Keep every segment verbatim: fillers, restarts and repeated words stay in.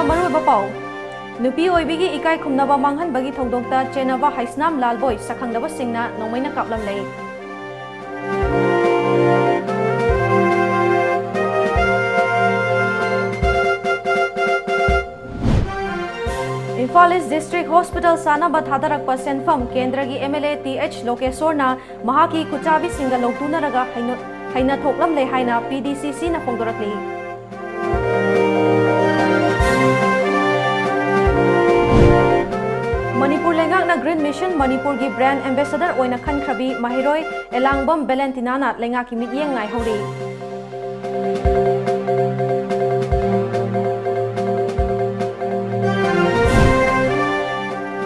ꯃꯔꯨꯑꯣꯏꯕ ꯄꯥꯎ꯫ ꯅꯨꯄꯤ ꯑꯣꯏꯕꯤꯒꯤ ꯏꯀꯥꯏ ꯈꯨꯝꯅꯕ ꯃꯥꯡꯍꯟꯕꯒꯤ ꯊꯧꯗꯣꯛꯇ ꯆꯦꯟꯅꯕ ꯍꯩꯁꯅꯥꯝ ꯂꯥꯜꯕꯣꯏ ꯁꯛꯈꯪꯗꯕꯁꯤꯡꯅ ꯅꯣꯡꯃꯩꯅ ꯀꯥꯞꯂꯝꯂꯦ꯫ ꯏꯝꯐꯥꯜ ꯏꯁ ꯗꯤꯁꯇ꯭ꯔꯤꯛ ꯍꯣꯁꯄꯤꯇꯥꯜ ꯁꯥꯅꯕ ꯊꯥꯗꯔꯛꯄ ꯁꯦꯟꯐꯝ ꯀꯦꯟꯗ꯭ꯔꯒꯤ M L A T H ꯂꯣꯀꯦꯁꯣꯔꯅ ꯃꯍꯥꯛꯀꯤ ꯈꯨꯠꯆꯥꯕꯤꯁꯤꯡꯒ ꯂꯧꯊꯨꯅꯔꯒ ꯍꯩꯅ-, ꯍꯩꯅ ꯊꯣꯛꯂꯝꯂꯦ ꯍꯥꯏꯅ ꯄꯤ ꯗꯤ ꯁꯤ ꯁꯤꯅ ꯐꯣꯡꯗꯣꯔꯛꯂꯤ꯫ ꯃꯅꯤꯄꯨꯔ ꯂꯩꯉꯥꯛꯅ ꯒ꯭ꯔꯤꯟ ꯃꯤꯁꯟ ꯃꯅꯤꯄꯨꯔꯒꯤ ꯕ꯭ꯔꯥꯟꯗ ꯑꯦꯝꯕꯦꯁꯦꯗꯔ ꯑꯣꯏꯅ ꯈꯟꯈ꯭ꯔꯕꯤ ꯃꯍꯩꯔꯣꯏ ꯑꯦꯂꯥꯡꯕꯝ ꯕꯦꯂꯦꯟꯇꯤꯅꯥꯅ ꯂꯩꯉꯥꯛꯀꯤ ꯃꯤꯠꯌꯦꯡ ꯉꯥꯏꯍꯧꯔꯤ꯫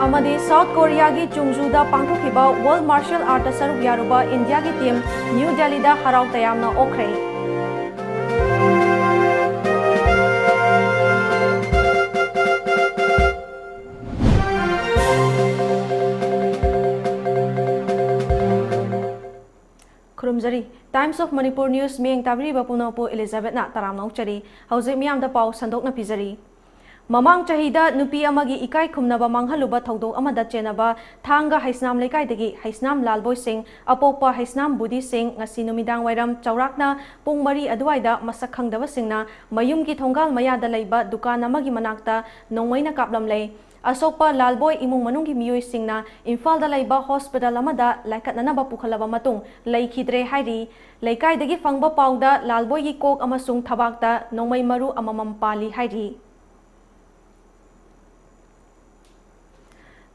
ꯑꯃꯗꯤ ꯁꯥꯎꯠ ꯀꯣꯔꯤꯌꯥꯒꯤ ꯆꯨꯡꯖꯨꯗ ꯄꯥꯡꯊꯣꯛꯈꯤꯕ ꯋꯥꯔꯜꯗ ꯃꯥꯔꯁꯤꯌꯦꯜ ꯑꯥꯔꯠꯇ ꯁꯔꯨꯛ ꯌꯥꯔꯨꯕ ꯏꯟꯗꯤꯌꯥꯒꯤ ꯇꯤꯝ ꯅ꯭ꯌꯨ ꯗꯦꯜꯂꯤꯗ ꯍꯔꯥꯎ ꯇꯌꯥꯝꯅ ꯑꯣꯛꯈ꯭ꯔꯦ꯫ ꯈꯨꯔꯨꯝꯖꯔꯤ꯫ Times of Manipur News ꯃꯤꯠꯌꯦꯡ ꯇꯥꯕꯤꯔꯤꯕ ꯄꯨꯝꯅꯃꯛꯄꯨ ꯏꯂꯤꯖꯥꯕꯦꯠꯅ ꯇꯔꯥꯝꯅ ꯑꯣꯛꯆꯔꯤ꯫ ꯍꯧꯖꯤꯛ ꯃꯤꯌꯥꯝꯗ ꯄꯥꯎ ꯁꯟꯗꯣꯛꯅ ꯄꯤꯖꯔꯤ꯫ ꯃꯃꯥꯡ ꯆꯍꯤꯗ ꯅꯨꯄꯤ ꯑꯃꯒꯤ ꯏꯀꯥꯏ ꯈꯨꯝꯅꯕ ꯃꯥꯡꯍꯜꯂꯨꯕ ꯊꯧꯗꯣꯛ ꯑꯃꯗ ꯆꯦꯟꯅꯕ ꯊꯥꯡꯒ ꯍꯩꯁꯅꯥꯝ ꯂꯩꯀꯥꯏꯗꯒꯤ ꯍꯩꯁꯅꯥꯝ ꯂꯥꯜꯕꯣꯏꯁꯤꯡ, ꯑꯄꯣꯛꯄ ꯍꯩꯁꯅꯥꯝ ꯕꯨꯙꯤꯁꯤꯡ, ꯉꯁꯤ ꯅꯨꯃꯤꯗꯥꯡ ꯋꯥꯏꯔꯝ ꯆꯥꯎꯔꯥꯛꯅ ꯄꯨꯡ ꯃꯔꯤ ꯑꯗꯨꯋꯥꯏꯗ ꯃꯁꯛ ꯈꯪꯗꯕꯁꯤꯡꯅ ꯃꯌꯨꯝꯒꯤ ꯊꯣꯡꯒꯥꯜ ꯃꯌꯥꯗ ꯂꯩꯕ ꯗꯨꯀꯥꯟ ꯑꯃꯒꯤ ꯃꯅꯥꯛꯇ ꯅꯣꯡꯃꯩꯅ ꯀꯥꯞꯂꯝꯂꯦ꯫ ꯑꯁꯣꯛꯄ ꯂꯥꯜꯕꯣꯏ ꯏꯃꯨꯡ ꯃꯅꯨꯡꯒꯤ ꯃꯤꯑꯣꯏꯁꯤꯡꯅ ꯏꯝꯐꯥꯜꯗ ꯂꯩꯕ ꯍꯣꯁꯄꯤꯇꯥꯜ ꯑꯃꯗ ꯂꯥꯏꯀꯠꯅꯅꯕ ꯄꯨꯈꯠꯂꯕ ꯃꯇꯨꯡ ꯂꯩꯈꯤꯗ꯭ꯔꯦ ꯍꯥꯏꯔꯤ꯫ ꯂꯩꯀꯥꯏꯗꯒꯤ ꯐꯪꯕ ꯄꯥꯎꯗ ꯂꯥꯜꯕꯣꯏꯒꯤ ꯀꯣꯛ ꯑꯃꯁꯨꯡ ꯊꯕꯥꯛꯇ ꯅꯣꯡꯃꯩ ꯃꯔꯨ ꯑꯃꯃꯝ ꯄꯥꯜꯂꯤ ꯍꯥꯏꯔꯤ꯫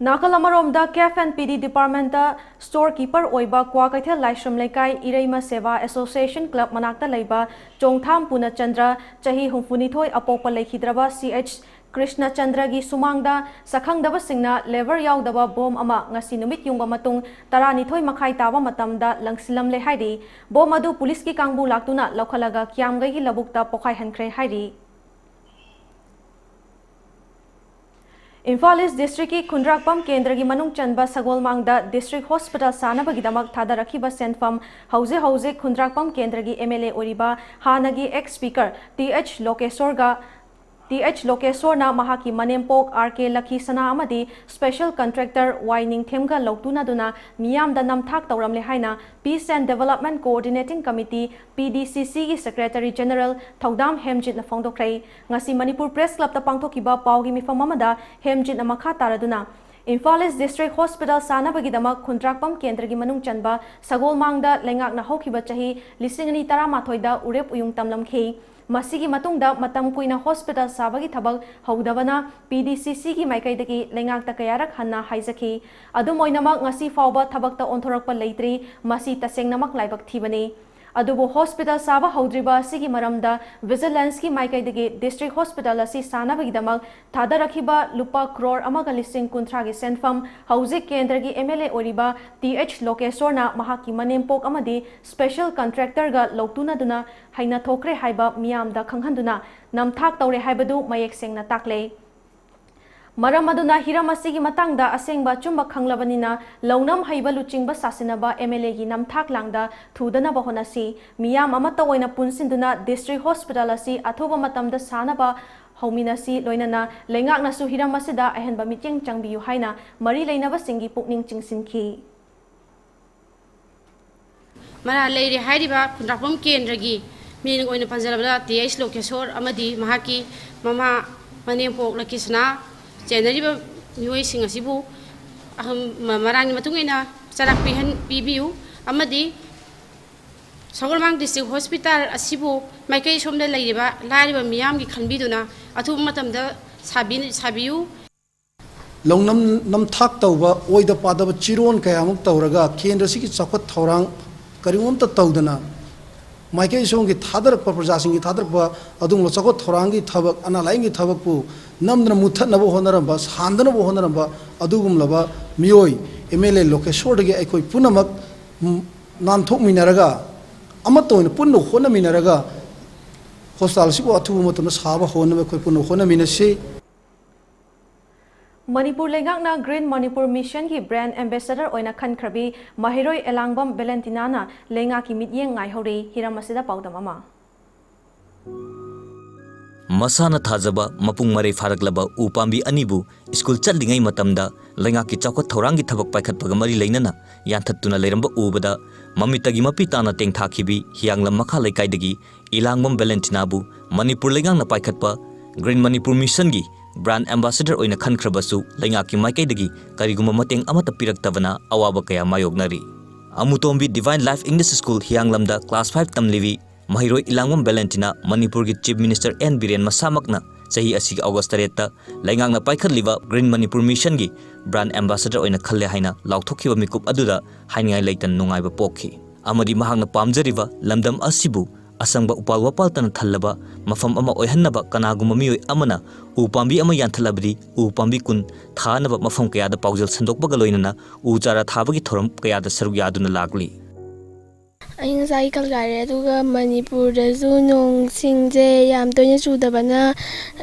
ꯅꯥꯀꯜ ꯑꯃꯔꯣꯝꯗ, ꯀꯦꯐ ꯑꯦꯟ ꯄꯤ ꯗꯤ ꯗꯤꯄꯥꯔꯠꯃꯦꯟꯇ ꯁ꯭ꯇꯣꯔ ꯀꯤꯄꯔ ꯑꯣꯏꯕ ꯀ꯭ꯋꯥꯀꯩꯊꯦꯜ ꯂꯥꯏꯁ꯭ꯔꯝ ꯂꯩꯀꯥꯏ ꯏꯔꯩꯃ ꯁꯦꯕꯥ ꯑꯦꯁꯣꯁꯤꯌꯦꯁꯟ ꯀ꯭ꯂꯕ ꯃꯅꯥꯛꯇ ꯂꯩꯕ ꯆꯣꯡꯊꯥꯝ ꯄꯨꯅꯆꯟꯗ꯭ꯔ, ꯆꯍꯤ ꯍꯨꯝꯐꯨꯅꯤꯊꯣꯏ, ꯑꯄꯣꯛꯄ ꯂꯩꯈꯤꯗ꯭ꯔꯕ ꯁꯤ ꯑꯩꯆ ꯀ꯭ꯔꯤꯁꯅꯆꯟꯗ꯭ꯔꯒꯤ ꯁꯨꯃꯥꯡꯗ ꯁꯛꯈꯪꯗꯕꯁꯤꯡꯅ ꯂꯦꯕꯔ ꯌꯥꯎꯗꯕ ꯕꯣꯝ ꯑꯃ ꯉꯁꯤ ꯅꯨꯃꯤꯠ ꯌꯨꯡꯕ ꯃꯇꯨꯡ ꯇꯔꯥꯅꯤꯊꯣꯏ ꯃꯈꯥꯏ ꯇꯥꯕ ꯃꯇꯝꯗ ꯂꯪꯁꯤꯜꯂꯝꯂꯦ ꯍꯥꯏꯔꯤ꯫ ꯕꯣꯝ ꯑꯗꯨ ꯄꯨꯂꯤꯁꯀꯤ ꯀꯥꯡꯕꯨ ꯂꯥꯛꯇꯨꯅ ꯂꯧꯈꯠꯂꯒ ꯀꯤꯌꯥꯝꯒꯩꯒꯤ ꯂꯧꯕꯨꯛꯇ ꯄꯣꯈꯥꯏꯍꯟꯈ꯭ꯔꯦ ꯍꯥꯏꯔꯤ꯫ ꯏꯝꯐꯥꯜ ꯏꯁ ꯗꯤꯁꯇ꯭ꯔꯤꯛꯀꯤ ꯈꯨꯟꯗ꯭ꯔꯥꯛꯄꯝ ꯀꯦꯟꯗ꯭ꯔꯒꯤ ꯃꯅꯨꯡ ꯆꯟꯕ ꯁꯒꯣꯜꯃꯥꯡꯗ ꯗꯤꯁꯇ꯭ꯔꯤꯛ ꯍꯣꯁꯄꯤꯇꯥꯜ ꯁꯥꯅꯕꯒꯤꯗꯃꯛ ꯊꯥꯗꯔꯛꯈꯤꯕ ꯁꯦꯟꯐꯝ ꯍꯧꯖꯤꯛ ꯍꯧꯖꯤꯛ ꯈꯨꯟꯗ꯭ꯔꯥꯛꯄꯝ ꯀꯦꯟꯗ꯭ꯔꯒꯤ ꯑꯦꯝ ꯑꯦꯜ ꯑꯦ ꯑꯣꯏꯔꯤꯕ ꯍꯥꯟꯅꯒꯤ ꯑꯦꯛꯁ ꯁ꯭ꯄꯤꯀꯔ ꯇꯤ ꯑꯩꯆ ꯂꯣꯀꯦꯁꯣꯔꯒ ꯇꯤ ꯑꯩꯆ ꯂꯣꯀꯦꯁꯣꯔꯅ ꯃꯍꯥꯛꯀꯤ ꯃꯅꯦꯝꯄꯣꯛ ꯑꯥꯔ ꯀꯦ ꯂꯈꯤꯁꯅꯥ ꯑꯃꯗꯤ special contractor ꯋꯥꯏ ꯅꯤꯡꯊꯦꯝꯒ ꯂꯧꯇꯨꯅꯗꯨꯅ ꯃꯤꯌꯥꯝꯗ ꯅꯝꯊꯥꯛ ꯇꯧꯔꯝꯂꯦ ꯍꯥꯏꯅ Peace and Development Coordinating Committee, P D C C ꯒꯤ Secretary General ꯊꯧꯗꯥꯝ ꯍꯦꯝꯖꯤꯠꯅ ꯐꯣꯡꯗꯣꯛꯈ꯭ꯔꯦ꯫ ꯉꯁꯤ ꯃꯅꯤꯄꯨꯔ Press Clubꯇ ꯄꯥꯡꯊꯣꯛꯈꯤꯕ ꯄꯥꯎꯒꯤ ꯃꯤꯐꯝ ꯑꯃꯗ ꯍꯦꯝꯖꯤꯠꯅ ꯃꯈꯥ ꯇꯥꯔꯗꯨꯅ, ꯏꯝꯐꯥꯜ East District Hospital ꯁꯥꯅꯕꯒꯤꯗꯃꯛ ꯈꯨꯟꯗ꯭ꯔꯥꯛꯄꯝ ꯀꯦꯟꯗ꯭ꯔꯒꯤ ꯃꯅꯨꯡ ꯆꯟꯕ ꯁꯒꯣꯜꯃꯥꯡꯗ ꯂꯩꯉꯥꯛꯅ ꯍꯧꯈꯤꯕ ꯆꯍꯤ ꯂꯤꯁꯤꯡ ꯑꯅꯤ ꯇꯔꯥꯃꯥꯊꯣꯏꯗ ꯎꯔꯦꯞ ꯎꯌꯨꯡ ꯇꯝꯂꯝꯈꯤ꯫ ꯃꯁꯤꯒꯤ ꯃꯇꯨꯡꯗ ꯃꯇꯝ ꯀꯨꯏꯅ hospital ꯁꯥꯕꯒꯤ ꯊꯕꯛ ꯍꯧꯗꯕꯅ P D C C ꯒꯤ ꯃꯥꯏꯀꯩꯗꯒꯤ ꯂꯩꯉꯥꯛꯇ ꯀꯌꯥꯔꯛ ꯍꯟꯅ ꯍꯥꯏꯖꯈꯤ꯫ ꯑꯗꯨꯝ ꯑꯣꯏꯅꯃꯛ, ꯉꯁꯤ ꯐꯥꯎꯕ ꯊꯕꯛꯇ ꯑꯣꯟꯊꯣꯔꯛꯄ ꯂꯩꯇ꯭ꯔꯤ꯫ ꯃꯁꯤ ꯇꯁꯦꯡꯅꯃꯛ ꯂꯥꯏꯕꯛ ꯊꯤꯕꯅꯤ꯫ ꯑꯗꯨꯕꯨ hospital ꯁꯥꯕ ꯍꯧꯗ꯭ꯔꯤꯕ ꯑꯁꯤꯒꯤ ꯃꯔꯝꯗ Vigilanceꯀꯤ ꯃꯥꯏꯀꯩꯗꯒꯤ district hospital ꯑꯁꯤ ꯁꯥꯅꯕꯒꯤꯗꯃꯛ ꯊꯥꯗꯔꯛꯈꯤꯕ ꯂꯨꯄꯥ ꯀ꯭ꯔꯣꯔ ꯑꯃꯒ ꯂꯤꯁꯤꯡ ꯀꯨꯟꯊ꯭ꯔꯥꯒꯤ ꯁꯦꯟꯐꯝ ꯍꯧꯖꯤꯛ ꯀꯦꯟꯗ꯭ꯔꯒꯤ M L A ꯑꯣꯏꯔꯤꯕ ꯇꯤ ꯑꯩꯆ ꯂꯣꯀꯦꯁꯣꯔꯅ ꯃꯍꯥꯛꯀꯤ ꯃꯅꯦꯝꯄꯣꯛ ꯑꯃꯗꯤ special contractorꯒ ꯂꯧꯇꯨꯅꯗꯨꯅ ꯍꯩꯅꯊꯣꯛꯈ꯭ꯔꯦ ꯍꯥꯏꯕ ꯃꯤꯌꯥꯝꯗ ꯈꯪꯍꯟꯗꯨꯅ ꯅꯝꯊꯥꯛ ꯇꯧꯔꯦ ꯍꯥꯏꯕꯗꯨ ꯃꯌꯦꯛ ꯁꯦꯡꯅ ꯇꯥꯛꯂꯦ꯫ ꯃꯔꯝ ꯑꯗꯨꯅ ꯍꯤꯔꯝ ꯑꯁꯤꯒꯤ ꯃꯇꯥꯡꯗ ꯑꯁꯦꯡꯕ ꯑꯆꯨꯝꯕ ꯈꯪꯂꯕꯅꯤꯅ, ꯂꯧꯅꯝ ꯍꯩꯕ ꯂꯨꯆꯤꯡꯕ ꯁꯥꯁꯤꯟꯅꯕ M L Aꯒꯤ ꯅꯝꯊꯥꯛ ꯂꯥꯡꯗ ꯊꯨꯗꯅꯕ ꯍꯣꯠꯅꯁꯤ꯫ ꯃꯤꯌꯥꯝ ꯑꯃꯠꯇ ꯑꯣꯏꯅ ꯄꯨꯟꯁꯤꯟꯗꯨꯅ district hospital ꯑꯁꯤ ꯑꯊꯨꯕ ꯃꯇꯝꯗ ꯁꯥꯅꯕ ꯍꯧꯃꯤꯟꯅꯁꯤ꯫ ꯂꯣꯏꯅꯅ ꯂꯩꯉꯥꯛꯅꯁꯨ ꯍꯤꯔꯝ ꯑꯁꯤꯗ ꯑꯍꯦꯟꯕ ꯃꯤꯠꯌꯦꯡ ꯆꯪꯕꯤꯌꯨ ꯍꯥꯏꯅ ꯃꯔꯤ ꯂꯩꯅꯕꯁꯤꯡꯒꯤ ꯄꯨꯛꯅꯤꯡ ꯆꯤꯡꯁꯤꯟꯈꯤ꯫ ꯃꯔꯥꯜ ꯂꯩꯔꯦ ꯍꯥꯏꯔꯤꯕ ꯈꯨꯟꯗ꯭ꯔꯥꯛꯄꯝ ꯀꯦꯟꯗ꯭ꯔꯒꯤ ꯃꯤꯡ ꯑꯣꯏꯅ ꯄꯟꯖꯔꯕꯗ ꯇꯤ ꯑꯩꯆ ꯂꯣꯀꯦꯁꯣꯔ ꯑꯃꯗꯤ ꯃꯍꯥꯛꯀꯤ ꯃꯃꯥ ꯃꯅꯦꯝꯄꯣꯛ ꯂꯀꯤꯁꯅꯥ ꯆꯦꯟꯅꯔꯤꯕ ꯃꯤꯑꯣꯏꯁꯤꯡ ꯑꯁꯤꯕꯨ ꯑꯍꯝ-, ꯃ-, ꯃꯔꯥꯡꯒꯤ ꯃꯇꯨꯡ ꯏꯟꯅ ꯆꯔꯥꯛ ꯄꯤꯍꯟ-, ꯄꯤꯕꯤꯌꯨ ꯑꯃꯗꯤ ꯁꯒꯣꯜꯕꯟ district hospital ꯑꯁꯤꯕꯨ ꯃꯥꯏꯀꯩ ꯁꯣꯝꯗ ꯂꯩꯔꯤꯕ ꯂꯥꯏꯔꯕ ꯃꯤꯌꯥꯝꯒꯤ ꯈꯟꯕꯤꯗꯨꯅ ꯑꯊꯨꯕ ꯃꯇꯝꯗ ꯁꯥꯕꯤ-, ꯁꯥꯕꯤꯌꯨ꯫ ꯂꯧꯅꯝ ꯅꯝꯊꯥꯛ ꯇꯧꯕ, ꯑꯣꯏꯗ ꯄꯥꯗꯕ ꯆꯤꯔꯣꯟ ꯀꯌꯥꯃꯨꯛ ꯇꯧꯔꯒ ꯀꯦꯟꯗ꯭ꯔꯁꯤꯒꯤ ꯆꯥꯎꯈꯠ ꯊꯧꯔꯥꯡ ꯀꯔꯤꯒꯨꯝꯕ ꯑꯃꯠꯇ ꯇꯧꯗꯅ, ꯃꯥꯏꯀꯩ ꯁꯣꯝꯒꯤ ꯊꯥꯗꯔꯛꯄ, ꯄ꯭ꯔꯖꯥꯁꯤꯡꯒꯤ ꯊꯥꯗꯔꯛꯄ ꯑꯗꯨꯒꯨꯝꯕ ꯆꯥꯎꯈꯠ ꯊꯧꯔꯥꯡꯒꯤ ꯊꯕꯛ, ꯑꯅꯥ ꯂꯥꯏꯌꯦꯡꯒꯤ ꯊꯕꯛꯄꯨ ꯅꯝꯗꯅ ꯃꯨꯠꯊꯠꯅꯕ ꯍꯣꯠꯅꯔꯝꯕ, ꯁꯥꯟꯗꯅꯕ ꯍꯣꯠꯅꯔꯝꯕ ꯑꯗꯨꯒꯨꯝꯂꯕ ꯃꯤꯑꯣꯏ M L A ꯂꯣꯀꯦꯁꯣꯔꯗꯒꯤ ꯑꯩꯈꯣꯏ ꯄꯨꯝꯅꯃꯛ, ꯎꯝ, ꯅꯥꯟꯊꯣꯛꯃꯤꯟꯅꯔꯒ, ꯑꯃꯠꯇ ꯑꯣꯏꯅ ꯄꯨꯟꯅ ꯍꯣꯠꯅꯃꯤꯟꯅꯔꯒ hospital ꯑꯁꯤꯕꯨ ꯑꯊꯨꯕ ꯃꯇꯝꯗ ꯁꯥꯕ ꯍꯧꯅꯕ ꯑꯩꯈꯣꯏ ꯄꯨꯟꯅ ꯍꯣꯠꯅꯃꯤꯟꯅꯁꯤ꯫ ꯃꯅꯤꯄꯨꯔ ꯂꯩꯉꯥꯛꯅ Green Manipur Missionꯒꯤ brand ambassador ꯑꯣꯏꯅ ꯈꯟꯈ꯭ꯔꯕꯤ ꯃꯍꯩꯔꯣꯏ ꯑꯦꯂꯥꯡꯕꯝ ꯚꯦꯂꯦꯟꯇꯤꯅꯥꯅ ꯂꯩꯉꯥꯛꯀꯤ ꯃꯤꯠꯌꯦꯡ ꯉꯥꯏꯍꯧꯔꯤ꯫ ꯍꯤꯔꯝ ꯑꯁꯤꯗ ꯄꯥꯎꯗꯝ ꯑꯃ꯫ ꯃꯁꯥꯅ ꯊꯥꯖꯕ ꯃꯄꯨꯡ ꯃꯔꯩ ꯐꯥꯔꯛꯂꯕ ꯎ ꯄꯥꯝꯕꯤ ꯑꯅꯤꯕꯨ ꯁ꯭ꯀꯨꯜ ꯆꯠꯂꯤꯉꯩ ꯃꯇꯝꯗ ꯂꯩꯉꯥꯛꯀꯤ ꯆꯥꯎꯈꯠ ꯊꯧꯔꯥꯡꯒꯤ ꯊꯕꯛ ꯄꯥꯏꯈꯠꯄꯒ ꯃꯔꯤ ꯂꯩꯅꯅ ꯌꯥꯟꯊꯠꯇꯨꯅ ꯂꯩꯔꯝꯕ ꯎꯕꯗ ꯃꯃꯤꯠꯇꯒꯤ ꯃꯄꯤ ꯇꯥꯅ ꯇꯦꯡꯊꯥꯈꯤꯕꯤ ꯍꯤꯌꯥꯡꯂꯝ ꯃꯈꯥ ꯂꯩꯀꯥꯏꯗꯒꯤ ꯏꯂꯥꯡꯕꯝ ꯚꯦꯂꯦꯟꯇꯤꯅꯥꯕꯨ ꯃꯅꯤꯄꯨꯔ ꯂꯩꯉꯥꯛꯅ ꯄꯥꯏꯈꯠꯄ Green Manipur Missionꯒꯤ brand ambassador ꯑꯣꯏꯅ ꯈꯟꯈ꯭ꯔꯕꯁꯨ ꯂꯩꯉꯥꯛꯀꯤ ꯃꯥꯏꯀꯩꯗꯒꯤ ꯀꯔꯤꯒꯨꯝꯕ ꯃꯇꯦꯡ ꯑꯃꯠꯇ ꯄꯤꯔꯛꯇꯕꯅ ꯑꯋꯥꯕ ꯀꯌꯥ ꯃꯥꯌꯣꯛꯅꯔꯤ꯫ ꯑꯃꯨꯇꯣꯝꯕꯤ Divine Life English School ꯍꯤꯌꯥꯡꯂꯝꯗ class five ꯇꯝꯂꯤꯕꯤ ꯃꯍꯩꯔꯣꯏ ꯏꯂꯥꯡꯕꯝ ꯚꯦꯂꯦꯟꯇꯤꯅꯥ ꯃꯅꯤꯄꯨꯔꯒꯤ Chief Minister ꯑꯦꯟ ꯕꯤꯔꯦꯟ ꯃꯁꯥꯃꯛꯅ ꯆꯍꯤ ꯑꯁꯤꯒꯤ ꯑꯣꯒꯁ ꯇꯔꯦꯠꯇ ꯂꯩꯉꯥꯛꯅ ꯄꯥꯏꯈꯠꯂꯤꯕ Green Manipur Missionꯒꯤ brand ambassador ꯑꯣꯏꯅ ꯈꯜꯂꯦ ꯍꯥꯏꯅ ꯂꯥꯎꯊꯣꯛꯈꯤꯕ ꯃꯤꯀꯨꯞ ꯑꯗꯨꯗ ꯍꯥꯏꯅꯤꯡꯉꯥꯏ ꯂꯩꯇꯅ ꯅꯨꯡꯉꯥꯏꯕ ꯄꯣꯛꯈꯤ꯫ ꯑꯃꯗꯤ ꯃꯍꯥꯛꯅ ꯄꯥꯝꯖꯔꯤꯕ ꯂꯝꯗꯝ ꯑꯁꯤꯕꯨ ꯑꯁꯪꯕ ꯎꯄꯥꯜ ꯋꯥꯄꯥꯜꯇꯅ ꯊꯜꯂꯕ ꯃꯐꯝ ꯑꯃ ꯑꯣꯏꯍꯟꯅꯕ ꯀꯅꯥꯒꯨꯝꯕ ꯃꯤꯑꯣꯏ ꯑꯃꯅ ꯎ ꯄꯥꯝꯕꯤ ꯑꯃ ꯌꯥꯟꯊꯠꯂꯕꯗꯤ ꯎ ꯄꯥꯝꯕꯤ ꯀꯨꯟ ꯊꯥꯅꯕ ꯃꯐꯝ ꯀꯌꯥꯗ ꯄꯥꯎꯖꯦꯜ ꯁꯟꯗꯣꯛꯄꯒ ꯂꯣꯏꯅꯅ ꯎ ꯆꯥꯔꯥ ꯊꯥꯕꯒꯤ ꯊꯧꯔꯝ ꯀꯌꯥꯗ ꯁꯔꯨꯛ ꯌꯥꯗꯨꯅ ꯂꯥꯛꯂꯤ꯫ ꯑꯏꯪ ꯑꯁꯥꯒꯤ ꯈꯜ ꯀꯥꯏꯔꯦ, ꯑꯗꯨꯒ ꯃꯅꯤꯄꯨꯔꯗꯁꯨ ꯅꯣꯡ ꯁꯤꯡꯁꯦ ꯌꯥꯝ ꯇꯣꯏꯅ ꯆꯨꯗꯕꯅ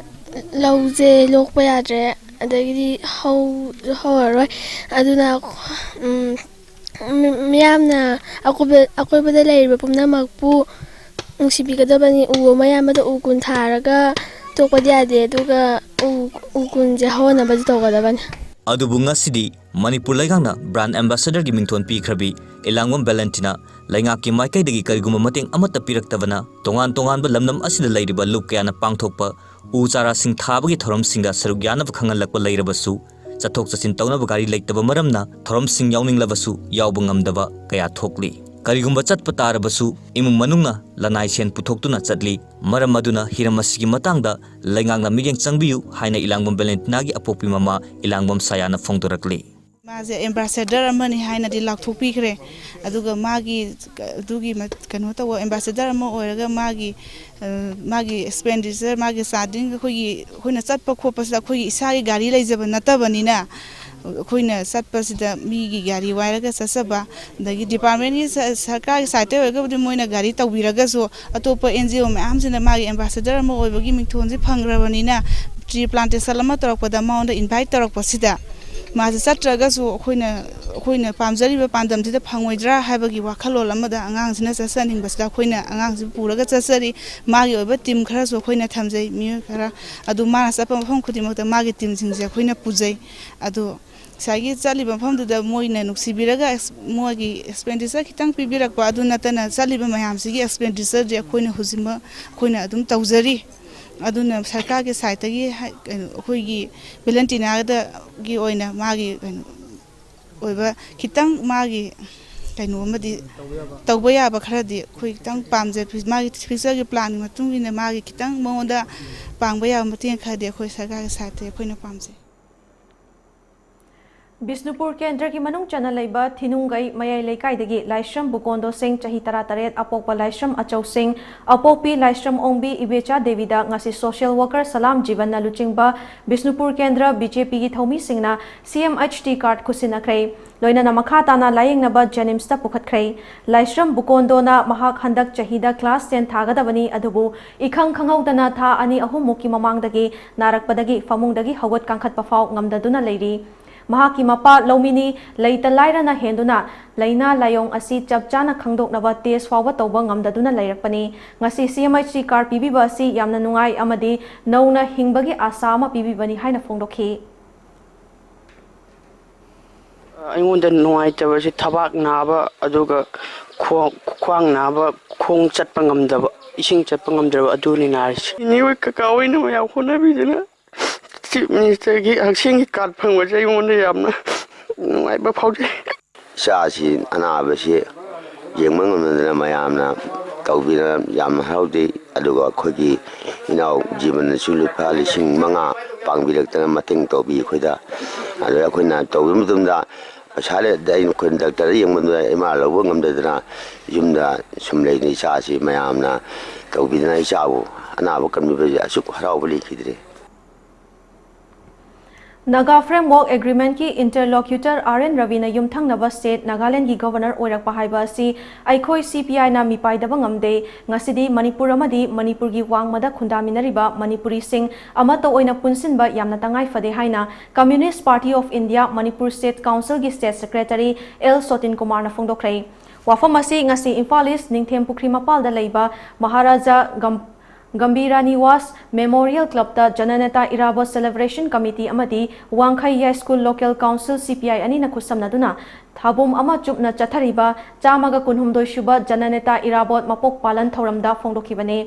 ꯂꯧꯁꯦ ꯂꯣꯛꯄ ꯌꯥꯗ꯭ꯔꯦ, ꯑꯗꯒꯤꯗꯤ ꯍꯧ-, ꯍꯧꯔꯔꯣꯏ꯫ ꯑꯗꯨꯅ, ꯎꯝ, ꯃꯤ-, ꯃꯤꯌꯥꯝꯅ ꯑꯀꯣꯏꯕ-, ꯑꯀꯣꯏꯕꯗ ꯂꯩꯔꯤꯕ ꯄꯨꯝꯅꯃꯛꯄꯨ ꯅꯨꯡꯁꯤꯕꯤꯒꯗꯕꯅꯤ꯫ ꯎ ꯑꯃ ꯌꯥꯟꯕꯗ ꯎ ꯀꯨꯟ ꯊꯥꯔꯒ ꯇꯣꯛꯄꯗꯤ ꯌꯥꯗꯦ, ꯑꯗꯨꯒ ꯎ, ꯎ ꯀꯨꯟꯁꯦ ꯍꯧꯍꯟꯅꯕꯁꯨ ꯇꯧꯒꯗꯕꯅꯤ꯫ ꯑꯗꯨꯕꯨ ꯉꯁꯤꯗꯤ ꯃꯅꯤꯄꯨꯔ ꯂꯩꯉꯥꯛꯅ brand ambassadorꯒꯤ ꯃꯤꯡꯊꯣꯟ ꯄꯤꯈ꯭ꯔꯕꯤ ꯏꯂꯥꯡꯕꯝ ꯚꯦꯂꯦꯟꯇꯤꯅꯥ ꯂꯩꯉꯥꯛꯀꯤ ꯃꯥꯏꯀꯩꯗꯒꯤ ꯀꯔꯤꯒꯨꯝꯕ ꯃꯇꯦꯡ ꯑꯃꯠꯇ ꯄꯤꯔꯛꯇꯕꯅ ꯇꯣꯉꯥꯟ ꯇꯣꯉꯥꯟꯕ ꯂꯝꯗꯝ ꯑꯁꯤꯗ ꯂꯩꯔꯤꯕ ꯂꯨꯞ ꯀꯌꯥꯅ ꯄꯥꯡꯊꯣꯛꯄ ꯎ ꯆꯥꯔꯥꯁꯤꯡ ꯊꯥꯕꯒꯤ ꯊꯧꯔꯝꯁꯤꯡꯗ ꯁꯔꯨꯛ ꯌꯥꯅꯕ ꯈꯪꯍꯜꯂꯛꯄ ꯂꯩꯔꯕꯁꯨ, ꯆꯠꯊꯣꯛ ꯆꯠꯁꯤꯟ ꯇꯧꯅꯕ ꯒꯥꯔꯤ ꯂꯩꯇꯕ ꯃꯔꯝꯅ ꯊꯧꯔꯝꯁꯤꯡ ꯌꯥꯎꯅꯤꯡꯂꯕꯁꯨ ꯌꯥꯎꯕ ꯉꯝꯗꯕ ꯀꯌꯥ ꯊꯣꯛꯂꯤ꯫ ꯀꯔꯤꯒꯨꯝꯕ ꯆꯠꯄ ꯇꯥꯔꯕꯁꯨ ꯏꯃꯨꯡ ꯃꯅꯨꯡꯅ ꯂꯅꯥꯏ ꯁꯦꯟ ꯄꯨꯊꯣꯛꯇꯨꯅ ꯆꯠꯂꯤ꯫ ꯃꯔꯝ ꯑꯗꯨꯅ ꯍꯤꯔꯝ ꯑꯁꯤꯒꯤ ꯃꯇꯥꯡꯗ ꯂꯩꯉꯥꯛꯅ ꯃꯤꯠꯌꯦꯡ ꯆꯪꯕꯤꯌꯨ ꯍꯥꯏꯅ ꯏꯂꯥꯡꯕꯝ ꯚꯦꯂꯦꯟꯇꯤꯅꯥꯒꯤ ꯑꯄꯣꯛꯄꯤ ꯃꯃꯥ ꯏꯂꯥꯡꯕꯝ ꯁꯥꯌꯥꯅ ꯐꯣꯡꯗꯣꯔꯛꯂꯤ꯫ ꯃꯥꯁꯦ ambassador ꯑꯃꯅꯤ ꯍꯥꯏꯅꯗꯤ ꯂꯥꯎꯊꯣꯛꯄꯤꯈ꯭ꯔꯦ꯫ ꯑꯗꯨꯒ ꯃꯥꯒꯤ, ꯑꯗꯨꯒꯤ ꯃ-, ꯀꯩꯅꯣ ꯇꯧꯕ ambassador ꯑꯃ ꯑꯣꯏꯔꯒ ꯃꯥꯒꯤ, ꯑ, ꯃꯥꯒꯤ expenditure, ꯃꯥꯒꯤ ꯆꯥꯗꯤꯡ, ꯑꯩꯈꯣꯏꯒꯤ, ꯑꯩꯈꯣꯏꯅ ꯆꯠꯄ ꯈꯣꯠꯄꯁꯤꯗ ꯑꯩꯈꯣꯏꯒꯤ ꯏꯁꯥꯒꯤ ꯒꯥꯔꯤ ꯂꯩꯖꯕ ꯅꯠꯇꯕꯅꯤꯅ, ꯑꯩꯈꯣꯏꯅ ꯆꯠꯄꯁꯤꯗ ꯃꯤꯒꯤ ꯒꯥꯔꯤ ꯋꯥꯏꯔꯒ ꯆꯠꯆꯕ, ꯑꯗꯒꯤ departmentꯀꯤ ꯁ-, ꯁꯔꯀꯥꯔꯒꯤ sideꯇꯩ ꯑꯣꯏꯔꯒꯕꯨꯗꯤ ꯃꯣꯏꯅ ꯒꯥꯔꯤ ꯇꯧꯕꯤꯔꯒꯁꯨ, ꯑꯇꯣꯞꯄ NGO ꯃꯌꯥꯝꯁꯤꯅ ꯃꯥꯒꯤ ambassador ꯑꯃ ꯑꯣꯏꯕꯒꯤ ꯃꯤꯡꯊꯣꯟꯁꯤ ꯐꯪꯈ꯭ꯔꯕꯅꯤꯅ, tree plantation ꯑꯃ ꯇꯧꯔꯛꯄꯗ ꯃꯉꯣꯟꯗ invite ꯇꯧꯔꯛꯄꯁꯤꯗ, ꯃꯥꯁꯦ ꯆꯠꯇ꯭ꯔꯒꯁꯨ ꯑꯩꯈꯣꯏꯅ ꯑꯩꯈꯣꯏꯅ ꯄꯥꯝꯖꯔꯤꯕ ꯄꯥꯟꯗꯝꯁꯤꯗ ꯐꯪꯉꯣꯏꯗ꯭ꯔꯥ ꯍꯥꯏꯕꯒꯤ ꯋꯥꯈꯜꯂꯣꯟ ꯑꯃꯗ ꯑꯉꯥꯡꯁꯤꯅ ꯆꯠꯆꯅꯤꯡꯕꯁꯤꯗ ꯑꯩꯈꯣꯏꯅ ꯑꯉꯥꯡꯁꯤ ꯄꯨꯔꯒ ꯆꯠꯆꯔꯤ꯫ ꯃꯥꯒꯤ ꯑꯣꯏꯕ ꯇꯤꯝ ꯈꯔꯁꯨ ꯑꯩꯈꯣꯏꯅ ꯊꯝꯖꯩ, ꯃꯤꯑꯣꯏ ꯈꯔ꯫ ꯑꯗꯨ ꯃꯥꯅ ꯆꯠꯄ ꯃꯐꯝ ꯈꯨꯗꯤꯡꯃꯛꯇ ꯃꯥꯒꯤ ꯇꯤꯝꯁꯤꯡꯁꯦ ꯑꯩꯈꯣꯏꯅ ꯄꯨꯖꯩ꯫ ꯑꯗꯨ ꯉꯁꯥꯏꯒꯤ ꯆꯠꯂꯤꯕ ꯃꯐꯝꯗꯨꯗ ꯃꯣꯏꯅ ꯅꯨꯡꯁꯤꯕꯤꯔꯒ ꯑꯦꯛꯁ-, ꯃꯣꯏꯒꯤ ꯑꯦꯛꯁꯄꯦꯟꯗꯤꯆꯔ ꯈꯤꯇꯪ ꯄꯤꯕꯤꯔꯛꯄ ꯑꯗꯨ ꯅꯠꯇꯅ, ꯆꯠꯂꯤꯕ ꯃꯌꯥꯝꯁꯤꯒꯤ ꯑꯦꯛꯁꯄꯦꯟꯗꯤꯆꯔꯗꯤ ꯑꯩꯈꯣꯏꯅ ꯍꯧꯖꯤꯛꯃꯛ ꯑꯩꯈꯣꯏꯅ ꯑꯗꯨꯝ ꯇꯧꯖꯔꯤ꯫ ꯑꯗꯨꯅ ꯁꯔꯀꯥꯔꯒꯤ ꯁꯥꯏꯠꯇꯒꯤ ꯍꯥꯏ-, ꯀꯩꯅꯣ, ꯑꯩꯈꯣꯏꯒꯤ ꯚꯦꯂꯦꯟꯇꯤꯅꯥꯒꯤ ꯑꯣꯏꯅ ꯃꯥꯒꯤ ꯀꯩꯅꯣ ꯑꯣꯏꯕ ꯈꯤꯇꯪ ꯃꯥꯒꯤ ꯀꯩꯅꯣ ꯑꯃꯗꯤ ꯇꯧꯕ ꯌꯥꯕ ꯈꯔꯗꯤ ꯑꯩꯈꯣꯏ ꯈꯤꯇꯪ ꯄꯥꯝꯖꯩ꯫ ꯃꯥꯒꯤ ꯐ꯭ꯌꯨꯆꯔꯒꯤ ꯄ꯭ꯂꯥꯟꯒꯤ ꯃꯇꯨꯡ ꯏꯟꯅ ꯃꯥꯒꯤ ꯈꯤꯇꯪ ꯃꯉꯣꯟꯗ ꯄꯥꯡꯕ ꯌꯥꯕ ꯃꯇꯦꯡ ꯈꯔꯗꯤ ꯑꯩꯈꯣꯏ ꯁꯔꯀꯥꯔꯒꯤ ꯁꯥꯏꯠꯇꯒꯤ ꯑꯩꯈꯣꯏꯅ ꯄꯥꯝꯖꯩ꯫ ꯕꯤꯁꯅꯨꯄꯨꯔ ꯀꯦꯟꯗ꯭ꯔꯒꯤ ꯃꯅꯨꯡ ꯆꯟꯅ ꯂꯩꯕ ꯊꯤꯅꯨꯡꯒꯩ ꯃꯌꯥꯏ ꯂꯩꯀꯥꯏꯗꯒꯤ ꯂꯥꯏꯁ꯭ꯔꯝ ꯕꯨꯀꯣꯟꯗꯣ ꯁꯤꯡ, ꯆꯍꯤ ꯇꯔꯥꯇꯔꯦꯠ, ꯑꯄꯣꯛꯄ ꯂꯥꯏꯁ꯭ꯔꯝ ꯑꯆꯧ ꯁꯤꯡ, ꯑꯄꯣꯛꯄꯤ ꯂꯥꯏꯁ꯭ꯔꯝ ꯑꯣꯡꯕꯤ ꯏꯕꯦꯆꯥ ꯗꯦꯕꯤꯗ ꯉꯁꯤ ꯁꯣꯁꯤꯌꯦꯜ ꯋꯥꯔꯀꯔ ꯁꯂꯥꯝ ꯖꯤꯕꯟꯅ ꯂꯨꯆꯤꯡꯕ ꯕꯤꯁꯅꯨꯄꯨꯔ ꯀꯦꯟꯗ꯭ꯔ ꯕꯤ ꯖꯦ ꯄꯤꯒꯤ ꯊꯧꯃꯤꯁꯤꯡꯅ ꯁꯤ ꯑꯦꯝ ꯑꯩꯆ ꯇꯤ ꯀꯥꯔꯗ ꯈꯨꯠꯁꯤꯟꯅꯈ꯭ꯔꯦ꯫ ꯂꯣꯏꯅꯅ ꯃꯈꯥ ꯇꯥꯅ ꯂꯥꯌꯦꯡꯅꯕ ꯖꯦꯅꯤꯝꯁꯇ ꯄꯨꯈꯠꯈ꯭ꯔꯦ꯫ ꯂꯥꯏꯁ꯭ꯔꯝ ꯕꯨꯀꯣꯟꯗꯣꯅ ꯃꯍꯥꯛ ꯍꯟꯗꯛ ꯆꯍꯤꯗ ꯀ꯭ꯂꯥꯁ ꯇꯦꯟ ꯊꯥꯒꯗꯕꯅꯤ, ꯑꯗꯨꯕꯨ ꯏꯈꯪ ꯈꯪꯍꯧꯗꯅ ꯊꯥ ꯑꯅꯤ ꯑꯍꯨꯝꯃꯨꯛꯀꯤ ꯃꯃꯥꯡꯗꯒꯤ ꯅꯥꯔꯛꯄꯗꯒꯤ ꯐꯃꯨꯡꯗꯒꯤ ꯍꯧꯒꯠ ꯀꯥꯡꯈꯠꯄ ꯐꯥꯎ ꯉꯝꯗꯗꯨꯅ ꯂꯩꯔꯤ꯫ ꯃꯍꯥꯛꯀꯤ ꯃꯄꯥ ꯂꯧꯃꯤꯅꯤ ꯂꯩꯇ ꯂꯥꯏꯔꯅ ꯍꯦꯟꯗꯨꯅ ꯂꯥꯏꯅꯥ ꯂꯥꯏꯑꯣꯡ ꯑꯁꯤ ꯆꯞ ꯆꯥꯅ ꯈꯪꯗꯣꯛꯅꯕ ꯇꯦꯁ ꯐꯥꯎꯕ ꯇꯧꯕ ꯉꯝꯗꯗꯨꯅ ꯂꯩꯔꯛꯄꯅꯤ꯫ ꯉꯁꯤ ꯁꯤ ꯑꯦꯝ ꯑꯩꯆ ꯁꯤ ꯀꯥꯔꯗ ꯄꯤꯕꯤꯕ ꯑꯁꯤ ꯌꯥꯝꯅ ꯅꯨꯡꯉꯥꯏ ꯑꯃꯗꯤ ꯅꯧꯅ ꯍꯤꯡꯕꯒꯤ ꯑꯥꯁꯥ ꯑꯃ ꯄꯤꯕꯤꯕꯅꯤ ꯍꯥꯏꯅ ꯐꯣꯡꯗꯣꯛꯈꯤ꯫ ꯑꯩꯉꯣꯟꯗ ꯅꯨꯡꯉꯥꯏꯇꯕꯁꯤ ꯊꯕꯥꯛ ꯅꯥꯕ, ꯑꯗꯨꯒ ꯈꯣꯡ, ꯈ꯭ꯋꯥꯡ ꯅꯥꯕ, ꯈꯣꯡ ꯆꯠꯄ ꯉꯝꯗꯕ, ꯏꯁꯤꯡ ꯆꯠꯄ ꯉꯝꯗ꯭ꯔꯕ ꯑꯗꯨꯅꯤ ꯅꯥꯔꯤꯁꯦ꯫ ꯏꯅꯦ ꯍꯣꯏ ꯀꯀꯥ ꯍꯣꯏꯅ ꯃꯌꯥꯝ ꯍꯣꯠꯅꯕꯤꯗꯅ ꯆꯤꯐ ꯃꯤꯅꯤꯁꯇꯔꯒꯤ ꯍꯛꯁꯦꯜꯒꯤ ꯀꯥꯔꯗ ꯐꯪꯕꯁꯦ ꯑꯩꯉꯣꯟꯗ ꯌꯥꯝꯅ ꯅꯨꯡꯉꯥꯏꯕ ꯐꯥꯎꯖꯩ꯫ ꯏꯆꯥꯁꯤ ꯑꯅꯥꯕꯁꯤ ꯌꯦꯡꯕ ꯉꯝꯅꯗꯅ ꯃꯌꯥꯝꯅ ꯇꯧꯕꯤꯗꯅ ꯌꯥꯝꯅ ꯍꯔꯥꯎꯖꯩ꯫ ꯑꯗꯨꯒ ꯑꯩꯈꯣꯏꯒꯤ ꯏꯅꯥꯎ ꯖꯤꯕꯟꯅꯁꯨ ꯂꯨꯄꯥ ꯂꯤꯁꯤꯡ ꯃꯉꯥ ꯄꯥꯡꯕꯤꯔꯛꯇꯅ ꯃꯇꯦꯡ ꯇꯧꯕꯤ ꯑꯩꯈꯣꯏꯗ꯫ ꯑꯗꯨꯗ ꯑꯩꯈꯣꯏꯅ ꯇꯧꯕ ꯃꯇꯝꯗ ꯄꯩꯁꯥ ꯂꯩꯔꯗꯤ ꯑꯩꯅ, ꯑꯩꯈꯣꯏꯅ ꯗꯥꯛꯇꯔꯗ ꯌꯦꯡꯕꯗ ꯏꯃꯥ ꯂꯧꯕ ꯉꯝꯗꯗꯅ ꯌꯨꯝꯗ ꯁꯨꯝ ꯂꯩꯅ ꯏꯆꯥꯁꯤ ꯃꯌꯥꯝꯅ ꯇꯧꯕꯤꯗꯅ ꯏꯆꯥꯕꯨ ꯑꯅꯥꯕ ꯀꯟꯕꯤꯕꯁꯦ ꯑꯁꯨꯛ ꯍꯔꯥꯎꯕ ꯂꯩꯈꯤꯗ꯭ꯔꯤ꯫ ꯅꯥꯒꯥ ꯐ꯭ꯔꯦꯝꯋꯔꯛ ꯑꯦꯒ꯭ꯔꯤꯃꯦꯟꯠꯀꯤ ꯏꯟꯇꯔꯂꯣꯀ꯭ꯌꯨꯇꯔ ꯑꯥꯔ ꯑꯦꯟ ꯔꯕꯤꯅ ꯌꯨꯝꯊꯪꯅꯕ ꯁ꯭ꯇꯦꯠ ꯅꯥꯒꯥꯂꯦꯟꯗꯒꯤ ꯒꯕꯔꯅꯔ ꯑꯣꯏꯔꯛꯄ ꯍꯥꯏꯕ ꯑꯁꯤ ꯑꯩꯈꯣꯏ ꯁꯤ ꯄꯤ ꯑꯥꯏꯅ ꯃꯤꯄꯥꯏꯗꯕ ꯉꯝꯗꯦ꯫ ꯉꯁꯤꯗꯤ ꯃꯅꯤꯄꯨꯔ ꯑꯃꯗꯤ ꯃꯅꯤꯄꯨꯔꯒꯤ ꯋꯥꯡꯃꯗ ꯈꯨꯟꯗꯥꯃꯤꯟꯅꯔꯤꯕ ꯃꯅꯤꯄꯨꯔꯤꯁꯤꯡ ꯑꯃꯠꯇ ꯑꯣꯏꯅ ꯄꯨꯟꯁꯤꯟꯕ ꯌꯥꯝꯅ ꯇꯉꯥꯏ ꯐꯗꯦ ꯍꯥꯏꯅ Communist Party of India Manipur State Councilꯒꯤ ꯁ꯭ꯇꯦꯠ ꯁꯦꯀ꯭ꯔꯦꯇꯔꯤ ꯑꯦꯜ ꯁꯣꯇꯤꯟ ꯀꯨꯃꯥꯔꯅ ꯐꯣꯡꯗꯣꯛꯈ꯭ꯔꯦ꯫ ꯋꯥꯐꯝ ꯑꯁꯤ ꯉꯁꯤ ꯏꯝꯐꯥꯜ ꯏꯁ ꯅꯤꯡꯊꯦꯝ ꯄꯨꯈ꯭ꯔꯤ ꯃꯄꯥꯜꯗ ꯂꯩꯕ ꯃꯍꯥꯔꯥꯖꯥ ꯒꯝ-, ꯒꯝꯚꯤꯔꯥ ꯅꯤꯋꯥꯁ ꯃꯦꯃꯣꯔꯤꯌꯦꯜ ꯀ꯭ꯂꯕꯇ ꯖꯅꯅꯦꯇꯥ ꯏꯔꯥꯕꯣꯠ ꯁꯦꯂꯦꯕ꯭ꯔꯦꯁꯟ ꯀꯃꯤꯇꯤ ꯑꯃꯗꯤ ꯋꯥꯡꯈꯩ ꯌꯥꯏꯁ꯭ꯀꯨꯜ ꯂꯣꯀꯦꯜ ꯀꯥꯎꯟꯁꯤꯜ ꯁꯤ ꯄꯤ ꯑꯥꯏ ꯑꯅꯤꯅ ꯈꯨꯠꯁꯝꯅꯗꯨꯅ ꯊꯥꯕꯨꯝ ꯑꯃ ꯆꯨꯞꯅ ꯆꯠꯊꯔꯤꯕ ꯆꯥꯝꯃꯒ ꯀꯨꯟꯍꯨꯝꯗꯣꯏ ꯁꯨꯕ ꯖꯅꯅꯦꯇꯥ ꯏꯔꯥꯕꯣꯠ ꯃꯄꯣꯛ ꯄꯥꯂꯟ ꯊꯧꯔꯝꯗ ꯐꯣꯡꯗꯣꯛꯈꯤꯕꯅꯤ꯫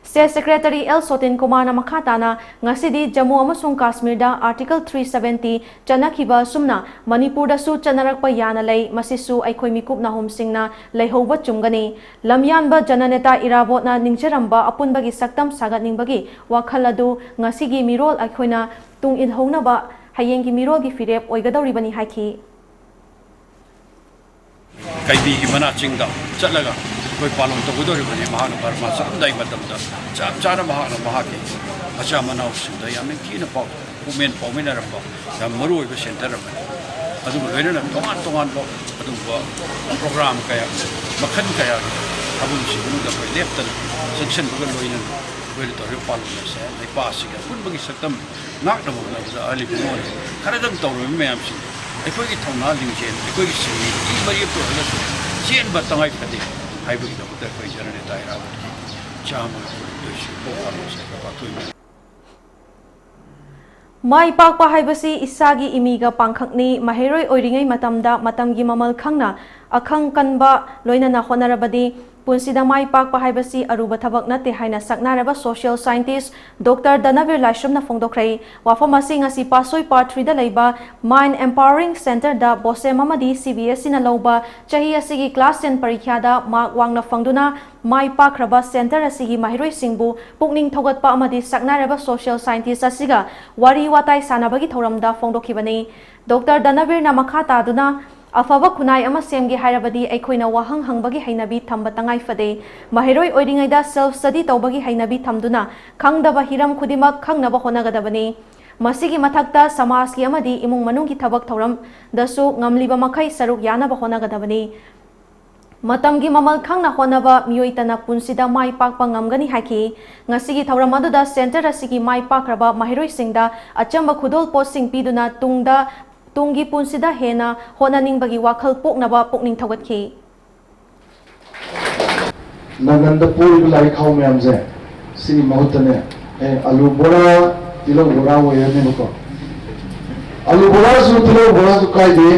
ꯁ꯭ꯇꯦꯠ ꯁꯦꯀ꯭ꯔꯦꯇꯔꯤ ꯑꯦꯜ ꯁꯣꯇꯤꯟ ꯀꯨꯃꯥꯔꯅ ꯃꯈꯥ ꯇꯥꯅ, ꯉꯁꯤꯗꯤ ꯖꯝꯃꯨ ꯑꯃꯁꯨꯡ ꯀꯥꯁꯃꯤꯔꯗ ꯑꯥꯔꯇꯤꯀꯜ ꯊ꯭ꯔꯤ ꯁꯚꯦꯟꯇꯤ ꯆꯠꯅꯈꯤꯕ ꯑꯁꯨꯝꯅ ꯃꯅꯤꯄꯨꯔꯗꯁꯨ ꯆꯠꯅꯔꯛꯄ ꯌꯥꯅ ꯂꯩ, ꯃꯁꯤꯁꯨ ꯑꯩꯈꯣꯏ ꯃꯤꯀꯨꯞ ꯅꯥꯍꯨꯝꯁꯤꯡꯅ ꯂꯩꯍꯧꯕ ꯆꯨꯝꯒꯅꯤ꯫ ꯂꯝꯌꯥꯟꯕ ꯖꯅꯅꯦꯇꯥ ꯏꯔꯥꯕꯣꯠꯅ ꯅꯤꯡꯖꯔꯝꯕ ꯑꯄꯨꯟꯕꯒꯤ ꯁꯛꯇꯝ ꯁꯥꯒꯠꯅꯤꯡꯕꯒꯤ ꯋꯥꯈꯜ ꯑꯗꯨ ꯉꯁꯤꯒꯤ ꯃꯤꯔꯣꯜ ꯑꯩꯈꯣꯏꯅ ꯇꯨꯡ ꯏꯜꯍꯧꯅꯕ ꯍꯌꯦꯡꯒꯤ ꯃꯤꯔꯣꯜꯒꯤ ꯐꯤꯔꯦꯞ ꯑꯣꯏꯒꯗꯧꯔꯤꯕꯅꯤ ꯍꯥꯏꯈꯤ꯫ ꯀꯩꯕꯤꯒꯤ ꯃꯅꯥ ꯆꯤꯡꯗ ꯆꯠꯂꯒ ꯑꯩꯈꯣꯏ ꯄꯥꯂꯣꯟ ꯇꯧꯒꯗꯧꯔꯤꯕꯅꯤ꯫ ꯃꯍꯥꯛꯅ ꯕꯔꯃꯥ ꯆꯠꯂꯝꯗꯥꯏ ꯃꯇꯝꯗ ꯆꯞ ꯆꯥꯅ ꯃꯍꯥꯛꯅ ꯃꯍꯥꯛꯀꯤ ꯃꯆꯥ ꯃꯅꯥꯎꯁꯤꯡꯗ ꯌꯥꯝ ꯅꯤꯡꯊꯤꯅ ꯄꯥꯎ ꯄꯨꯛꯃꯦꯟ ꯄꯥꯎꯃꯤꯟꯅꯔꯝꯕ ꯌꯥꯝ ꯃꯔꯨ ꯑꯣꯏꯕ ꯁꯦꯟꯇꯔ ꯑꯃꯅꯤ꯫ ꯑꯗꯨꯒ ꯂꯣꯏꯅꯅ ꯇꯣꯉꯥꯟ ꯇꯣꯉꯥꯟꯕ ꯑꯗꯨꯒꯨꯝꯕ ꯄ꯭ꯔꯣꯒ꯭ꯔꯥꯝ ꯀꯌꯥ, ꯃꯈꯜ ꯀꯌꯥꯒꯤ ꯊꯕꯛꯁꯤꯡ ꯃꯅꯨꯡꯗ ꯑꯩꯈꯣꯏ ꯂꯦꯞꯇꯅ ꯆꯪꯁꯤꯟꯕꯒ ꯂꯣꯏꯅꯅ ꯑꯩꯈꯣꯏꯅ ꯇꯧꯔꯤꯕ ꯄꯥꯂꯣꯟ ꯑꯁꯦ ꯂꯩꯄꯥꯛ ꯑꯁꯤꯒꯤ ꯑꯄꯨꯟꯕꯒꯤ ꯁꯛꯇꯝ ꯉꯥꯛꯅꯕ ꯍꯣꯠꯅꯕꯗ ꯑꯔꯤꯕ ꯃꯤꯑꯣꯏ ꯈꯔꯗꯪ ꯇꯧꯔꯕ ꯃꯌꯥꯝꯁꯤꯡ ꯑꯩꯈꯣꯏꯒꯤ ꯊꯧꯅꯥ ꯂꯤꯡꯖꯦꯜ, ꯑꯩꯈꯣꯏꯒꯤ ꯁꯤꯟꯃꯤ ꯃꯤ ꯃꯔꯤ ꯑꯣꯏꯔꯒꯁꯨ ꯆꯦꯟꯕ ꯇꯉꯥꯏ ꯐꯗꯦ ꯍꯥꯏꯕꯒꯤꯗꯃꯛꯇ ꯑꯩꯈꯣꯏ ꯖꯅꯅꯦꯇꯥ ꯏꯔꯥꯕꯣꯠꯀꯤ ꯆꯥꯝꯃꯒ ꯀꯨꯟꯍꯨꯝꯗꯣꯏ ꯁꯨꯕ ꯄꯥꯂꯣꯟꯁꯦ ꯄꯥꯡꯊꯣꯛꯏ꯫ ꯃꯥꯏ ꯄꯥꯛꯄ ꯍꯥꯏꯕꯁꯤ ꯏꯁꯥꯒꯤ ꯏꯃꯤꯒ ꯄꯥꯡꯈꯛꯅꯤ꯫ ꯃꯍꯩꯔꯣꯏ ꯑꯣꯏꯔꯤꯉꯩ ꯃꯇꯝꯗ ꯃꯇꯝꯒꯤ ꯃꯃꯜ ꯈꯪꯅ ꯑꯈꯪ ꯀꯟꯕ ꯂꯣꯏꯅꯅ ꯍꯣꯠꯅꯔꯕꯗꯤ ꯄꯨꯟꯁꯤꯗ ꯃꯥꯏ ꯄꯥꯛꯄ ꯍꯥꯏꯕꯁꯤ ꯑꯔꯨꯕ ꯊꯕꯛ ꯅꯠꯇꯦ ꯍꯥꯏꯅ ꯁꯛꯅꯥꯏꯔꯕ social scientist ꯗꯣꯛꯇꯔ ꯙꯅꯕꯤꯔ ꯂꯥꯏꯁ꯭ꯔꯝꯅ ꯐꯣꯡꯗꯣꯛꯈ꯭ꯔꯦ꯫ ꯋꯥꯐꯝ ꯑꯁꯤ ꯉꯁꯤ ꯄꯥꯠꯁꯣꯏ ꯄꯥꯔꯠ ꯊ꯭ꯔꯤꯗ ꯂꯩꯕ Mind Empowering Centreꯗ ꯕꯣꯁꯦꯝ ꯑꯃꯗꯤ ꯁꯤ ꯕꯤ ꯑꯦꯁ ꯏꯅ ꯂꯧꯕ ꯆꯍꯤ ꯑꯁꯤꯒꯤ class ten ꯄꯔꯤꯈ꯭ꯌꯥꯗ mark ꯋꯥꯡꯅ ꯐꯪꯗꯨꯅ ꯃꯥꯏ ꯄꯥꯛꯈ꯭ꯔꯕ centre ꯑꯁꯤꯒꯤ ꯃꯍꯩꯔꯣꯏꯁꯤꯡꯕꯨ ꯄꯨꯛꯅꯤꯡ ꯊꯧꯒꯠꯄ ꯑꯃꯗꯤ ꯁꯛꯅꯥꯏꯔꯕ social scientist ꯑꯁꯤꯒ ꯋꯥꯔꯤ ꯋꯥꯇꯥꯏ ꯁꯥꯟꯅꯕꯒꯤ ꯊꯧꯔꯝꯗ ꯐꯣꯡꯗꯣꯛꯈꯤꯕꯅꯤ꯫ ꯗꯣꯛꯇꯔ ꯙꯅꯕꯤꯔꯅ ꯃꯈꯥ ꯇꯥꯗꯨꯅ, ꯑꯐꯕ ꯈꯨꯟꯅꯥꯏ ꯑꯃ ꯁꯦꯝꯒꯦ ꯍꯥꯏꯔꯕꯗꯤ ꯑꯩꯈꯣꯏꯅ ꯋꯥꯍꯪ ꯍꯪꯕꯒꯤ ꯍꯩꯅꯕꯤ ꯊꯝꯕ ꯇꯉꯥꯏ ꯐꯗꯦ꯫ ꯃꯍꯩꯔꯣꯏ ꯑꯣꯏꯔꯤꯉꯩꯗ self study ꯇꯧꯕꯒꯤ ꯍꯩꯅꯕꯤ ꯊꯝꯗꯨꯅ ꯈꯪꯗꯕ ꯍꯤꯔꯝ ꯈꯨꯗꯤꯡꯃꯛ ꯈꯪꯅꯕ ꯍꯣꯠꯅꯒꯗꯕꯅꯤ꯫ ꯃꯁꯤꯒꯤ ꯃꯊꯛꯇ ꯁꯃꯥꯖꯀꯤ ꯑꯃꯗꯤ ꯏꯃꯨꯡ ꯃꯅꯨꯡꯒꯤ ꯊꯕꯛ ꯊꯧꯔꯝꯗꯁꯨ ꯉꯝꯂꯤꯕ ꯃꯈꯩ ꯁꯔꯨꯛ ꯌꯥꯅꯕ ꯍꯣꯠꯅꯒꯗꯕꯅꯤ꯫ ꯃꯇꯝꯒꯤ ꯃꯃꯜ ꯈꯪꯅ ꯍꯣꯠꯅꯕ ꯃꯤꯑꯣꯏꯇꯅ ꯄꯨꯟꯁꯤꯗ ꯃꯥꯏ ꯄꯥꯛꯄ ꯉꯝꯒꯅꯤ ꯍꯥꯏꯈꯤ꯫ ꯉꯁꯤꯒꯤ ꯊꯧꯔꯝ ꯑꯗꯨꯗ ꯁꯦꯟꯇꯔ ꯑꯁꯤꯒꯤ ꯃꯥꯏ ꯄꯥꯛꯈ꯭ꯔꯕ ꯃꯍꯩꯔꯣꯏꯁꯤꯡꯗ ꯑꯆꯝꯕ ꯈꯨꯗꯣꯜꯄꯣꯠꯁꯤꯡ ꯄꯤꯗꯨꯅ ꯇꯨꯡꯗ, ꯇꯨꯡꯒꯤ ꯄꯨꯟꯁꯤꯗ ꯍꯦꯟꯅ ꯍꯣꯠꯅꯅꯤꯡꯕꯒꯤ ꯋꯥꯈꯜ ꯄꯣꯛꯅꯕ ꯄꯨꯛꯅꯤꯡ ꯊꯧꯒꯠꯈꯤ꯫ ꯅꯪꯒꯟꯗ ꯄꯣꯛꯏꯕ ꯂꯥꯏꯔꯤꯛ ꯈꯥꯎ ꯃꯌꯥꯝꯁꯦ ꯁꯤꯒꯤ ꯃꯍꯨꯠꯇꯅꯦ, ꯑꯦ, ꯑꯂꯨ ꯕꯣꯔꯥ, ꯇꯤꯜꯍꯧ ꯕꯣꯔꯥ ꯑꯣꯏꯔꯅꯦꯕꯀꯣ꯫ ꯑꯂꯨ ꯕꯣꯔꯥꯁꯨ ꯇꯤꯜꯍꯧ ꯕꯣꯔꯥꯁꯨ ꯀꯥꯏꯗꯦ꯫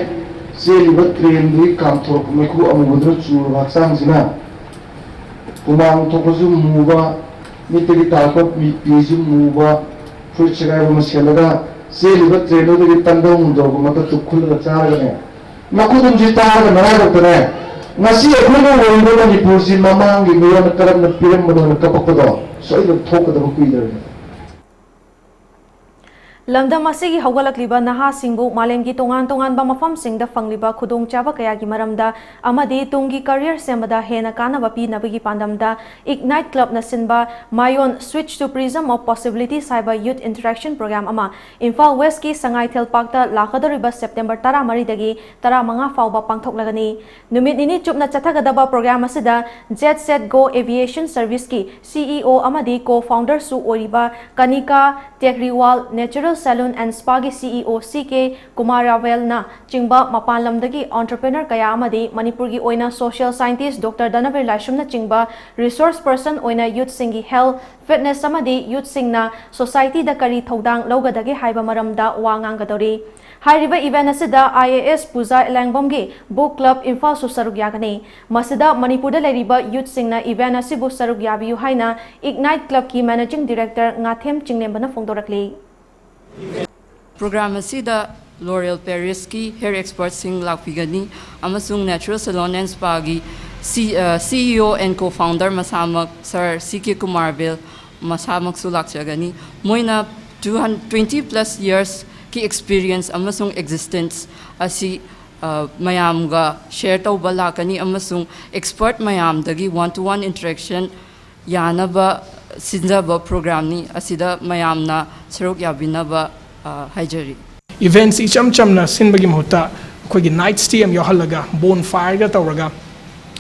ꯆꯦꯜꯂꯤꯕ ꯇ꯭ꯔꯦꯟꯗꯨꯒꯤ ꯀꯥꯝꯊꯣꯔꯛꯄ ꯃꯩꯈꯨ ꯑꯃꯨꯕꯗꯨꯅ ꯆꯨꯔꯕ ꯍꯛꯆꯥꯡꯁꯤꯅ ꯍꯨꯃꯥꯡ ꯊꯣꯛꯄꯁꯨ ꯃꯨꯕ, ꯃꯤꯠꯇꯒꯤ ꯇꯥꯔꯛꯄ ꯃꯤ-, ꯄꯤꯁꯨ ꯃꯨꯕ, ꯐꯨꯔꯤꯠ ꯁꯦꯒꯥꯏꯕ ꯑꯃ ꯁꯦꯠꯂꯒ ꯆꯦꯜꯂꯤꯕ ꯇ꯭ꯔꯦꯟꯗꯨꯗꯒꯤ ꯇꯟꯗꯧ ꯃꯨꯟꯗꯧꯕ ꯃꯀꯛꯇꯨ ꯈꯨꯜꯂꯒ ꯆꯥꯔꯒꯅꯦ, ꯃꯈꯨꯠ ꯑꯃꯁꯤ ꯇꯥꯔꯒ ꯅꯔꯥꯏꯕꯛꯇꯅꯦ, ꯉꯁꯤ ꯑꯩꯈꯣꯏꯅ ꯑꯣꯏꯔꯤꯕ ꯃꯅꯤꯄꯨꯔꯁꯤ ꯃꯃꯥꯡꯒꯤ ꯃꯤꯔꯣꯟꯅ ꯀꯔꯝꯅ ꯄꯤꯔꯝꯕꯅꯣꯅ ꯀꯞꯄꯛꯄꯗꯣ ꯁꯣꯏꯗꯅ ꯊꯣꯛꯀꯗꯕ ꯀꯨꯏꯗ꯭ꯔꯕꯅꯤ꯫ ꯂꯝꯗꯝ ꯑꯁꯤꯒꯤ ꯍꯧꯒꯠꯂꯛꯂꯤꯕ ꯅꯍꯥꯁꯤꯡꯕꯨ ꯃꯥꯂꯦꯝꯒꯤ ꯇꯣꯉꯥꯟ ꯇꯣꯉꯥꯟꯕ ꯃꯐꯝꯁꯤꯡꯗ ꯐꯪꯂꯤꯕ ꯈꯨꯗꯣꯡꯆꯥꯕ ꯀꯌꯥꯒꯤ ꯃꯔꯝꯗ ꯑꯃꯗꯤ ꯇꯨꯡꯒꯤ career ꯁꯦꯝꯕꯗ ꯍꯦꯟꯅ ꯀꯥꯟꯅꯕ ꯄꯤꯅꯕꯒꯤ ꯄꯥꯟꯗꯝꯗ Ignite Clubꯅ ꯁꯤꯟꯕ Mayon Switch to Prism of Possibilities ꯍꯥꯏꯕ youth interaction program ꯑꯃ ꯏꯝꯐꯥꯜ Westꯀꯤ ꯁꯉꯥꯏꯊꯦꯜ ꯄꯥꯔꯛꯇ ꯂꯥꯛꯀꯗꯧꯔꯤꯕ September ꯇꯔꯥꯃꯔꯤꯗꯒꯤ ꯇꯔꯥꯃꯉꯥ ꯐꯥꯎꯕ ꯄꯥꯡꯊꯣꯛꯂꯒꯅꯤ꯫ ꯅꯨꯃꯤꯠ ꯅꯤꯅꯤ ꯆꯨꯞꯅ ꯆꯠꯊꯒꯗꯕ program ꯑꯁꯤꯗ Jet Set Go Aviation Serviceꯀꯤ CEO ꯑꯃꯗꯤ co-founderꯁꯨ ꯑꯣꯏꯔꯤꯕ ꯀꯅꯤꯀꯥ ꯇꯦꯒ꯭ꯔꯤꯋꯥꯜ, Natural Salon and Spaꯒꯤ CEO C K Kumar ꯔꯥꯚꯦꯜꯅ ꯆꯤꯡꯕ ꯃꯄꯥꯟ ꯂꯝꯗꯒꯤ entrepreneur ꯀꯌꯥ ꯑꯃꯗꯤ ꯃꯅꯤꯄꯨꯔꯒꯤ ꯑꯣꯏꯅ social scientist Doctor ꯙꯅꯕꯤꯔ ꯂꯥꯏꯁ꯭ꯔꯝꯅ ꯆꯤꯡꯕ resource person ꯑꯣꯏꯅ youthꯁꯤꯡꯒꯤ health, fitness ꯑꯃꯗꯤ youthꯁꯤꯡꯅ societyꯗ ꯀꯔꯤ ꯊꯧꯗꯥꯡ ꯂꯧꯒꯗꯒꯦ ꯍꯥꯏꯕ ꯃꯔꯝꯗ ꯋꯥ ꯉꯥꯡꯒꯗꯧꯔꯤ꯫ ꯍꯥꯏꯔꯤꯕ event ꯑꯁꯤꯗ IAS ꯄꯨꯖꯥ ꯏꯂꯦꯡꯕꯝꯒꯤ book club ꯏꯝꯐꯥꯜꯁꯨ ꯁꯔꯨꯛ ꯌꯥꯒꯅꯤ꯫ ꯃꯁꯤꯗ ꯃꯅꯤꯄꯨꯔꯗ ꯂꯩꯔꯤꯕ youthꯁꯤꯡꯅ event ꯑꯁꯤꯕꯨ ꯁꯔꯨꯛ ꯌꯥꯕꯤꯌꯨ ꯍꯥꯏꯅ Ignite Clubꯀꯤ managing director ꯉꯥꯊꯦꯝ ꯆꯤꯡꯂꯦꯝꯕꯅ ꯐꯣꯡꯗꯣꯔꯛꯂꯤ꯫ Program ꯑꯁꯤꯗ L'Oreal Parisꯀꯤ hair expertꯁꯤꯡ ꯂꯥꯛꯄꯤꯒꯅꯤ ꯑꯃꯁꯨꯡ Natural Salon and Spaꯒꯤ C, ꯑ, CEO and co-founder ꯃꯁꯥꯃꯛ Sir C K ꯀꯨꯃꯥꯔ ꯔꯥꯚꯦꯜ ꯃꯁꯥꯃꯛꯁꯨ ꯂꯥꯛꯆꯒꯅꯤ꯫ ꯃꯣꯏꯅ two hundred, twenty plus yearsꯀꯤ experience ꯑꯃꯁꯨꯡ existence ꯑꯁꯤ, ꯑ, ꯃꯌꯥꯝꯒ share ꯇꯧꯕ ꯂꯥꯛꯀꯅꯤ ꯑꯃꯁꯨꯡ expert ꯃꯌꯥꯝꯗꯒꯤ one to one interaction ꯌꯥꯅꯕ ꯁꯤꯟꯖꯕ ꯄ꯭ꯔꯣꯒ꯭ꯔꯥꯝꯅꯤ꯫ ꯑꯁꯤꯗ ꯃꯌꯥꯝꯅ ꯁꯔꯨꯛ ꯌꯥꯕꯤꯅꯕ, ꯑ, ꯍꯥꯏꯖꯔꯤ꯫ Events ꯏꯆꯝ ꯆꯝꯅ ꯁꯤꯟꯕꯒꯤ ꯃꯍꯨꯠꯇ ꯑꯩꯈꯣꯏꯒꯤ night stay ꯑꯃ ꯌꯥꯎꯍꯜꯂꯒ, bonfire ꯒ ꯇꯧꯔꯒ,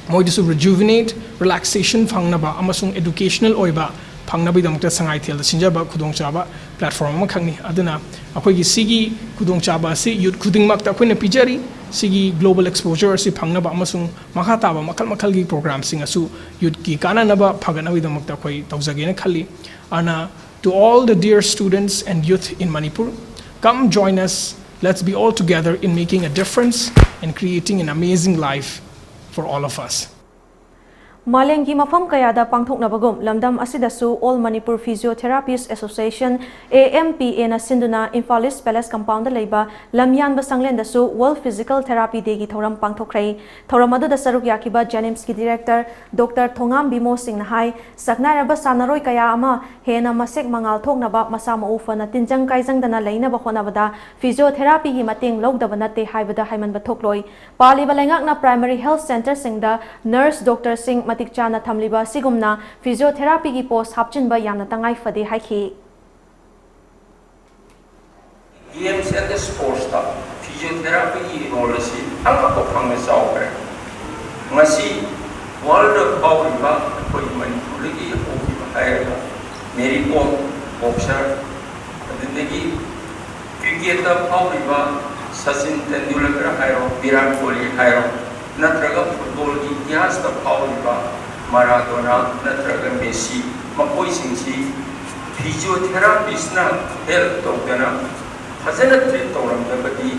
ꯃꯣꯏꯗꯁꯨ rejuvenate, relaxation ꯐꯪꯅꯕ ꯑꯃꯁꯨꯡ educational ꯑꯣꯏꯕ ꯐꯪꯅꯕꯒꯤꯗꯃꯛꯇ ꯁꯉꯥꯏꯊꯦꯜꯗ ꯁꯤꯟꯖꯕ ꯈꯨꯗꯣꯡꯆꯥꯕ platform ꯑꯃꯈꯛꯅꯤ꯫ ꯑꯗꯨꯅ ꯑꯩꯈꯣꯏꯒꯤ ꯁꯤꯒꯤ ꯈꯨꯗꯣꯡꯆꯥꯕ ꯑꯁꯤ youth ꯈꯨꯗꯤꯡꯃꯛꯇ ꯑꯩꯈꯣꯏꯅ ꯄꯤꯖꯔꯤ꯫ ꯁꯤꯒꯤ global exposure ꯑꯁꯤ ꯐꯪꯅꯕ ꯑꯃꯁꯨꯡ ꯃꯈꯥ ꯇꯥꯕ ꯃꯈꯜ ꯃꯈꯜꯒꯤ ꯄ꯭ꯔꯣꯒ꯭ꯔꯥꯝꯁꯤꯡ ꯑꯁꯨ youth ꯀꯤ ꯀꯥꯟꯅꯅꯕ ꯐꯒꯠꯅꯕꯒꯤꯗꯃꯛꯇ ꯑꯩꯈꯣꯏ ꯇꯧꯖꯒꯦꯅ ꯈꯜꯂꯤ꯫ ꯑꯗꯨꯅ, to all the dear students and youth in Manipur, come join us. Let's be all together in making a difference and creating an amazing life for all of us. ꯃꯥꯂꯦꯝꯒꯤ ꯃꯐꯝ ꯀꯌꯥꯗ ꯄꯥꯡꯊꯣꯛꯅꯕꯒꯨꯝ, ꯂꯝꯗꯝ ꯑꯁꯤꯗꯁꯨ All Manipur Physiotherapists Association, A M P A ꯅ ꯁꯤꯟꯗꯨꯅ Imphal East Palace compound ꯗ ꯂꯩꯕ ꯂꯝꯌꯥꯟꯕ ꯁꯪꯂꯦꯟꯗꯁꯨ World Physical Therapy Day ꯒꯤ ꯊꯧꯔꯝ ꯄꯥꯡꯊꯣꯛꯈ꯭ꯔꯦ꯫ ꯊꯧꯔꯝ ꯑꯗꯨꯗ ꯁꯔꯨꯛ ꯌꯥꯈꯤꯕ JNIMS ꯀꯤ director Doctor ꯊꯣꯉꯥꯝ ꯕꯤꯃꯣ ꯁꯤꯡꯅ ꯍꯥꯏ, ꯁꯛꯅꯥꯏꯔꯕ ꯁꯥꯟꯅꯔꯣꯏ ꯀꯌꯥ ꯑꯃ ꯍꯦꯟꯅ ꯃꯁꯦꯛ ꯃꯉꯥꯜ ꯊꯣꯛꯅꯕ, ꯃꯁꯥ ꯃꯎ ꯐꯅ ꯇꯤꯟꯖꯪ ꯀꯥꯏꯖꯪꯗꯅ ꯂꯩꯅꯕ ꯍꯣꯠꯅꯕꯗ physiotherapy ꯒꯤ ꯃꯇꯦꯡ ꯂꯧꯗꯕ ꯅꯠꯇꯦ ꯍꯥꯏꯕꯗ ꯍꯥꯏꯃꯟꯕ ꯊꯣꯛꯂꯣꯏ꯫ ꯄꯥꯜꯂꯤꯕ ꯂꯩꯉꯥꯛꯅ primary health centre ꯁꯤꯡꯗ nurse, doctor ꯁꯤꯡ ꯃꯇꯤꯛ ꯆꯥꯅ ꯊꯝꯂꯤꯕ ꯑꯁꯤꯒꯨꯝꯅ physiotherapy ꯒꯤ post ꯍꯥꯞꯆꯤꯟꯕ ꯌꯥꯝꯅ ꯇꯉꯥꯏ ꯐꯗꯦ ꯍꯥꯏꯈꯤ꯫ Games and Sports ꯇ physiotherapy ꯒꯤ role ꯑꯁꯤ ꯑꯉꯛꯄ ꯐꯪꯅ ꯆꯥꯎꯈ꯭ꯔꯦ꯫ ꯉꯁꯤ world ꯗ ꯐꯥꯎꯔꯤꯕ ꯑꯩꯈꯣꯏ ꯃꯅꯤꯄꯨꯔꯗꯒꯤ ꯍꯧꯈꯤꯕ ꯍꯥꯏꯔꯒ ꯃꯦꯔꯤ ꯀꯣꯝ, boxer, ꯑꯗꯨꯗꯒꯤ cricket ꯇ ꯐꯥꯎꯔꯤꯕ ꯁꯆꯤꯟ ꯇꯦꯟꯗꯨꯂꯀꯔ ꯍꯥꯏꯔꯣ, ꯚꯤꯔꯥꯠ ꯀꯣꯍꯂꯤ ꯍꯥꯏꯔꯣ, ꯅꯠꯇ꯭ꯔꯒ football ꯒꯤ ꯏꯇꯤꯍꯥꯁꯇ ꯐꯥꯎꯔꯤꯕ ꯃꯔꯥꯗꯣꯅꯥ ꯅꯠꯇ꯭ꯔꯒ ꯃꯦꯁꯤ, ꯃꯈꯣꯏꯁꯤꯡꯁꯤ physiotherapist ꯅ help ꯇꯧꯗꯅ ꯐꯖꯅ treat ꯇꯧꯔꯝꯗꯕꯗꯤ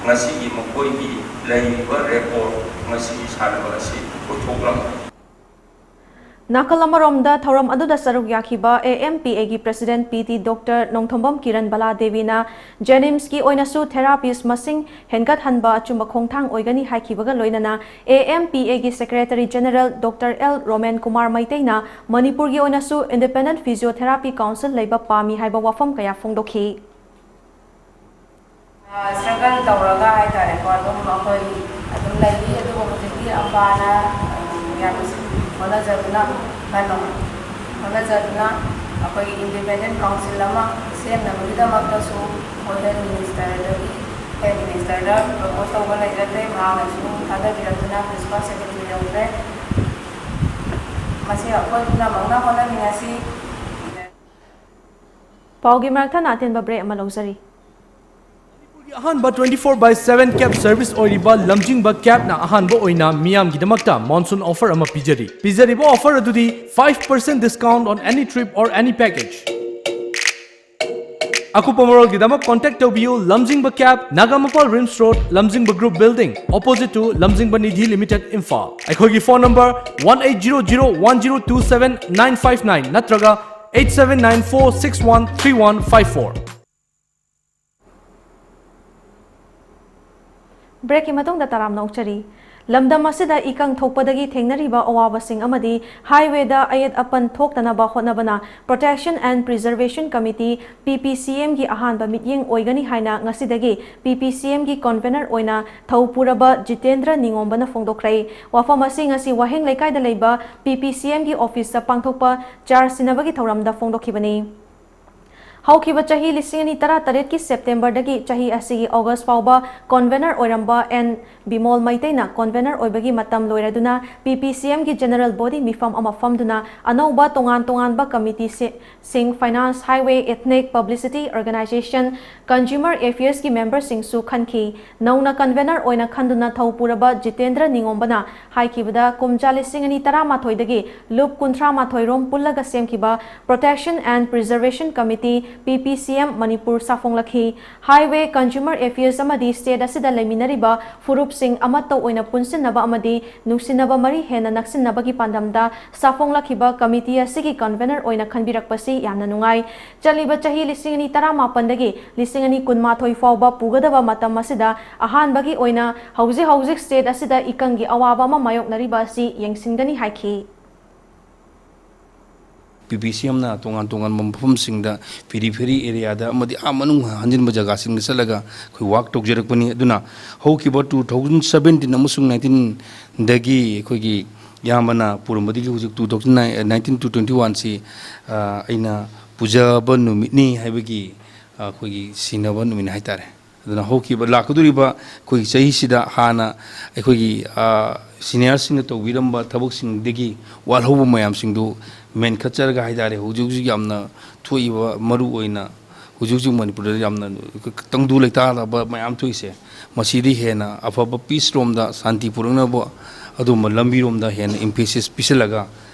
ꯉꯁꯤꯒꯤ ꯃꯈꯣꯏꯒꯤ ꯂꯩꯔꯤꯕ record ꯉꯁꯤꯒꯤ ꯁꯥꯟꯅꯕ ꯑꯁꯤ ꯑꯣꯏꯊꯣꯛꯂꯝꯃꯣꯏ꯫ ꯅꯥꯀꯜ ꯑꯃꯔꯣꯝꯗ, ꯊꯧꯔꯝ ꯑꯗꯨꯗ ꯁꯔꯨꯛ ꯌꯥꯈꯤꯕ A M P A ꯒꯤ president P T Doctor Nongthombam Kiran ꯕꯂꯥ ꯗꯦꯕꯤꯅ JNIMS ꯀꯤ ꯑꯣꯏꯅꯁꯨ therapist ꯃꯁꯤꯡ ꯍꯦꯟꯒꯠꯍꯟꯕ ꯑꯆꯨꯝꯕ ꯈꯣꯡꯊꯥꯡ ꯑꯣꯏꯒꯅꯤ ꯍꯥꯏꯈꯤꯕꯒ ꯂꯣꯏꯅꯅ, A M P A ꯒꯤ Secretary General Doctor L Romen Kumar ꯃꯩꯇꯩꯅ ꯃꯅꯤꯄꯨꯔꯒꯤ ꯑꯣꯏꯅꯁꯨ Independent Physiotherapy Council ꯂꯩꯕ ꯄꯥꯝꯃꯤ ꯍꯥꯏꯕ ꯋꯥꯐꯝ ꯀꯌꯥ ꯐꯣꯡꯗꯣꯛꯈꯤ꯫ struggle ꯇꯧꯔꯒ ꯍꯥꯏꯇꯥꯔꯦꯀꯣ, ꯑꯗꯨꯝ ꯑꯩꯈꯣꯏ ꯑꯗꯨꯝ ꯂꯩꯔꯤ꯫ ꯑꯗꯨꯕꯨ ꯍꯧꯖꯤꯛꯇꯤ ꯑꯝꯕꯥꯅ ꯌꯥꯝꯅꯁꯨ ꯍꯣꯠꯅꯖꯗꯨꯅ ꯀꯟꯅ ꯍꯣꯠꯅꯖꯗꯨꯅ ꯑꯩꯈꯣꯏꯒꯤ ꯏꯟꯗꯤꯄꯦꯟꯗꯦꯟ ꯀꯥꯎꯟꯁꯤꯜ ꯑꯃ ꯁꯦꯝꯅꯕꯒꯤꯗꯃꯛꯇꯁꯨ ꯑꯩꯈꯣꯏ ꯍꯦꯜꯊ ꯃꯤꯅꯤꯁꯇꯔꯗꯒꯤ, ꯍꯦꯜꯊ ꯃꯤꯅꯤꯁꯇꯔꯗ ꯄ꯭ꯔꯄꯣꯁ ꯇꯧꯕ ꯂꯩꯖꯗ꯭ꯔꯦ꯫ ꯃꯍꯥꯛꯅꯁꯨ ꯊꯥꯗꯕꯤꯔꯛꯇꯨꯅ ꯄ꯭ꯔꯤꯟꯁꯤꯄꯥꯜ ꯁꯦꯀ꯭ꯔꯦꯇꯔꯤ ꯌꯧꯈ꯭ꯔꯦ꯫ ꯃꯁꯤ ꯑꯩꯈꯣꯏ ꯄꯨꯝꯅꯃꯛꯅ ꯍꯣꯠꯅꯃꯤꯟꯅꯁꯤ꯫ ꯄꯥꯎꯒꯤ ꯃꯔꯛ ꯊꯠꯅ ꯑꯇꯦꯟꯕ ꯕ꯭ꯔꯦꯛ ꯑꯃ ꯂꯧꯖꯔꯤ꯫ ꯃꯅꯤꯄꯨꯔꯒꯤ ꯑꯍꯥꯟꯕ twenty four by seven cab service ꯑꯣꯏꯔꯤꯕ ꯂꯝꯖꯤꯡꯕ cabꯅ ꯑꯍꯥꯟꯕ ꯑꯣꯏꯅ ꯃꯤꯌꯥꯝꯒꯤꯗꯃꯛꯇ monsoon offer ꯑꯃ ꯄꯤꯖꯔꯤ꯫ ꯄꯤꯖꯔꯤꯕ offer ꯑꯗꯨꯗꯤ five percent discount on any trip or any package. ꯑꯀꯨꯞꯄ ꯃꯔꯣꯜꯒꯤꯗꯃꯛ contact ꯇꯧꯕꯤꯌꯨ ꯂꯝꯖꯤꯡꯕ cab, ꯅꯥꯒꯥꯃꯄꯥꯜ RIMS road, ꯂꯝꯖꯤꯡꯕ group building, opposite to ꯂꯝꯖꯤꯡꯕ ꯅꯤꯙꯤ ꯂꯤꯃꯤꯇꯦꯗ, ꯏꯝꯐꯥꯜ꯫ ꯑꯩꯈꯣꯏꯒꯤ phone number one eight zero zero one zero two seven nine five nine ꯅꯠꯇ꯭ꯔꯒ eight seven nine four six one three one five four꯫ ꯕ꯭ꯔꯦꯛꯀꯤ ꯃꯇꯨꯡꯗ ꯇꯔꯥꯝꯅ ꯑꯣꯛꯆꯔꯤ꯫ ꯂꯝꯗꯝ ꯑꯁꯤꯗ ꯏꯀꯪ ꯊꯣꯛꯄꯗꯒꯤ ꯊꯦꯡꯅꯔꯤꯕ ꯑꯋꯥꯕꯁꯤꯡ ꯑꯃꯗꯤ ꯍꯥꯏꯋꯦꯗ ꯑꯌꯦꯠ ꯑꯄꯟ ꯊꯣꯛꯇꯅꯕ ꯍꯣꯠꯅꯕꯅ Protection and Preservation Committee, P P C Mꯒꯤ ꯑꯍꯥꯟꯕ ꯃꯤꯠꯌꯦꯡ ꯑꯣꯏꯒꯅꯤ ꯍꯥꯏꯅ ꯉꯁꯤꯗꯒꯤ P P C Mꯒꯤ convener ꯑꯣꯏꯅ ꯊꯧ ꯄꯨꯔꯕ ꯖꯤꯇꯦꯟꯗ꯭ꯔ ꯅꯤꯉꯣꯝꯕꯅ ꯐꯣꯡꯗꯣꯛꯈ꯭ꯔꯦ꯫ ꯋꯥꯐꯝ ꯑꯁꯤ ꯉꯁꯤ ꯋꯥꯍꯦꯡ ꯂꯩꯀꯥꯏꯗ ꯂꯩꯕ P P C Mꯒꯤ officeꯇ ꯄꯥꯡꯊꯣꯛꯄ ꯆꯥꯔꯖ ꯁꯤꯟꯅꯕꯒꯤ ꯊꯧꯔꯝꯗ ꯐꯣꯡꯗꯣꯛꯈꯤꯕꯅꯤ꯫ ꯍꯧꯈꯤꯕ ꯆꯍꯤ ꯂꯤꯁꯤꯡ ꯑꯅꯤ ꯇꯔꯥꯇꯔꯦꯠꯀꯤ Septemberꯗꯒꯤ ꯆꯍꯤ ꯑꯁꯤꯒꯤ August ꯐꯥꯎꯕ convener ꯑꯣꯏꯔꯝꯕ ꯑꯦꯟ ꯕꯤꯃꯣꯜ ꯃꯩꯇꯩꯅ convener ꯑꯣꯏꯕꯒꯤ ꯃꯇꯝ ꯂꯣꯏꯔꯗꯨꯅ P P C Mꯒꯤ general body ꯃꯤꯐꯝ ꯑꯃ ꯐꯝꯗꯨꯅ ꯑꯅꯧꯕ ꯇꯣꯉꯥꯟ ꯇꯣꯉꯥꯟꯕ committee ꯁꯤ-, ꯁꯤꯡ, finance, highway, ethnic, publicity, organisation, consumer affairsꯀꯤ memberꯁꯤꯡꯁꯨ ꯈꯟꯈꯤ꯫ ꯅꯧꯅ convener ꯑꯣꯏꯅ ꯈꯟꯗꯨꯅ ꯊꯧ ꯄꯨꯔꯕ ꯖꯤꯇꯦꯟꯗ꯭ꯔ ꯅꯤꯉꯣꯝꯕꯅ ꯍꯥꯏꯈꯤꯕꯗ, ꯀꯨꯝꯖꯥ ꯂꯤꯁꯤꯡ ꯑꯅꯤ ꯇꯔꯥꯃꯥꯊꯣꯏꯗꯒꯤ ꯂꯨꯞ ꯀꯨꯟꯊ꯭ꯔꯥ ꯃꯥꯊꯣꯏ ꯔꯣꯝ ꯄꯨꯜꯂꯒ ꯁꯦꯝꯈꯤꯕ Protection and Preservation Committee, P P C M, Manipur ꯁꯥꯐꯣꯡꯂꯛꯈꯤ꯫ Highway, Consumer Affairs ꯑꯃꯗꯤ state ꯑꯁꯤꯗ ꯂꯩꯃꯤꯟꯅꯔꯤꯕ ꯐꯨꯔꯨꯞꯁꯤꯡ ꯑꯃꯠꯇ ꯑꯣꯏꯅ ꯄꯨꯟꯁꯤꯟꯅꯕ ꯑꯃꯗꯤ ꯅꯨꯡꯁꯤꯅꯕ ꯃꯔꯤ ꯍꯦꯟꯅ ꯅꯛꯁꯤꯟꯅꯕꯒꯤ ꯄꯥꯟꯗꯝꯗ ꯁꯥꯐꯣꯡꯂꯛꯈꯤꯕ committee ꯑꯁꯤꯒꯤ convener ꯑꯣꯏꯅ ꯈꯟꯕꯤꯔꯛꯄꯁꯤ ꯌꯥꯝꯅ ꯅꯨꯡꯉꯥꯏ꯫ ꯆꯠꯂꯤꯕ ꯆꯍꯤ ꯂꯤꯁꯤꯡ ꯑꯅꯤ ꯇꯔꯥꯃꯥꯄꯟꯗꯒꯤ ꯂꯤꯁꯤꯡ ꯑꯅꯤ ꯀꯨꯟꯃꯥꯊꯣꯏ ꯐꯥꯎꯕ ꯄꯨꯒꯗꯕ ꯃꯇꯝ ꯑꯁꯤꯗ ꯑꯍꯥꯟꯕꯒꯤ ꯑꯣꯏꯅ ꯍꯧꯖꯤꯛ ꯍꯧꯖꯤꯛ state ꯑꯁꯤꯗ ꯏꯀꯪꯒꯤ ꯑꯋꯥꯕ ꯑꯃ ꯃꯥꯌꯣꯛꯅꯔꯤꯕ ꯑꯁꯤ ꯌꯦꯡꯁꯤꯟꯒꯅꯤ ꯍꯥꯏꯈꯤ꯫ P P C Mꯅ ꯇꯣꯉꯥꯟ ꯇꯣꯉꯥꯟꯕ ꯃꯐꯝꯁꯤꯡꯗ, periphery areaꯗ ꯑꯃꯗꯤ ꯑꯥ ꯃꯅꯨꯡ ꯍꯟꯖꯤꯟꯕ ꯖꯒꯥꯁꯤꯡꯗ ꯆꯠꯂꯒ ꯑꯩꯈꯣꯏ work ꯇꯧꯖꯔꯛꯄꯅꯤ꯫ ꯑꯗꯨꯅ ꯍꯧꯈꯤꯕ two thousand seventeen ꯑꯃꯁꯨꯡ nineteenꯗꯒꯤ ꯑꯩꯈꯣꯏꯒꯤ ꯏꯌꯥꯝꯕꯅ ꯄꯨꯔꯝꯕꯗꯒꯤ ꯍꯧꯖꯤꯛ two thousand nineteen to twenty one ꯁꯤ ꯑꯩꯅ ꯄꯨꯖꯕ ꯅꯨꯃꯤꯠꯅꯤ ꯍꯥꯏꯕꯒꯤ ꯑꯩꯈꯣꯏꯒꯤ ꯁꯤꯟꯅꯕ ꯅꯨꯃꯤꯠꯅꯤ ꯍꯥꯏꯇꯥꯔꯦ꯫ ꯑꯗꯨꯅ ꯍꯧꯈꯤꯕ ꯂꯥꯛꯀꯗꯧꯔꯤꯕ ꯑꯩꯈꯣꯏꯒꯤ ꯆꯍꯤꯁꯤꯗ ꯍꯥꯟꯅ ꯑꯩꯈꯣꯏꯒꯤ ꯁꯤꯅꯤꯌꯔꯁꯤꯡꯅ ꯇꯧꯕꯤꯔꯝꯕ ꯊꯕꯛꯁꯤꯡꯗꯒꯤ ꯋꯥꯠꯍꯧꯕ ꯃꯌꯥꯝꯁꯤꯡꯗꯨ ꯃꯦꯟꯈꯠꯆꯔꯒ ꯍꯥꯏꯇꯥꯔꯦ, ꯍꯧꯖꯤꯛ ꯍꯧꯖꯤꯛ ꯌꯥꯝꯅ ꯊꯣꯛꯏꯕ, ꯃꯔꯨ ꯑꯣꯏꯅ ꯍꯧꯖꯤꯛ ꯍꯧꯖꯤꯛ ꯃꯅꯤꯄꯨꯔꯗ ꯌꯥꯝꯅ ꯇꯪꯗꯨ ꯂꯩꯇꯥꯗꯕ ꯃꯌꯥꯝ ꯊꯣꯛꯏꯁꯦ, ꯃꯁꯤꯗꯤ ꯍꯦꯟꯅ ꯑꯐꯕ ꯄꯤꯁꯔꯣꯝꯗ, ꯁꯥꯟꯇꯤ ꯄꯨꯔꯛꯅꯕ ꯑꯗꯨꯒꯨꯝꯕ ꯂꯝꯕꯤꯔꯣꯝꯗ ꯍꯦꯟꯅ ꯏꯝꯐꯦꯁꯤꯁ ꯄꯤꯁꯤꯜꯂꯒ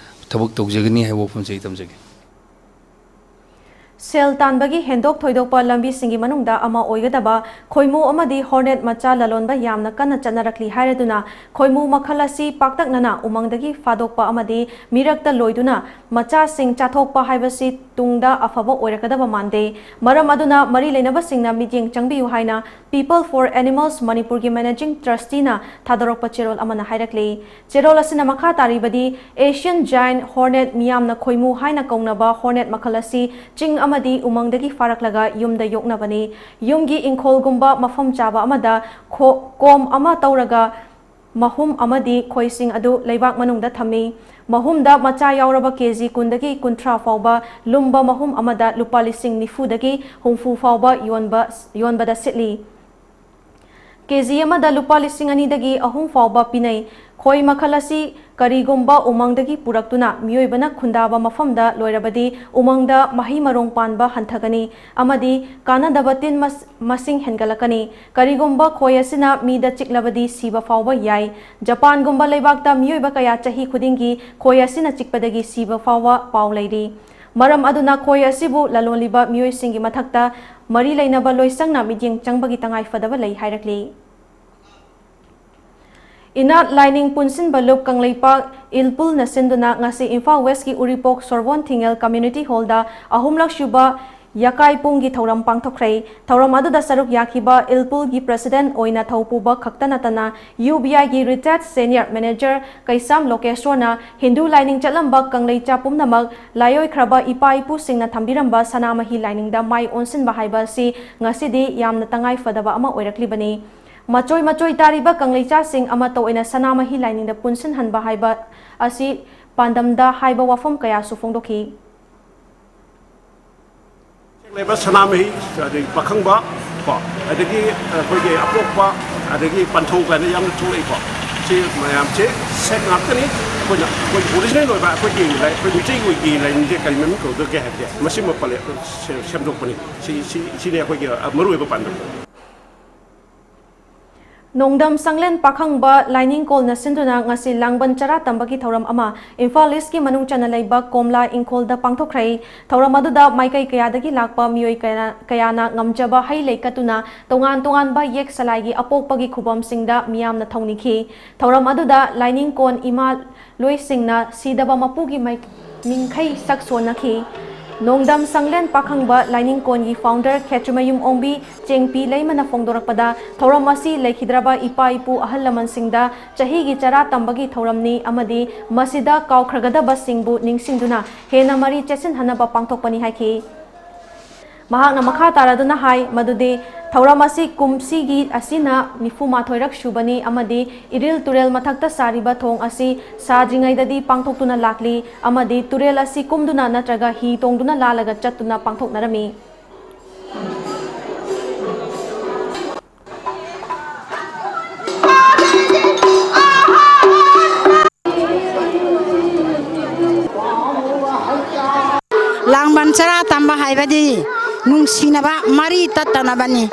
ꯊꯕꯛ ꯇꯧꯖꯒꯅꯤ ꯍꯥꯏꯕ ꯋꯥꯐꯝꯁꯦ ꯑꯩ ꯊꯝꯖꯒꯦ꯫ ꯁꯦꯜ ꯇꯥꯟꯕꯒꯤ ꯍꯦꯟꯗꯣꯛ ꯊꯣꯏꯗꯣꯛꯄ ꯂꯝꯕꯤꯁꯤꯡꯒꯤ ꯃꯅꯨꯡꯗ ꯑꯃ ꯑꯣꯏꯒꯗꯕ ꯈꯣꯏꯃꯨ ꯑꯃꯗꯤ ꯍꯣꯔꯅꯦꯠ ꯃꯆꯥ ꯂꯂꯣꯟꯕ ꯌꯥꯝꯅ ꯀꯟꯅ ꯆꯠꯅꯔꯛꯂꯤ ꯍꯥꯏꯔꯗꯨꯅ, ꯈꯣꯏꯃꯨ ꯃꯈꯜ ꯑꯁꯤ ꯄꯥꯛꯇꯛꯅꯅ ꯎꯃꯪꯗꯒꯤ ꯐꯥꯗꯣꯛꯄ ꯑꯃꯗꯤ ꯃꯤꯔꯛꯇ ꯂꯣꯏꯗꯨꯅ ꯃꯆꯥꯁꯤꯡ ꯆꯥꯊꯣꯛꯄ ꯍꯥꯏꯕꯁꯤ ꯇꯨꯡꯗ ꯑꯐꯕ ꯑꯣꯏꯔꯛꯀꯗꯕ ꯃꯥꯟꯗꯦ꯫ ꯃꯔꯝ ꯑꯗꯨꯅ ꯃꯔꯤ ꯂꯩꯅꯕꯁꯤꯡꯅ ꯃꯤꯠꯌꯦꯡ ꯆꯪꯕꯤꯌꯨ ꯍꯥꯏꯅ People for Animals ꯃꯅꯤꯄꯨꯔꯒꯤ Managing Trusteeꯅ ꯊꯥꯗꯣꯔꯛꯄ ꯆꯦꯔꯣꯜ ꯑꯃꯅ ꯍꯥꯏꯔꯛꯂꯤ꯫ ꯆꯦꯔꯣꯜ ꯑꯁꯤꯅ ꯃꯈꯥ ꯇꯥꯔꯤꯕꯗꯤ, Asian Giant Hornet ꯃꯤꯌꯥꯝꯅ ꯈꯣꯏꯃꯨ ꯍꯥꯏꯅ ꯀꯧꯅꯕ ꯍꯣꯔꯅꯦꯠ ꯃꯈꯜ ꯑꯁꯤ ꯆꯤꯡ ꯑꯃꯗꯤ ꯎꯃꯪꯗꯒꯤ ꯐꯥꯔꯛꯂꯒ ꯌꯨꯝꯗ ꯌꯣꯛꯅꯕꯅꯤ꯫ ꯌꯨꯝꯒꯤ ꯏꯪꯈꯣꯜꯒꯨꯝꯕ ꯃꯐꯝ ꯆꯥꯕ ꯑꯃꯗ ꯈꯣ-, ꯀꯣꯝ ꯑꯃ ꯇꯧꯔꯒ ꯃꯍꯨꯝ ꯑꯃꯗꯤ ꯈꯣꯏꯁꯤꯡ ꯑꯗꯨ ꯂꯩꯕꯥꯛ ꯃꯅꯨꯡꯗ ꯊꯝꯃꯤ꯫ ꯃꯍꯨꯝꯗ ꯃꯆꯥ ꯌꯥꯎꯔꯕ ꯀꯦꯖꯤ ꯀꯨꯟꯗꯒꯤ ꯀꯨꯟꯊ꯭ꯔꯥ ꯐꯥꯎꯕ ꯂꯨꯝꯕ ꯃꯍꯨꯝ ꯑꯃꯗ ꯂꯨꯄꯥ ꯂꯤꯁꯤꯡ ꯅꯤꯐꯨꯗꯒꯤ ꯍꯨꯝꯐꯨ ꯐꯥꯎꯕ ꯌꯣꯟꯕ, ꯌꯣꯟꯕꯗ ꯁꯤꯠꯂꯤ꯫ ꯀꯦꯖꯤ ꯑꯃꯗ ꯂꯨꯄꯥ ꯂꯤꯁꯤꯡ ꯑꯅꯤꯗꯒꯤ ꯑꯍꯨꯝ ꯐꯥꯎꯕ ꯄꯤꯅꯩ꯫ ꯈꯣꯏ ꯃꯈꯜ ꯑꯁꯤ ꯀꯔꯤꯒꯨꯝꯕ ꯎꯃꯪꯗꯒꯤ ꯄꯨꯔꯛꯇꯨꯅ ꯃꯤꯑꯣꯏꯕꯅ ꯈꯨꯟꯗꯥꯕ ꯃꯐꯝꯗ ꯂꯣꯏꯔꯕꯗꯤ ꯎꯃꯪꯗ ꯃꯍꯩ ꯃꯔꯣꯡ ꯄꯥꯟꯕ ꯍꯟꯊꯒꯅꯤ ꯑꯃꯗꯤ ꯀꯥꯟꯅꯗꯕ ꯇꯤꯟ ꯃꯁ-, ꯃꯁꯤꯡ ꯍꯦꯟꯒꯠꯂꯛꯀꯅꯤ꯫ ꯀꯔꯤꯒꯨꯝꯕ ꯈꯣꯏ ꯑꯁꯤꯅ ꯃꯤꯗ ꯆꯤꯛꯂꯕꯗꯤ ꯁꯤꯕ ꯐꯥꯎꯕ ꯌꯥꯏ꯫ ꯖꯄꯥꯟꯒꯨꯝꯕ ꯂꯩꯕꯥꯛꯇ ꯃꯤꯑꯣꯏꯕ ꯀꯌꯥ ꯆꯍꯤ ꯈꯨꯗꯤꯡꯒꯤ ꯈꯣꯏ ꯑꯁꯤꯅ ꯆꯤꯛꯄꯗꯒꯤ ꯁꯤꯕ ꯐꯥꯎꯕ ꯄꯥꯎ ꯂꯩꯔꯤ꯫ ꯃꯔꯝ ꯑꯗꯨꯅ ꯈꯣꯏ ꯑꯁꯤꯕꯨ ꯂꯂꯣꯜꯂꯤꯕ ꯃꯤꯑꯣꯏꯁꯤꯡꯒꯤ ꯃꯊꯛꯇ ꯃꯔꯤ ꯂꯩꯅꯕ ꯂꯣꯏꯁꯪꯅ ꯃꯤꯠꯌꯦꯡ ꯆꯪꯕꯒꯤ ꯇꯉꯥꯏ ꯐꯗꯕ ꯂꯩ ꯍꯥꯏꯔꯛꯂꯤ꯫ ꯏꯅꯥꯠ ꯂꯥꯏꯅꯤꯡ ꯄꯨꯟꯁꯤꯟꯕ ꯂꯨꯞ ꯀꯪꯂꯩꯄꯥꯛ ꯏꯜꯄꯨꯜꯅ ꯁꯤꯟꯗꯨꯅ ꯉꯁꯤ ꯏꯝꯐꯥꯜ ꯋꯦꯁꯀꯤ ꯎꯔꯤꯄꯣꯛ ꯁꯣꯔꯕꯣꯟ ꯊꯤꯡꯉꯦꯜ ꯀꯝꯃ꯭ꯌꯨꯅꯤꯇꯤ ꯍꯣꯜꯗ ꯑꯍꯨꯝꯂꯛ ꯁꯨꯕ ꯌꯥꯀꯥꯏ ꯄꯨꯡꯒꯤ ꯊꯧꯔꯝ ꯄꯥꯡꯊꯣꯛꯈ꯭ꯔꯦ꯫ ꯊꯧꯔꯝ ꯑꯗꯨꯗ ꯁꯔꯨꯛ ꯌꯥꯈꯤꯕ ꯏꯜꯄꯨꯜꯒꯤ ꯄ꯭ꯔꯦꯁꯤꯗꯦꯟꯠ ꯑꯣꯏꯅ ꯊꯧ ꯄꯨꯕ ꯈꯛꯇ ꯅꯠꯇꯅ ꯌꯨ ꯕꯤ ꯑꯥꯏꯒꯤ ꯔꯤꯇꯥꯌꯔꯗ ꯁꯦꯅꯤꯌꯔ ꯃꯦꯅꯦꯖꯔ ꯀꯩꯁꯥꯝ ꯂꯣꯀꯦꯁꯣꯔꯅ ꯍꯤꯟꯗꯨ ꯂꯥꯏꯅꯤꯡ ꯆꯠꯂꯝꯕ ꯀꯪꯂꯩꯆꯥ ꯄꯨꯝꯅꯃꯛ ꯂꯥꯏꯑꯣꯏꯈ꯭ꯔꯕ ꯏꯄꯥ ꯏꯄꯨꯁꯤꯡꯅ ꯊꯝꯕꯤꯔꯝꯕ ꯁꯅꯥꯃꯍꯤ ꯂꯥꯏꯅꯤꯡꯗ ꯃꯥꯏ ꯑꯣꯟꯁꯤꯟꯕ ꯍꯥꯏꯕ ꯑꯁꯤ ꯉꯁꯤꯗꯤ ꯌꯥꯝꯅ ꯇꯉꯥꯏ ꯐꯗꯕ ꯑꯃ ꯑꯣꯏꯔꯛꯂꯤꯕꯅꯤ꯫ ꯃꯆꯣꯏ ꯃꯆꯣꯏ ꯇꯥꯔꯤꯕ ꯀꯪꯂꯩꯆꯥꯁꯤꯡ ꯑꯃꯠꯇ ꯑꯣꯏꯅ ꯁꯅꯥꯃꯍꯤ ꯂꯥꯏꯅꯤꯡꯗ ꯄꯨꯟꯁꯤꯟꯍꯟꯕ ꯍꯥꯏꯕ ꯑꯁꯤ ꯄꯥꯟꯗꯝꯗ ꯍꯥꯏꯕ ꯋꯥꯐꯝ ꯀꯌꯥꯁꯨ ꯐꯣꯡꯗꯣꯛꯈꯤ꯫ ꯂꯩꯕ ꯁꯅꯥꯃꯍꯤ, ꯑꯗꯒꯤ ꯄꯥꯈꯪꯕ, ꯀꯣ, ꯑꯗꯒꯤ ꯑꯩꯈꯣꯏꯒꯤ ꯑꯄꯣꯛꯄ, ꯑꯗꯒꯤ ꯄꯟꯊꯧ ꯀꯥꯏꯅ ꯌꯥꯝꯅ ꯊꯣꯛꯂꯛꯏꯀꯣ꯫ ꯁꯤ ꯃꯌꯥꯝꯁꯦ ꯁꯦꯠ ꯉꯥꯛꯇꯅꯤ꯫ ꯑꯩꯈꯣꯏꯅ ꯑꯩꯈꯣꯏ ꯑꯣꯔꯤꯖꯤꯅꯦꯜ ꯑꯣꯏꯕ ꯑꯩꯈꯣꯏꯒꯤ ꯂꯥꯏ-, ꯑꯩꯈꯣꯏ ꯃꯤꯇꯩꯒꯤ ꯂꯥꯏꯅꯤꯡꯁꯦ ꯀꯔꯤ ꯃꯃꯤꯡ ꯀꯧꯗꯒꯦ ꯍꯥꯏꯕꯁꯦ ꯃꯁꯤꯃ ꯄꯂꯦ-, ꯁꯦ-, ꯁꯦꯝꯗꯣꯛꯄꯅꯤ꯫ ꯁꯤ, ꯁꯤ, ꯁꯤꯅꯤ ꯑꯩꯈꯣꯏꯒꯤ ꯃꯔꯨꯑꯣꯏꯕ ꯄꯥꯟꯗꯝ꯫ ꯅꯣꯡꯗꯝ ꯁꯪꯂꯦꯟ ꯄꯥꯈꯪꯕ ꯂꯥꯏꯅꯤꯡꯀꯣꯜꯅ ꯁꯤꯟꯗꯨꯅ ꯉꯁꯤ ꯂꯥꯡꯕꯟ ꯆꯔꯥ ꯇꯝꯕꯒꯤ ꯊꯧꯔꯝ ꯑꯃ ꯏꯝꯐꯥꯜ ꯏꯁꯀꯤ ꯃꯅꯨꯡ ꯆꯟꯅ ꯂꯩꯕ ꯀꯣꯝꯂꯥ ꯏꯪꯈꯣꯜꯗ ꯄꯥꯡꯊꯣꯛꯈ꯭ꯔꯦ꯫ ꯊꯧꯔꯝ ꯑꯗꯨꯗ ꯃꯥꯏꯀꯩ ꯀꯌꯥꯗꯒꯤ ꯂꯥꯛꯄ ꯃꯤꯑꯣꯏ ꯀꯌꯥ-, ꯀꯌꯥꯅ ꯉꯝꯖꯕ ꯍꯩ ꯂꯩ ꯀꯠꯇꯨꯅ ꯇꯣꯉꯥꯟ ꯇꯣꯉꯥꯟꯕ ꯌꯦꯛ ꯁꯂꯥꯏꯒꯤ ꯑꯄꯣꯛꯄꯒꯤ ꯈꯨꯕꯝꯁꯤꯡꯗ ꯃꯤꯌꯥꯝꯅ ꯊꯧꯅꯤꯈꯤ꯫ ꯊꯧꯔꯝ ꯑꯗꯨꯗ ꯂꯥꯏꯅꯤꯡꯀꯣꯟ ꯏꯃꯥ ꯂꯣꯏꯁꯤꯡꯅ ꯁꯤꯗꯕ ꯃꯄꯨꯒꯤ ꯃꯥꯏ-, ꯃꯤꯡꯈꯩ ꯁꯛ ꯁꯣꯟꯅꯈꯤ꯫ ꯅꯣꯡꯗꯝ ꯁꯪꯂꯦꯟ ꯄꯥꯈꯪꯕ ꯂꯥꯏꯅꯤꯡꯀꯣꯟꯒꯤ ꯐꯥꯎꯟꯗꯔ ꯈꯦꯇ꯭ꯔꯤꯃꯌꯨꯝ ꯑꯣꯡꯕꯤ ꯆꯦꯡꯄꯤ ꯂꯩꯃꯅ ꯐꯣꯡꯗꯣꯔꯛꯄꯗ, ꯊꯧꯔꯝ ꯑꯁꯤ ꯂꯩꯈꯤꯗ꯭ꯔꯕ ꯏꯄꯥ ꯏꯄꯨ ꯑꯍꯜ ꯂꯃꯟꯁꯤꯡꯗ ꯆꯍꯤꯒꯤ ꯆꯔꯥ ꯇꯝꯕꯒꯤ ꯊꯧꯔꯝꯅꯤ ꯑꯃꯗꯤ ꯃꯁꯤꯗ ꯀꯥꯎꯈ꯭ꯔꯒꯗꯕꯁꯤꯡꯕꯨ ꯅꯤꯡꯁꯤꯡꯗꯨꯅ ꯍꯦꯟꯅ ꯃꯔꯤ ꯆꯦꯠꯁꯤꯟꯍꯟꯅꯕ ꯄꯥꯡꯊꯣꯛꯄꯅꯤ ꯍꯥꯏꯈꯤ꯫ ꯃꯍꯥꯛꯅ ꯃꯈꯥ ꯇꯥꯔꯗꯨꯅ ꯍꯥꯏ ꯃꯗꯨꯗꯤ ꯊꯧꯔꯝ ꯑꯁꯤ ꯀꯨꯝꯁꯤꯒꯤ ꯑꯁꯤꯅ ꯅꯤꯐꯨ ꯃꯥꯊꯣꯏꯔꯛ ꯁꯨꯕꯅꯤ ꯑꯃꯗꯤ ꯏꯔꯤꯜ ꯇꯨꯔꯦꯜ ꯃꯊꯛꯇ ꯁꯥꯔꯤꯕ ꯊꯣꯡ ꯑꯁꯤ ꯁꯥꯗ꯭ꯔꯤꯉꯩꯗꯗꯤ ꯄꯥꯡꯊꯣꯛꯇꯨꯅ ꯂꯥꯛꯂꯤ ꯑꯃꯗꯤ ꯇꯨꯔꯦꯜ ꯑꯁꯤ ꯀꯨꯝꯗꯨꯅ ꯅꯠꯇ꯭ꯔꯒ ꯍꯤ ꯇꯣꯡꯗꯨꯅ ꯂꯥꯜꯂꯒ ꯆꯠꯇꯨꯅ ꯄꯥꯡꯊꯣꯛꯅꯔꯝꯃꯤ꯫ ꯂꯥꯡꯕꯟ ꯆꯔꯥ ꯇꯝꯕ ꯍꯥꯏꯕꯗꯤ ꯅꯨꯡꯁꯤꯅꯕ ꯃꯔꯤ ꯇꯠꯇꯅꯕꯅꯤ꯫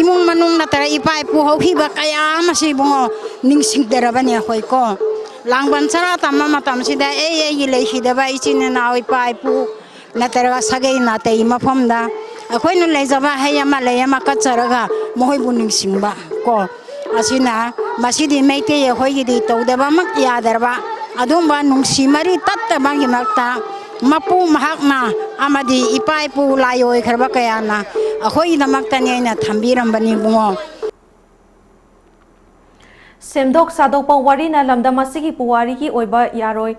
ꯏꯃꯨꯡ ꯃꯅꯨꯡ ꯅꯠꯇ꯭ꯔꯒ ꯏꯄꯥ ꯏꯄꯨ ꯍꯧꯈꯤꯕ ꯀꯌꯥ ꯑꯃꯁꯤ ꯏꯕꯨꯡꯉꯣ ꯅꯤꯡꯁꯤꯡꯗꯔꯕꯅꯤ ꯑꯩꯈꯣꯏ ꯀꯣ꯫ ꯂꯥꯡꯕꯟ ꯆꯔꯥ ꯇꯝꯕ ꯃꯇꯝꯁꯤꯗ ꯑꯩ ꯑꯩꯒꯤ ꯂꯩꯈꯤꯗꯕ ꯏꯆꯤꯟ ꯏꯅꯥꯎ ꯏꯄꯥ ꯏꯄꯨ ꯅꯠꯇ꯭ꯔꯒ ꯁꯥꯒꯩ ꯅꯥꯇꯩ ꯃꯐꯝꯗ ꯑꯩꯈꯣꯏꯅ ꯂꯩꯖꯕ ꯍꯩ ꯑꯃ ꯂꯩ ꯑꯃ ꯀꯠꯆꯔꯒ ꯃꯈꯣꯏꯕꯨ ꯅꯤꯡꯁꯤꯡꯕ ꯀꯣ꯫ ꯑꯁꯤꯅ ꯃꯁꯤꯗꯤ ꯃꯩꯇꯩ ꯑꯩꯈꯣꯏꯒꯤꯗꯤ ꯇꯧꯗꯕꯃꯛ ꯌꯥꯗ꯭ꯔꯕ ꯑꯗꯨꯒꯨꯝꯕ ꯅꯨꯡꯁꯤ ꯃꯔꯤ ꯇꯠꯇꯕꯒꯤꯃꯛꯇ ꯃꯄꯨ ꯃꯍꯥꯛꯅ ꯑꯃꯗꯤ ꯏꯄꯥ ꯏꯄꯨ ꯂꯥꯏ ꯑꯣꯏꯈ꯭ꯔꯕ ꯀꯌꯥꯅ ꯑꯩꯈꯣꯏꯒꯤꯗꯃꯛꯇꯅꯤ ꯑꯩꯅ ꯊꯝꯕꯤꯔꯝꯕꯅꯤ ꯏꯕꯨꯡꯉꯣ꯫ ꯁꯦꯝꯗꯣꯛ ꯁꯥꯗꯣꯛꯄ ꯋꯥꯔꯤꯅ ꯂꯝꯗꯝ ꯑꯁꯤꯒꯤ ꯄꯨꯋꯥꯔꯤꯒꯤ ꯑꯣꯏꯕ ꯌꯥꯔꯣꯏ꯫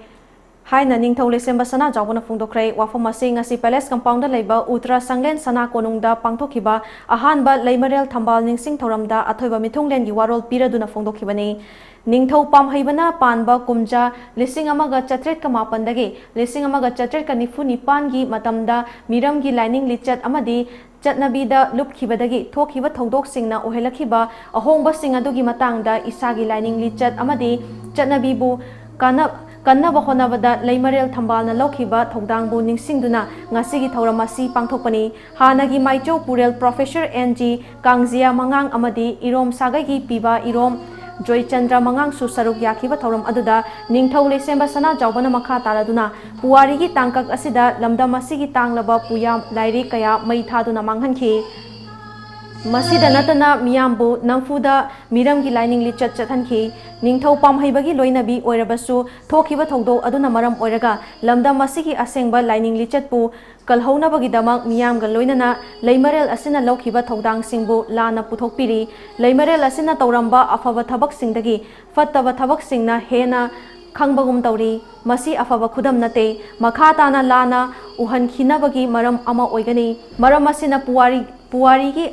ꯍꯥꯏꯅ ꯅꯤꯡꯊꯧ ꯂꯩꯁꯦꯝꯕ ꯁꯅꯥꯖꯥꯎꯕꯅ ꯐꯣꯡꯗꯣꯛꯈ꯭ꯔꯦ꯫ ꯋꯥꯐꯝ ꯑꯁꯤ ꯉꯁꯤ Palace Compoundꯗ ꯂꯩꯕ ꯎꯇ꯭ꯔ ꯁꯪꯂꯦꯟ ꯁꯅꯥ ꯀꯣꯅꯨꯡꯗ ꯄꯥꯡꯊꯣꯛꯈꯤꯕ ꯑꯍꯥꯟꯕ ꯂꯩꯃꯔꯦꯜ ꯊꯝꯕꯥꯜ ꯅꯤꯡꯁꯤꯡ ꯊꯧꯔꯝꯗ ꯑꯊꯣꯏꯕ ꯃꯤꯊꯨꯡꯂꯦꯟꯒꯤ ꯋꯥꯔꯣꯜ ꯄꯤꯔꯗꯨꯅ ꯐꯣꯡꯗꯣꯛꯈꯤꯕꯅꯤ꯫ ꯅꯤꯡꯊꯧ ꯄꯥꯝꯍꯩꯕꯅ ꯄꯥꯟꯕ ꯀꯨꯝꯖꯥ ꯂꯤꯁꯤꯡ ꯑꯃꯒ ꯆꯥꯇ꯭ꯔꯦꯠꯀ ꯃꯥꯄꯟꯗꯒꯤ ꯂꯤꯁꯤꯡ ꯑꯃꯒ ꯆꯥꯇ꯭ꯔꯦꯠꯀ ꯅꯤꯐꯨ ꯅꯤꯄꯥꯟꯒꯤ ꯃꯇꯝꯗ ꯃꯤꯔꯝꯒꯤ ꯂꯥꯏꯅꯤꯡ ꯂꯤꯆꯠ ꯑꯃꯗꯤ ꯆꯠꯅꯕꯤꯗ ꯂꯨꯞꯈꯤꯕꯗꯒꯤ ꯊꯣꯛꯈꯤꯕ ꯊꯧꯗꯣꯛꯁꯤꯡꯅ ꯑꯣꯏꯍꯜꯂꯛꯈꯤꯕ ꯑꯍꯣꯡꯕꯁꯤꯡ ꯑꯗꯨꯒꯤ ꯃꯇꯥꯡꯗ ꯏꯁꯥꯒꯤ ꯂꯥꯏꯅꯤꯡ ꯂꯤꯆꯠ ꯑꯃꯗꯤ ꯆꯠꯅꯕꯤꯕꯨ ꯀꯥꯟꯅ-, ꯀꯟꯅꯕ ꯍꯣꯠꯅꯕꯗ ꯂꯩꯃꯔꯦꯜ ꯊꯝꯕꯥꯜꯅ ꯂꯧꯈꯤꯕ ꯊꯧꯗꯥꯡꯕꯨ ꯅꯤꯡꯁꯤꯡꯗꯨꯅ ꯉꯁꯤꯒꯤ ꯊꯧꯔꯝ ꯑꯁꯤ ꯄꯥꯡꯊꯣꯛꯄꯅꯤ꯫ ꯍꯥꯟꯅꯒꯤ ꯃꯥꯏꯆꯧ ꯄꯨꯔꯦꯜ Professor N G ꯀꯥꯡꯖꯤꯌꯥ ꯃꯉꯥꯡ ꯑꯃꯗꯤ ꯏꯔꯣꯝ ꯁꯥꯒꯩꯒꯤ ꯄꯤꯕ ꯏꯔꯣꯝ ꯖꯣꯏꯆꯟꯗ꯭ꯔ ꯃꯉꯥꯡꯁꯨ ꯁꯔꯨꯛ ꯌꯥꯈꯤꯕ ꯊꯧꯔꯝ ꯑꯗꯨꯗ ꯅꯤꯡꯊꯧ ꯂꯩꯁꯦꯝꯕ ꯁꯅꯥꯖꯥꯎꯕꯅ ꯃꯈꯥ ꯇꯥꯔꯗꯨꯅ ꯄꯨꯋꯥꯔꯤꯒꯤ ꯇꯥꯡꯀꯛ ꯑꯁꯤꯗ ꯂꯝꯗꯝ ꯑꯁꯤꯒꯤ ꯇꯥꯡꯂꯕ ꯄꯨꯌꯥ ꯂꯥꯏꯔꯤꯛ ꯀꯌꯥ ꯃꯩ ꯊꯥꯗꯨꯅ ꯃꯥꯡꯍꯟꯈꯤ꯫ ꯃꯁꯤꯗ ꯅꯠꯇꯅ ꯃꯤꯌꯥꯝꯕꯨ ꯅꯝꯐꯨꯗ ꯃꯤꯔꯝꯒꯤ ꯂꯥꯏꯅꯤꯡ ꯂꯤꯆꯠ ꯆꯠꯍꯟꯈꯤ꯫ ꯅꯤꯡꯊꯧ ꯄꯥꯝꯍꯩꯕꯒꯤ ꯂꯣꯏꯅꯕꯤ ꯑꯣꯏꯔꯕꯁꯨ ꯊꯣꯛꯈꯤꯕ ꯊꯧꯗꯣꯛ ꯑꯗꯨꯅ ꯃꯔꯝ ꯑꯣꯏꯔꯒ ꯂꯝꯗꯝ ꯑꯁꯤꯒꯤ ꯑꯁꯦꯡꯕ ꯂꯥꯏꯅꯤꯡ ꯂꯤꯆꯠꯄꯨ ꯀꯜꯍꯧꯅꯕꯒꯤꯗꯃꯛ ꯃꯤꯌꯥꯝꯒ ꯂꯣꯏꯅꯅ ꯂꯩꯃꯔꯦꯜ ꯑꯁꯤꯅ ꯂꯧꯈꯤꯕ ꯊꯧꯗꯥꯡꯁꯤꯡꯕꯨ ꯂꯥꯟꯅ ꯄꯨꯊꯣꯛꯄꯤꯔꯤ꯫ ꯂꯩꯃꯔꯦꯜ ꯑꯁꯤꯅ ꯇꯧꯔꯝꯕ ꯑꯐꯕ ꯊꯕꯛꯁꯤꯡꯗꯒꯤ ꯐꯠꯇꯕ ꯊꯕꯛꯁꯤꯡꯅ ꯍꯦꯟꯅ ꯈꯪꯕꯒꯨꯝ ꯇꯧꯔꯤ꯫ ꯃꯁꯤ ꯑꯐꯕ ꯈꯨꯗꯝ ꯅꯠꯇꯦ꯫ ꯃꯈꯥ ꯇꯥꯅ ꯂꯥꯟꯅ ꯎꯍꯟꯈꯤꯅꯕꯒꯤ ꯃꯔꯝ ꯑꯃ ꯑꯣꯏꯒꯅꯤ꯫ ꯃꯔꯝ ꯑꯁꯤꯅ ꯄꯨꯋꯥꯔꯤ, ꯄꯨꯋꯥꯔꯤꯒꯤ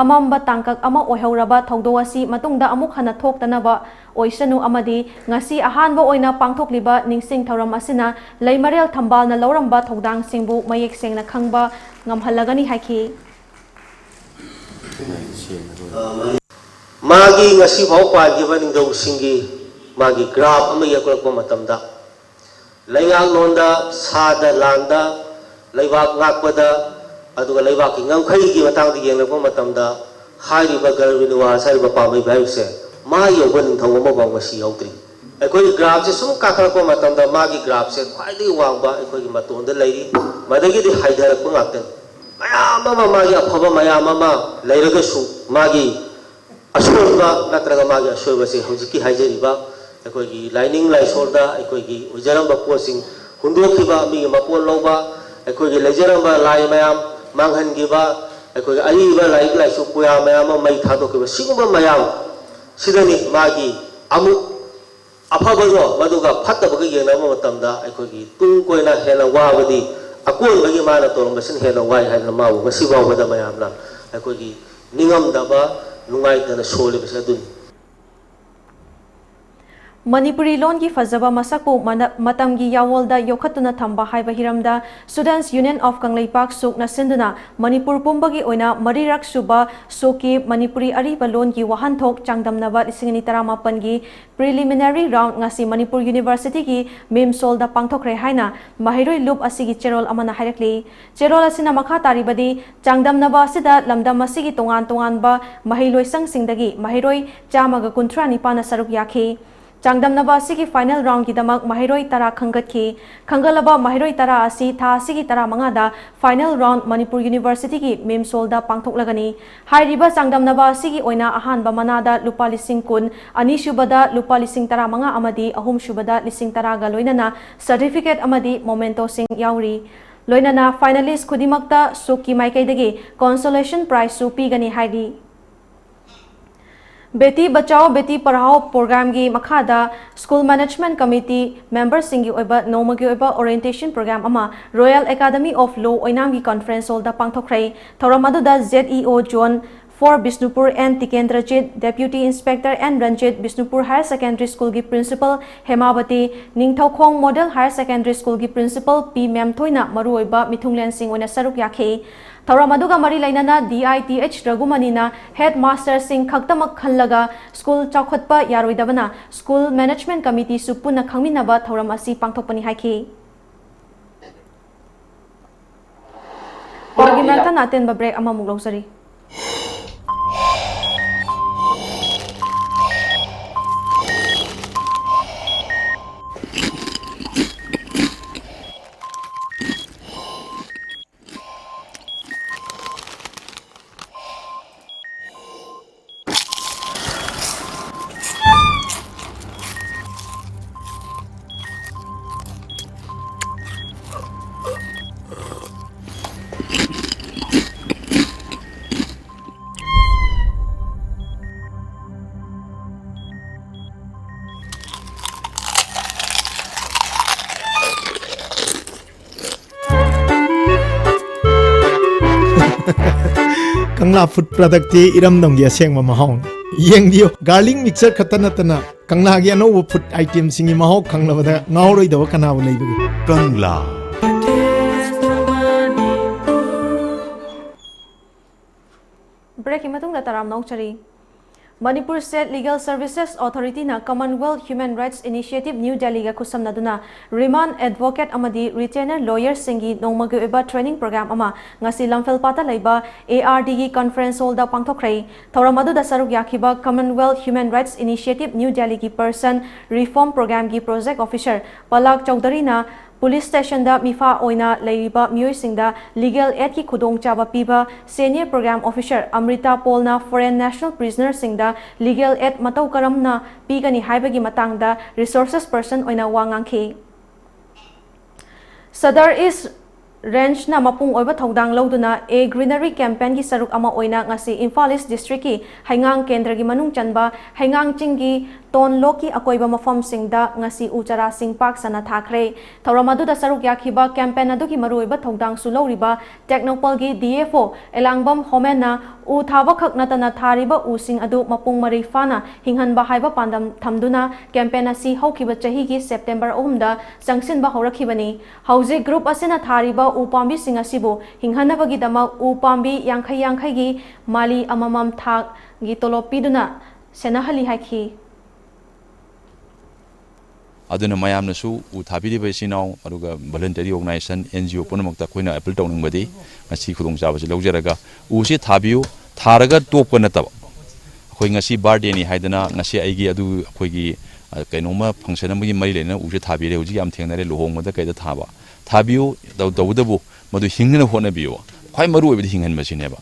ꯑꯃꯝꯕ ꯇꯥꯡꯀꯛ ꯑꯃ ꯑꯣꯏꯍꯧꯔꯕ ꯊꯧꯗꯣꯛ ꯑꯁꯤ ꯃꯇꯨꯡꯗ ꯑꯃꯨꯛ ꯍꯟꯅ ꯊꯣꯛꯇꯅꯕ ꯑꯣꯏꯁꯅꯨ ꯑꯃꯗꯤ ꯉꯁꯤ ꯑꯍꯥꯟꯕ ꯑꯣꯏꯅ ꯄꯥꯡꯊꯣꯛꯂꯤꯕ ꯅꯤꯡꯁꯤꯡ ꯊꯧꯔꯝ ꯑꯁꯤꯅ ꯂꯩꯃꯔꯦꯜ ꯊꯝꯕꯥꯜꯅ ꯂꯧꯔꯝꯕ ꯊꯧꯗꯥꯡꯁꯤꯡꯕꯨ ꯃꯌꯦꯛ ꯁꯦꯡꯅ ꯈꯪꯕ ꯉꯝꯍꯜꯂꯒꯅꯤ ꯍꯥꯏꯈꯤ꯫ ꯃꯥꯒꯤ ꯉꯁꯤ ꯐꯥꯎ ꯄꯥꯟꯈꯤꯕ ꯅꯤꯡꯊꯧꯁꯤꯡꯒꯤ ꯃꯥꯒꯤ graph ꯑꯃ ꯌꯦꯛꯂꯛꯄ ꯃꯇꯝꯗ, ꯂꯩꯉꯥꯛꯂꯣꯟꯗ, ꯁꯥꯗ, ꯂꯥꯟꯗ, ꯂꯩꯕꯥꯛ ꯉꯥꯛꯄꯗ, ꯑꯗꯨꯒ ꯂꯩꯕꯥꯛꯀꯤ ꯉꯝꯈꯩꯒꯤ ꯃꯇꯥꯡꯗ ꯌꯦꯡꯂꯛꯄ ꯃꯇꯝꯗ, ꯍꯥꯏꯔꯤꯕ ꯒꯔꯕꯤꯅꯨꯋꯥꯁ ꯍꯥꯏꯔꯤꯕ ꯄꯥꯝꯍꯩꯕ ꯍꯥꯏꯕꯁꯦ ꯃꯥ ꯌꯧꯕ ꯅꯤꯡꯊꯧ ꯑꯃꯐꯥꯎ ꯉꯁꯤ ꯌꯥꯎꯗ꯭ꯔꯤ꯫ ꯑꯩꯈꯣꯏꯒꯤ graphꯁꯦ ꯁꯨꯝ ꯀꯥꯈꯠꯂꯛꯄ ꯃꯇꯝꯗ ꯃꯥꯒꯤ graphꯁꯦ ꯈ꯭ꯋꯥꯏꯗꯒꯤ ꯋꯥꯡꯕ ꯑꯩꯈꯣꯏꯒꯤ ꯃꯇꯣꯟꯗ ꯂꯩꯔꯤ, ꯃꯗꯒꯤꯗꯤ ꯍꯥꯏꯊꯔꯛꯄ ꯉꯥꯛꯇꯅꯤ꯫ ꯃꯌꯥꯝ ꯑꯃ, ꯃꯥꯒꯤ ꯑꯐꯕ ꯃꯌꯥꯝ ꯑꯃ ꯂꯩꯔꯒꯁꯨ ꯃꯥꯒꯤ ꯑꯁꯣꯏꯕ ꯅꯠꯇ꯭ꯔꯒ ꯃꯥꯒꯤ ꯑꯁꯣꯏꯕꯁꯦ ꯍꯧꯖꯤꯛꯀꯤ ꯍꯥꯏꯖꯔꯤꯕ ꯑꯩꯈꯣꯏꯒꯤ ꯂꯥꯏꯅꯤꯡ ꯂꯥꯏꯁꯣꯜꯗ ꯑꯩꯈꯣꯏꯒꯤ ꯑꯣꯏꯖꯔꯝꯕ ꯄꯣꯠꯁꯤꯡ ꯍꯨꯟꯗꯣꯛꯈꯤꯕ, ꯃꯤꯒꯤ ꯃꯄꯣꯠ ꯂꯧꯕ, ꯑꯩꯈꯣꯏꯒꯤ ꯂꯩꯖꯔꯝꯕ ꯂꯥꯏ ꯃꯌꯥꯝ ꯃꯥꯡꯍꯟꯈꯤꯕ, ꯑꯩꯈꯣꯏꯒꯤ ꯑꯏꯕ ꯂꯥꯏꯔꯤꯛ ꯂꯥꯏꯁꯨ ꯄꯨꯌꯥ ꯃꯌꯥꯝ ꯑꯃ ꯃꯩ ꯊꯥꯗꯣꯛꯈꯤꯕ, ꯁꯤꯒꯨꯝꯕ ꯃꯌꯥꯝ ꯁꯤꯗꯅꯤ ꯃꯥꯒꯤ ꯑꯃꯨꯛ ꯑꯐꯕꯗꯣ ꯃꯗꯨꯒ ꯐꯠꯇꯕꯒ ꯌꯦꯡꯅꯕ ꯃꯇꯝꯗ ꯑꯩꯈꯣꯏꯒꯤ ꯇꯨꯡ ꯀꯣꯏꯅ ꯍꯦꯟꯅ ꯋꯥꯕꯗꯤ ꯑꯀꯣꯟꯕꯒꯤ ꯃꯥꯅ ꯇꯧꯔꯝꯕꯁꯤꯅ ꯍꯦꯟꯅ ꯋꯥꯏ ꯍꯥꯏꯗꯅ ꯃꯥꯕꯨ ꯉꯁꯤ ꯐꯥꯎꯕꯗ ꯃꯌꯥꯝꯅ ꯑꯩꯈꯣꯏꯒꯤ ꯅꯤꯡꯉꯝꯗꯕ, ꯅꯨꯡꯉꯥꯏꯇꯅ ꯁꯣꯜꯂꯤꯕꯁꯦ ꯑꯗꯨꯅꯤ꯫ ꯃꯅꯤꯄꯨꯔꯤ ꯂꯣꯟꯒꯤ ꯐꯖꯕ ꯃꯁꯛꯄꯨ ꯃꯇꯝꯒꯤ ꯌꯥꯋꯣꯜꯗ ꯌꯣꯛꯈꯠꯇꯨꯅ ꯊꯝꯕ ꯍꯥꯏꯕ ꯍꯤꯔꯝꯗ Students Union of ꯀꯪꯂꯩꯄꯥꯛ ꯁꯨꯛꯅ ꯁꯤꯟꯗꯨꯅ ꯃꯅꯤꯄꯨꯔ ꯄꯨꯝꯕꯒꯤ ꯑꯣꯏꯅ ꯃꯔꯤꯔꯛ ꯁꯨꯕ ꯁꯨꯛꯀꯤ ꯃꯅꯤꯄꯨꯔꯤ ꯑꯔꯤꯕ ꯂꯣꯟꯒꯤ ꯋꯥꯍꯟꯊꯣꯛ ꯆꯥꯡꯗꯝꯅꯕ ꯂꯤꯁꯤꯡ ꯑꯅꯤ ꯇꯔꯥꯃꯥꯄꯟꯒꯤ preliminary round ꯉꯁꯤ ꯃꯅꯤꯄꯨꯔ Universityꯒꯤ MIMSOLꯗ ꯄꯥꯡꯊꯣꯛꯈ꯭ꯔꯦ ꯍꯥꯏꯅ ꯃꯍꯩꯔꯣꯏ ꯂꯨꯞ ꯑꯁꯤꯒꯤ ꯆꯦꯔꯣꯜ ꯑꯃꯅ ꯍꯥꯏꯔꯛꯂꯤ꯫ ꯆꯦꯔꯣꯜ ꯑꯁꯤꯅ ꯃꯈꯥ ꯇꯥꯔꯤꯕꯗꯤ, ꯆꯥꯡꯗꯝꯅꯕ ꯑꯁꯤꯗ ꯂꯝꯗꯝ ꯑꯁꯤꯒꯤ ꯇꯣꯉꯥꯟ ꯇꯣꯉꯥꯟꯕ ꯃꯍꯩꯂꯣꯏꯁꯪꯁꯤꯡꯗꯒꯤ ꯃꯍꯩꯔꯣꯏ ꯆꯥꯝꯃꯒ ꯀꯨꯟꯊ꯭ꯔꯥ ꯅꯤꯄꯥꯟꯅ ꯁꯔꯨꯛ ꯌꯥꯈꯤ꯫ ꯆꯥꯡꯗꯝꯅꯕ ꯑꯁꯤꯒꯤ final roundꯒꯤꯗꯃꯛ ꯃꯍꯩꯔꯣꯏ ꯇꯔꯥ ꯈꯟꯒꯠꯈꯤ꯫ ꯈꯟꯒꯠꯂꯕ ꯃꯍꯩꯔꯣꯏ ꯇꯔꯥ ꯑꯁꯤ ꯊꯥ ꯑꯁꯤꯒꯤ ꯇꯔꯥꯃꯉꯥꯗ final round ꯃꯅꯤꯄꯨꯔ Universityꯒꯤ MIMSOLꯗ ꯄꯥꯡꯊꯣꯛꯂꯒꯅꯤ꯫ ꯍꯥꯏꯔꯤꯕ ꯆꯥꯡꯗꯝꯅꯕ ꯑꯁꯤꯒꯤ ꯑꯣꯏꯅ ꯑꯍꯥꯟꯕ ꯃꯅꯥꯗ ꯂꯨꯄꯥ ꯂꯤꯁꯤꯡ ꯀꯨꯟ, ꯑꯅꯤꯁꯨꯕꯗ ꯂꯨꯄꯥ ꯂꯤꯁꯤꯡ ꯇꯔꯥꯃꯉꯥ ꯑꯃꯗꯤ ꯑꯍꯨꯝꯁꯨꯕꯗ ꯂꯤꯁꯤꯡ ꯇꯔꯥꯒ ꯂꯣꯏꯅꯅ certificate ꯑꯃꯗꯤ mementoꯁꯤꯡ ꯌꯥꯎꯔꯤ꯫ ꯂꯣꯏꯅꯅ finalist ꯈꯨꯗꯤꯡꯃꯛꯇ ꯁꯨꯛꯀꯤ ꯃꯥꯏꯀꯩꯗꯒꯤ consolation prizeꯁꯨ ꯄꯤꯒꯅꯤ ꯍꯥꯏꯔꯤ꯫ Beti Bachao Beti Padhao programꯒꯤ ꯃꯈꯥꯗ School Management Committee memberꯁꯤꯡꯒꯤ ꯑꯣꯏꯕ ꯅꯣꯡꯃꯒꯤ ꯑꯣꯏꯕ orientation program ꯑꯃ Royal Academy of Law ꯑꯣꯏꯅꯥꯝꯒꯤ conference hallꯗ ꯄꯥꯡꯊꯣꯛꯈ꯭ꯔꯦ꯫ ꯊꯧꯔꯝ ꯑꯗꯨꯗ ZEO Zone four Bishnupur N Tikendrajit, Deputy Inspector N Ranjit, Bishnupur Higher Secondary Schoolꯒꯤ Principal Hemabati, Ningthoukhong Model Higher Secondary Schoolꯒꯤ Principal P ꯃꯦꯝꯊꯣꯏꯅ ꯃꯔꯨꯑꯣꯏꯕ ꯃꯤꯊꯨꯡꯂꯦꯟꯁꯤꯡ ꯑꯣꯏꯅ ꯁꯔꯨꯛ ꯌꯥꯈꯤ꯫ ꯊꯧꯔꯝ ꯑꯗꯨꯒ ꯃꯔꯤ ꯂꯩꯅꯅ DITH ꯔꯘꯨꯃꯅꯤꯅ headmasterꯁꯤꯡ ꯈꯛꯇꯃꯛ ꯈꯜꯂꯒ school ꯆꯥꯎꯈꯠꯄ ꯌꯥꯔꯣꯏꯗꯕꯅ School Management Committeeꯁꯨ ꯄꯨꯟꯅ ꯈꯪꯃꯤꯟꯅꯕ ꯊꯧꯔꯝ ꯑꯁꯤ ꯄꯥꯡꯊꯣꯛꯄꯅꯤ ꯍꯥꯏꯈꯤ꯫ ꯄꯥꯎꯒꯤ ꯃꯔꯛ ꯊꯠꯅ ꯑꯇꯦꯟꯕ break ꯑꯃꯃꯨꯛ ꯂꯧꯖꯔꯤ꯫ ꯀꯪꯂꯥ ꯐꯨꯗ ꯄ꯭ꯔꯗꯛꯇꯤ ꯏꯔꯝꯗꯝꯒꯤ ꯑꯁꯦꯡꯕ ꯃꯍꯥꯎꯅꯤ꯫ ꯌꯦꯡꯕꯤꯌꯨ, ꯒꯥꯔꯂꯤꯛ ꯃꯤꯛꯆꯔ ꯈꯛꯇ ꯅꯠꯇꯅ ꯀꯪꯂꯥꯒꯤ ꯑꯅꯧꯕ ꯐꯨꯗ ꯑꯥꯏꯇꯦꯝꯁꯤꯡꯒꯤ ꯃꯍꯥꯎ ꯈꯪꯂꯕꯗ ꯉꯥꯎꯔꯣꯏꯗꯕ ꯀꯅꯥꯕꯨ ꯂꯩꯕꯒꯦ? ꯀꯪꯂꯥ꯫ ꯕ꯭ꯔꯦꯛꯀꯤ ꯃꯇꯨꯡꯗ ꯇꯔꯥꯝꯅ ꯑꯣꯛꯆꯔꯤ꯫ ꯃꯅꯤꯄꯨꯔ ꯁ꯭ꯇꯦꯠ ꯂꯤꯒꯦꯜ ꯁꯔꯚꯤꯁꯦꯁ ꯑꯣꯊꯣꯔꯤꯇꯤꯅ commonwealth human rights initiative new ꯗꯦꯜꯂꯤꯒ ꯈꯨꯠꯁꯝꯅꯗꯨꯅ ꯔꯤꯃꯥꯟꯗ ꯑꯦꯗꯚꯣꯀꯦꯠ ꯑꯃꯗꯤ ꯔꯤꯇꯦꯅꯔ ꯂꯣꯌꯔꯁꯤꯡꯒꯤ ꯅꯣꯡꯃꯒꯤ ꯑꯣꯏꯕ ꯇ꯭ꯔꯦꯅꯤꯡ ꯄ꯭ꯔꯣꯒ꯭ꯔꯥꯝ ꯑꯃ ꯉꯁꯤ ꯂꯝꯐꯦꯜꯄꯥꯠꯇ ꯂꯩꯕ ꯑꯦ ꯑꯥꯔ ꯗꯤꯒꯤ ꯀꯟꯐꯔꯦꯟꯁ ꯍꯣꯜꯗ ꯄꯥꯡꯊꯣꯛꯈ꯭ꯔꯦ꯫ ꯊꯧꯔꯝ ꯑꯗꯨꯗ ꯁꯔꯨꯛ ꯌꯥꯈꯤꯕ commonwealth human rights initiative new ꯗꯦꯜꯂꯤꯒꯤ ꯄꯔꯁꯟ ꯔꯤꯐꯣꯔꯝ ꯄ꯭ꯔꯣꯒ꯭ꯔꯥꯝꯒꯤ ꯄ꯭ꯔꯣꯖꯦꯛ ꯑꯣꯐꯤꯁꯔ ꯄꯂꯥꯛ ꯆꯧꯙꯔꯤꯅ ꯄꯨꯂꯤꯁ ꯁ꯭ꯇꯦꯁꯟꯗ ꯃꯤꯐꯥ ꯑꯣꯏꯅ ꯂꯩꯔꯤꯕ ꯃꯤꯑꯣꯏꯁꯤꯡꯗ ꯂꯤꯒꯦꯜ ꯑꯦꯗꯀꯤ ꯈꯨꯗꯣꯡꯆꯥꯕ ꯄꯤꯕ ꯁꯦꯅꯤꯌꯔ ꯄ꯭ꯔꯣꯒ꯭ꯔꯥꯝ ꯑꯣꯐꯤꯁꯔ ꯑꯃ꯭ꯔꯤꯇꯥ ꯄꯣꯜꯅ ꯐꯣꯔꯦꯟ ꯅꯦꯁꯅꯦꯜ ꯄ꯭ꯔꯤꯖꯅꯔꯁꯤꯡꯗ ꯂꯤꯒꯦꯜ ꯑꯦꯗ ꯃꯇꯧ ꯀꯔꯝꯅ ꯄꯤꯒꯅꯤ ꯍꯥꯏꯕꯒꯤ ꯃꯇꯥꯡꯗ ꯔꯤꯁꯣꯔꯁꯦꯁ ꯄꯔꯁꯟ ꯑꯣꯏꯅ ꯋꯥ ꯉꯥꯡꯈꯤ꯫ ꯁꯗꯔ ꯏꯁ ꯔꯦꯟꯖꯅ ꯃꯄꯨꯡ ꯑꯣꯏꯕ ꯊꯧꯗꯥꯡ ꯂꯧꯗꯨꯅ ꯑꯦ ꯒ꯭ꯔꯤꯅꯔꯤ ꯀꯦꯝꯄꯦꯟꯒꯤ ꯁꯔꯨꯛ ꯑꯃ ꯑꯣꯏꯅ ꯉꯁꯤ ꯏꯝꯐꯥꯜ ꯏꯁ ꯗꯤꯁꯇ꯭ꯔꯤꯛꯀꯤ ꯍꯩꯉꯥꯡ ꯀꯦꯟꯗ꯭ꯔꯒꯤ ꯃꯅꯨꯡ ꯆꯟꯕ ꯍꯩꯉꯥꯡ ꯆꯤꯡꯒꯤ ꯇꯣꯟ ꯂꯣꯛꯀꯤ ꯑꯀꯣꯏꯕ ꯃꯐꯝꯁꯤꯡꯗ ꯉꯁꯤ ꯎ ꯆꯥꯔꯥꯁꯤꯡ ꯄꯥꯛ ꯁꯟꯅ ꯊꯥꯈ꯭ꯔꯦ꯫ ꯊꯧꯔꯝ ꯑꯗꯨꯗ ꯁꯔꯨꯛ ꯌꯥꯈꯤꯕ ꯀꯦꯝꯄꯦꯟ ꯑꯗꯨꯒꯤ ꯃꯔꯨꯑꯣꯏꯕ ꯊꯧꯗꯥꯡꯁꯨ ꯂꯧꯔꯤꯕ ꯇꯦꯡꯅꯧꯄꯜꯒꯤ ꯗꯤ ꯑꯦꯐ ꯑꯣ ꯑꯦꯂꯥꯡꯕꯝ ꯍꯣꯃꯦꯟꯅ ꯎ ꯊꯥꯕ ꯈꯛ ꯅꯠꯇꯅ ꯊꯥꯔꯤꯕ ꯎꯁꯤꯡ ꯑꯗꯨ ꯃꯄꯨꯡ ꯃꯔꯩ ꯐꯥꯅ ꯍꯤꯡꯍꯟꯕ ꯍꯥꯏꯕ ꯄꯥꯟꯗꯝ ꯊꯝꯗꯨꯅ ꯀꯦꯝꯄꯦꯟ ꯑꯁꯤ ꯍꯧꯈꯤꯕ ꯆꯍꯤꯒꯤ ꯁꯦꯞꯇꯦꯝꯕꯔ ꯑꯍꯨꯝꯗ ꯆꯪꯁꯤꯟꯕ ꯍꯧꯔꯛꯈꯤꯕꯅꯤ꯫ ꯍꯧꯖꯤꯛ ꯒ꯭ꯔꯨꯞ ꯑꯁꯤꯅ ꯊꯥꯔꯤꯕ ꯎ ꯄꯥꯝꯕꯤꯁꯤꯡ ꯑꯁꯤꯕꯨ ꯍꯤꯡꯍꯟꯅꯕꯒꯤꯗꯃꯛ ꯎ ꯄꯥꯝꯕꯤ ꯌꯥꯡꯈꯩ ꯌꯥꯡꯈꯩꯒꯤ ꯃꯥꯂꯤ ꯑꯃꯃꯝ ꯊꯥꯒꯤ ꯇꯣꯂꯣꯞ ꯄꯤꯗꯨꯅ ꯁꯦꯟꯅꯍꯜꯂꯤ ꯍꯥꯏꯈꯤ꯫ ꯑꯗꯨꯅ ꯃꯌꯥꯝꯅꯁꯨ ꯎ ꯊꯥꯕꯤꯔꯤꯕ ꯏꯆꯤꯟ ꯏꯅꯥꯎ, ꯑꯗꯨꯒ voluntary organisation, and G O ꯄꯨꯝꯅꯃꯛꯇ ꯑꯩꯈꯣꯏꯅ ꯑꯦꯄꯤꯜ ꯇꯧꯅꯤꯡꯕꯗꯤ, ꯉꯁꯤ ꯈꯨꯗꯣꯡꯆꯥꯕꯁꯤ ꯂꯧꯖꯔꯒ ꯎꯁꯤ ꯊꯥꯕꯤꯌꯨ, ꯊꯥꯔꯒ ꯇꯣꯛꯄ ꯅꯠꯇꯕ, ꯑꯩꯈꯣꯏ ꯉꯁꯤ ꯕꯥꯔꯗꯦꯅꯤ ꯍꯥꯏꯗꯅ, ꯉꯁꯤ ꯑꯩꯒꯤ ꯑꯗꯨ ꯑꯩꯈꯣꯏꯒꯤ, ꯑ, ꯀꯩꯅꯣꯝꯃ ꯐꯪꯁꯟ ꯑꯃꯒꯤ ꯃꯔꯤ ꯂꯩꯅꯅ ꯎꯁꯦ ꯊꯥꯕꯤꯔꯦ, ꯍꯧꯖꯤꯛ ꯌꯥꯝ ꯊꯦꯡꯅꯔꯦ ꯂꯨꯍꯣꯡꯕꯗ ꯀꯩꯗ ꯊꯥꯕ꯫ ꯊꯥꯕꯤꯌꯨ, ꯇꯧ-, ꯇꯧꯕꯇꯕꯨ ꯃꯗꯨ ꯍꯤꯡꯅꯅꯕ ꯍꯣꯠꯅꯕꯤꯌꯨ꯫ ꯈ꯭ꯋꯥꯏ ꯃꯔꯨ ꯑꯣꯏꯕꯗꯤ ꯍꯤꯡꯍꯟꯕꯁꯤꯅꯦꯕ꯫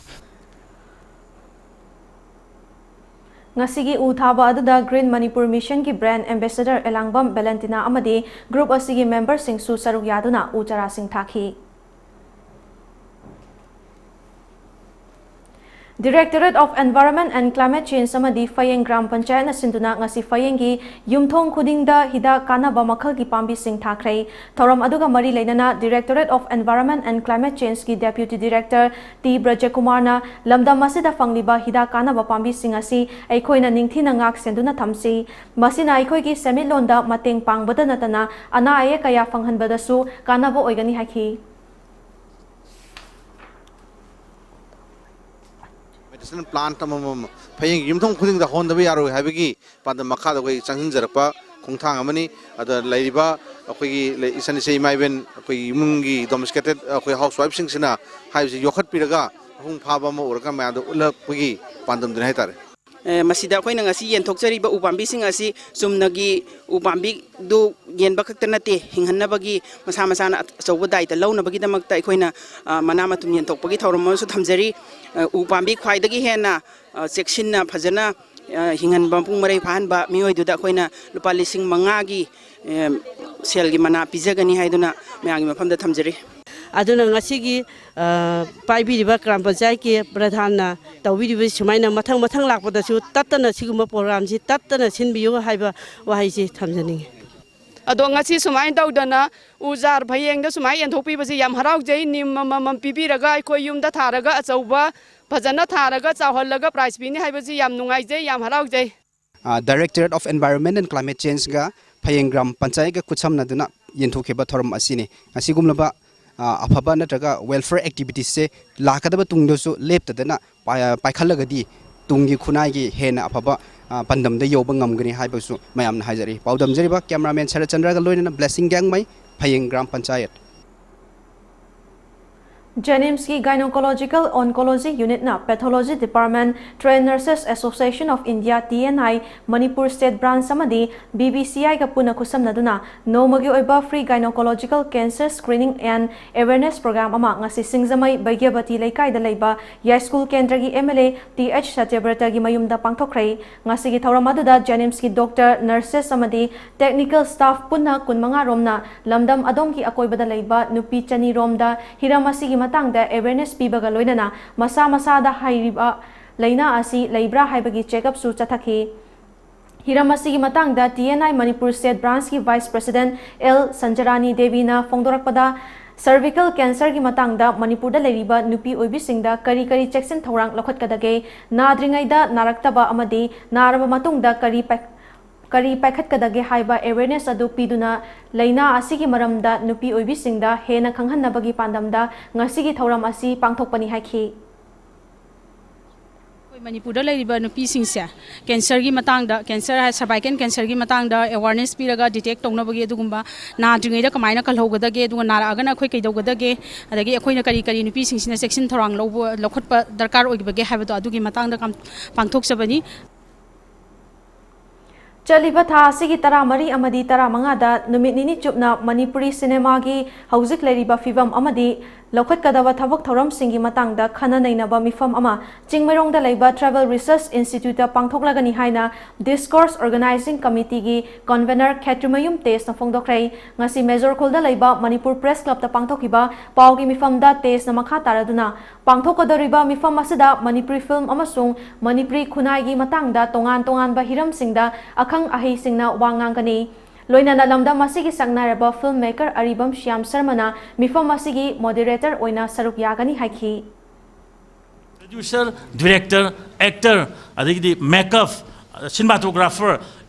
ꯉꯁꯤꯒꯤ ꯎ ꯊꯥꯕ ꯑꯗꯨꯗ ꯒ꯭ꯔꯤꯟ ꯃꯅꯤꯄꯨꯔ ꯃꯤꯁꯟꯒꯤ ꯕ꯭ꯔꯥꯟꯗ ꯑꯦꯝꯕꯦꯁꯦꯗꯔ ꯑꯦꯂꯥꯡꯕꯝ ꯚꯦꯂꯦꯟꯇꯤꯅꯥ ꯑꯃꯗꯤ ꯒ꯭ꯔꯨꯞ ꯑꯁꯤꯒꯤ ꯃꯦꯝꯕꯔꯁꯤꯡꯁꯨ ꯁꯔꯨꯛ ꯌꯥꯗꯨꯅ ꯎ ꯆꯥꯔꯥꯁꯤꯡ ꯊꯥꯈꯤ꯫ Directorate of Environment and Climate Change ꯑꯃꯗꯤ ꯐꯌꯦꯡ ꯒ꯭ꯔꯥꯝ ꯄꯟꯆꯥꯌꯠꯅ ꯁꯤꯟꯗꯨꯅ ꯉꯁꯤ ꯐꯌꯦꯡꯒꯤ ꯌꯨꯝꯊꯣꯡ ꯈꯨꯗꯤꯡꯗ ꯍꯤꯗꯥꯛ ꯀꯥꯟꯅꯕ ꯃꯈꯜꯒꯤ ꯄꯥꯝꯕꯤꯁꯤꯡ ꯊꯥꯈ꯭ꯔꯦ꯫ ꯊꯧꯔꯝ ꯑꯗꯨꯒ ꯃꯔꯤ ꯂꯩꯅꯅ Directorate of Environment and Climate Changeꯀꯤ Deputy Director ꯇꯤ ꯕ꯭ꯔꯖꯀꯨꯃꯥꯔꯅ ꯂꯝꯗꯝ ꯑꯁꯤꯗ ꯐꯪꯂꯤꯕ ꯍꯤꯗꯥꯛ ꯀꯥꯟꯅꯕ ꯄꯥꯝꯕꯤꯁꯤꯡ ꯑꯁꯤ ꯑꯩꯈꯣꯏꯅ ꯅꯤꯡꯊꯤꯅ ꯉꯥꯛ ꯁꯦꯟꯗꯨꯅ ꯊꯝꯁꯤ꯫ ꯃꯁꯤꯅ ꯑꯩꯈꯣꯏꯒꯤ ꯁꯦꯟꯃꯤꯠꯂꯣꯟꯗ ꯃꯇꯦꯡ ꯄꯥꯡꯕꯗ ꯅꯠꯇꯅ ꯑꯅꯥ ꯑꯌꯦꯛ ꯀꯌꯥ ꯐꯪꯍꯟꯕꯗꯁꯨ ꯀꯥꯟꯅꯕ ꯑꯣꯏꯒꯅꯤ ꯍꯥꯏꯈꯤ꯫ Medicinal plant ꯑꯃꯃꯝ ꯐꯌꯦꯡꯒꯤ ꯌꯨꯝꯊꯣꯡ ꯈꯨꯗꯤꯡꯗ ꯍꯣꯟꯗꯕ ꯌꯥꯔꯣꯏ ꯍꯥꯏꯕꯒꯤ ꯄꯥꯟꯗꯝ ꯃꯈꯥꯗ ꯑꯩꯈꯣꯏ ꯆꯪꯁꯤꯟꯖꯔꯛꯄ ꯈꯣꯡꯊꯥꯡ ꯑꯃꯅꯤ꯫ ꯑꯗ ꯂꯩꯔꯤꯕ ꯑꯩꯈꯣꯏꯒꯤ ꯂꯩ-, ꯏꯆꯟ ꯏꯆꯦ ꯏꯃꯥ ꯏꯕꯦꯟ ꯑꯩꯈꯣꯏꯒꯤ ꯏꯃꯨꯡꯒꯤ domesticated ꯑꯩꯈꯣꯏ housewife ꯁꯤꯡꯁꯤꯅ ꯍꯥꯏꯕꯁꯤ ꯌꯣꯛꯈꯠꯄꯤꯔꯒ ꯃꯄꯨꯡ ꯐꯥꯕ ꯑꯃ ꯎꯔꯒ ꯃꯌꯥꯝꯗ ꯎꯠꯂꯛꯄꯒꯤ ꯄꯥꯟꯗꯝꯗꯨꯅꯤ ꯍꯥꯏꯇꯥꯔꯦ꯫ ꯑꯦ, ꯃꯁꯤꯗ ꯑꯩꯈꯣꯏꯅ ꯉꯁꯤ ꯌꯦꯟꯊꯣꯛꯆꯔꯤꯕ ꯎ ꯄꯥꯝꯕꯤꯁꯤꯡ ꯑꯁꯤ ꯆꯨꯝꯅꯒꯤ ꯎ ꯄꯥꯝꯕꯤꯗꯨ ꯌꯦꯟꯕ ꯈꯛꯇ ꯅꯠꯇꯦ, ꯍꯤꯡꯍꯟꯅꯕꯒꯤ ꯃꯁꯥ ꯃꯁꯥꯅ ꯑꯆꯧꯕ ꯗꯥꯏꯇ ꯂꯧꯅꯕꯒꯤꯗꯃꯛꯇ ꯑꯩꯈꯣꯏꯅ, ꯑ, ꯃꯅꯥ ꯃꯊꯨꯝ ꯌꯦꯟꯊꯣꯛꯄꯒꯤ ꯊꯧꯔꯝ ꯑꯃꯁꯨ ꯊꯝꯖꯔꯤ꯫ ꯑ, ꯎ ꯄꯥꯝꯕꯤ ꯈ꯭ꯋꯥꯏꯗꯒꯤ ꯍꯦꯟꯅ, ꯑ, ꯆꯦꯛꯁꯤꯟꯅ ꯐꯖꯅ, ꯑ, ꯍꯤꯡꯍꯟꯕ, ꯃꯄꯨꯡ ꯃꯔꯩ ꯐꯥꯍꯟꯕ ꯃꯤꯑꯣꯏꯗꯨꯗ ꯑꯩꯈꯣꯏꯅ ꯂꯨꯄꯥ ꯂꯤꯁꯤꯡ ꯃꯉꯥꯒꯤ, ꯑ, ꯁꯦꯜꯒꯤ ꯃꯅꯥ ꯄꯤꯖꯒꯅꯤ ꯍꯥꯏꯗꯨꯅ ꯃꯌꯥꯝꯒꯤ ꯃꯐꯝꯗ ꯊꯝꯖꯔꯤ꯫ ꯑꯗꯨꯅ ꯉꯁꯤꯒꯤ, ꯑ, ꯄꯥꯏꯕꯤꯔꯤꯕ ꯒ꯭ꯔꯥꯝ ꯄꯟꯆꯥꯌꯠꯀꯤ ꯄ꯭ꯔꯙꯥꯟꯅ ꯇꯧꯕꯤꯔꯤꯕ ꯁꯨꯃꯥꯏꯅ ꯃꯊꯪ ꯃꯊꯪ ꯂꯥꯛꯄꯗꯁꯨ ꯇꯠꯇꯅ ꯁꯤꯒꯨꯝꯕ ꯄ꯭ꯔꯣꯒ꯭ꯔꯥꯝꯁꯤ ꯇꯠꯇꯅ ꯁꯤꯟꯕꯤꯌꯨ ꯍꯥꯏꯕ ꯋꯥꯍꯩꯁꯤ ꯊꯝꯖꯅꯤꯡꯉꯤ꯫ ꯑꯗꯣ ꯉꯁꯤ ꯁꯨꯃꯥꯏꯅ ꯇꯧꯗꯅ ꯎ ꯆꯥꯔ ꯐꯌꯦꯡꯗ ꯁꯨꯃꯥꯏꯅ ꯌꯦꯟꯊꯣꯛꯄꯤꯕꯁꯤ ꯌꯥꯝ ꯍꯔꯥꯎꯖꯩ꯫ ꯅꯤꯝ ꯑꯃꯃꯝ ꯄꯤꯕꯤꯔꯒ ꯑꯩꯈꯣꯏ ꯌꯨꯝꯗ ꯊꯥꯔꯒ ꯑꯆꯧꯕ ꯐꯖꯅ ꯊꯥꯔꯒ ꯆꯥꯎꯍꯜꯂꯒ prize ꯄꯤꯅꯤ ꯍꯥꯏꯕꯁꯤ ꯌꯥꯝ ꯅꯨꯡꯉꯥꯏꯖꯩ, ꯌꯥꯝ ꯍꯔꯥꯎꯖꯩ꯫ ꯑ, Directorate of Environment and Climate Changeꯒ ꯐꯌꯦꯡ ꯒ꯭ꯔꯥꯝ ꯄꯟꯆꯥꯌꯠꯒ ꯈꯨꯠꯁꯝꯅꯗꯨꯅ ꯌꯦꯟꯊꯣꯛꯈꯤꯕ ꯊꯧꯔꯝ ꯑꯁꯤꯅꯤ꯫ ꯑꯁꯤꯒꯨꯝꯂꯕ, ꯑ, ꯑꯐꯕ ꯅꯠꯇ꯭ꯔꯒ welfare activitiesꯁꯦ ꯂꯥꯛꯀꯗꯕ ꯇꯨꯡꯗꯁꯨ ꯂꯦꯞꯇꯗꯅ ꯄꯥꯏ-, ꯄꯥꯏꯈꯠꯂꯒꯗꯤ ꯇꯨꯡꯒꯤ ꯈꯨꯟꯅꯥꯏꯒꯤ ꯍꯦꯟꯅ ꯑꯐꯕ, ꯑ, ꯄꯥꯟꯗꯝꯗ ꯌꯧꯕ ꯉꯝꯒꯅꯤ ꯍꯥꯏꯕꯁꯨ ꯃꯌꯥꯝꯅ ꯍꯥꯏꯖꯔꯤ꯫ ꯄꯥꯎꯗꯝꯖꯔꯤꯕ cameraman ꯁꯔꯠꯆꯟꯗ꯭ꯔꯒ ꯂꯣꯏꯅꯅ Blessing ꯒ꯭ꯌꯥꯡꯃꯩ, ꯐꯌꯦꯡ ꯒ꯭ꯔꯥꯝ ꯄꯟꯆꯥꯌꯠ꯫ JNIMSꯀꯤ Gynecological Oncology Unitꯅ Pathology Department, Trained Nurses Association of India, TNI, Manipur State Branch ꯑꯃꯗꯤ BBCIꯒ ꯄꯨꯟꯅ ꯈꯨꯠꯁꯝꯅꯗꯨꯅ ꯅꯣꯡꯃꯒꯤ ꯑꯣꯏꯕ free gynecological cancer screening and awareness program ꯑꯃ ꯉꯁꯤ ꯁꯤꯡꯖꯃꯩ ꯕꯩꯒ꯭ꯌꯕꯇꯤ ꯂꯩꯀꯥꯏꯗ ꯂꯩꯕ ꯌꯥꯏꯁ꯭ꯀꯨꯜ ꯀꯦꯟꯗ꯭ꯔꯒꯤ MLA ꯇꯤ ꯑꯩꯆ ꯁꯇ꯭ꯌꯕ꯭ꯔꯇꯒꯤ ꯃꯌꯨꯝꯗ ꯄꯥꯡꯊꯣꯛꯈ꯭ꯔꯦ꯫ ꯉꯁꯤꯒꯤ ꯊꯧꯔꯝ ꯑꯗꯨꯗ JNIMSꯀꯤ doctor, nurses ꯑꯃꯗꯤ technical staff ꯄꯨꯟꯅ ꯀꯨꯟꯃꯉꯥ ꯔꯣꯝꯅ ꯂꯝꯗꯝ ꯑꯗꯣꯝꯒꯤ ꯑꯀꯣꯏꯕꯗ ꯂꯩꯕ ꯅꯨꯄꯤ ꯆꯅꯤ ꯔꯣꯝꯗ ꯍꯤꯔꯝ ꯑꯁꯤꯒꯤ ꯃꯇꯥꯡꯗ awareness ꯄꯤꯕꯒ ꯂꯣꯏꯅꯅ ꯃꯁꯥ ꯃꯁꯥꯗ ꯍꯥꯏꯔꯤꯕ ꯂꯥꯏꯅꯥ ꯑꯁꯤ ꯂꯩꯕ꯭ꯔꯥ ꯍꯥꯏꯕꯒꯤ check-up ꯁꯨ ꯆꯠꯊꯈꯤ꯫ ꯍꯤꯔꯝ ꯑꯁꯤꯒꯤ ꯃꯇꯥꯡꯗ T N I Manipur State Branch ꯀꯤ Vice President L ꯁꯟꯖꯔꯥꯅꯤ ꯗꯦꯕꯤꯅ ꯐꯣꯡꯗꯣꯔꯛꯄꯗ, cervical cancer ꯒꯤ ꯃꯇꯥꯡꯗ ꯃꯅꯤꯄꯨꯔꯗ ꯂꯩꯔꯤꯕ ꯅꯨꯄꯤ ꯑꯣꯏꯕꯤꯁꯤꯡꯗ ꯀꯔꯤ ꯀꯔꯤ ꯆꯦꯛꯁꯤꯟ ꯊꯧꯔꯥꯡ ꯂꯧꯈꯠꯀꯗꯒꯦ, ꯅꯥꯗ꯭ꯔꯤꯉꯩꯗ ꯅꯥꯔꯛꯇꯕ ꯑꯃꯗꯤ ꯅꯥꯔꯕ ꯃꯇꯨꯡꯗ ꯀꯔꯤ ꯄꯥꯏ-, ꯀꯔꯤ ꯄꯥꯏꯈꯠꯀꯗꯒꯦ ꯍꯥꯏꯕ awareness ꯑꯗꯨ ꯄꯤꯗꯨꯅ ꯂꯥꯏꯅꯥ ꯑꯁꯤꯒꯤ ꯃꯔꯝꯗ ꯅꯨꯄꯤ ꯑꯣꯏꯕꯤꯁꯤꯡꯗ ꯍꯦꯟꯅ ꯈꯪꯍꯟꯅꯕꯒꯤ ꯄꯥꯟꯗꯝꯗ ꯉꯁꯤꯒꯤ ꯊꯧꯔꯝ ꯑꯁꯤ ꯄꯥꯡꯊꯣꯛꯄꯅꯤ ꯍꯥꯏꯈꯤ꯫ ꯑꯩꯈꯣꯏ ꯃꯅꯤꯄꯨꯔꯗ ꯂꯩꯔꯤꯕ ꯅꯨꯄꯤꯁꯤꯡꯁꯦ cancer ꯒꯤ ꯃꯇꯥꯡꯗ, cancer ꯍꯥꯏ, cervical cancer ꯒꯤ ꯃꯇꯥꯡꯗ awareness ꯄꯤꯔꯒ detect ꯇꯧꯅꯕꯒꯤ, ꯑꯗꯨꯒꯨꯝꯕ ꯅꯥꯗ꯭ꯔꯤꯉꯩꯗ ꯀꯃꯥꯏꯅ ꯀꯜꯍꯧꯒꯗꯒꯦ, ꯑꯗꯨꯒ ꯅꯥꯔꯛꯑꯒꯅ ꯑꯩꯈꯣꯏ ꯀꯩꯗꯧꯒꯗꯒꯦ, ꯑꯗꯒꯤ ꯑꯩꯈꯣꯏꯅ ꯀꯔꯤ ꯀꯔꯤ ꯅꯨꯄꯤꯁꯤꯡꯁꯤꯅ ꯆꯦꯛꯁꯤꯟ ꯊꯧꯔꯥꯡ ꯂꯧꯕ, ꯂꯧꯈꯠꯄ ꯗꯔꯀꯥꯔ ꯑꯣꯏꯕꯒꯦ ꯍꯥꯏꯕꯗꯣ ꯑꯗꯨꯒꯤ ꯃꯇꯥꯡꯗ ꯀꯝ-, ꯄꯥꯡꯊꯣꯛꯆꯕꯅꯤ꯫ ꯆꯠꯂꯤꯕ ꯊꯥ ꯑꯁꯤꯒꯤ ꯇꯔꯥꯃꯔꯤ ꯑꯃꯗꯤ ꯇꯔꯥꯃꯉꯥꯗ ꯅꯨꯃꯤꯠ ꯅꯤꯅꯤ ꯆꯨꯞꯅ ꯃꯅꯤꯄꯨꯔꯤ ꯁꯤꯅꯦꯃꯥꯒꯤ ꯍꯧꯖꯤꯛ ꯂꯩꯔꯤꯕ ꯐꯤꯕꯝ ꯑꯃꯗꯤ ꯂꯧꯈꯠꯀꯗꯕ ꯊꯕꯛ ꯊꯧꯔꯝꯁꯤꯡꯒꯤ ꯃꯇꯥꯡꯗ ꯈꯟꯅ ꯅꯩꯅꯕ ꯃꯤꯐꯝ ꯑꯃ ꯆꯤꯡꯃꯩꯔꯣꯡꯗ ꯂꯩꯕ Tribal Research Institute ꯇ ꯄꯥꯡꯊꯣꯛꯂꯒꯅꯤ ꯍꯥꯏꯅ Discourse Organizing Committee ꯒꯤ convener ꯈꯦꯇ꯭ꯔꯤꯃꯌꯨꯝ ꯇꯦꯖꯅ ꯐꯣꯡꯗꯣꯛꯈ꯭ꯔꯦ꯫ ꯉꯁꯤ ꯃꯦꯖꯣꯔ ꯈꯨꯜꯗ ꯂꯩꯕ ꯃꯅꯤꯄꯨꯔ Press Club ꯇ ꯄꯥꯡꯊꯣꯛꯈꯤꯕ ꯄꯥꯎꯒꯤ ꯃꯤꯐꯝꯗ ꯇꯦꯖꯅ ꯃꯈꯥ ꯇꯥꯔꯗꯨꯅ, ꯄꯥꯡꯊꯣꯛꯀꯗꯧꯔꯤꯕ ꯃꯤꯐꯝ ꯑꯁꯤꯗ ꯃꯅꯤꯄꯨꯔꯤ film ꯑꯃꯁꯨꯡ ꯃꯅꯤꯄꯨꯔꯤ ꯈꯨꯟꯅꯥꯏꯒꯤ ꯃꯇꯥꯡꯗ ꯇꯣꯉꯥꯟ ꯇꯣꯉꯥꯟꯕ ꯍꯤꯔꯝꯁꯤꯡꯗ ꯑꯈꯪ ꯑꯍꯩꯁꯤꯡꯅ ꯋꯥ ꯉꯥꯡꯒꯅꯤ꯫ ꯂꯣꯏꯅꯅ ꯂꯝꯗꯝ ꯑꯁꯤꯒꯤ ꯁꯛꯅꯥꯏꯔꯕ film maker ꯑꯔꯤꯕꯝ ꯁ꯭ꯌꯥꯝ ꯁꯔꯃꯅ ꯃꯤꯐꯝ ꯑꯁꯤꯒꯤ moderator ꯑꯣꯏꯅ ꯁꯔꯨꯛ ꯌꯥꯒꯅꯤ ꯍꯥꯏꯈꯤ꯫ Producer, director, actor, ꯑꯗꯒꯤꯗꯤ makeup, cinematographer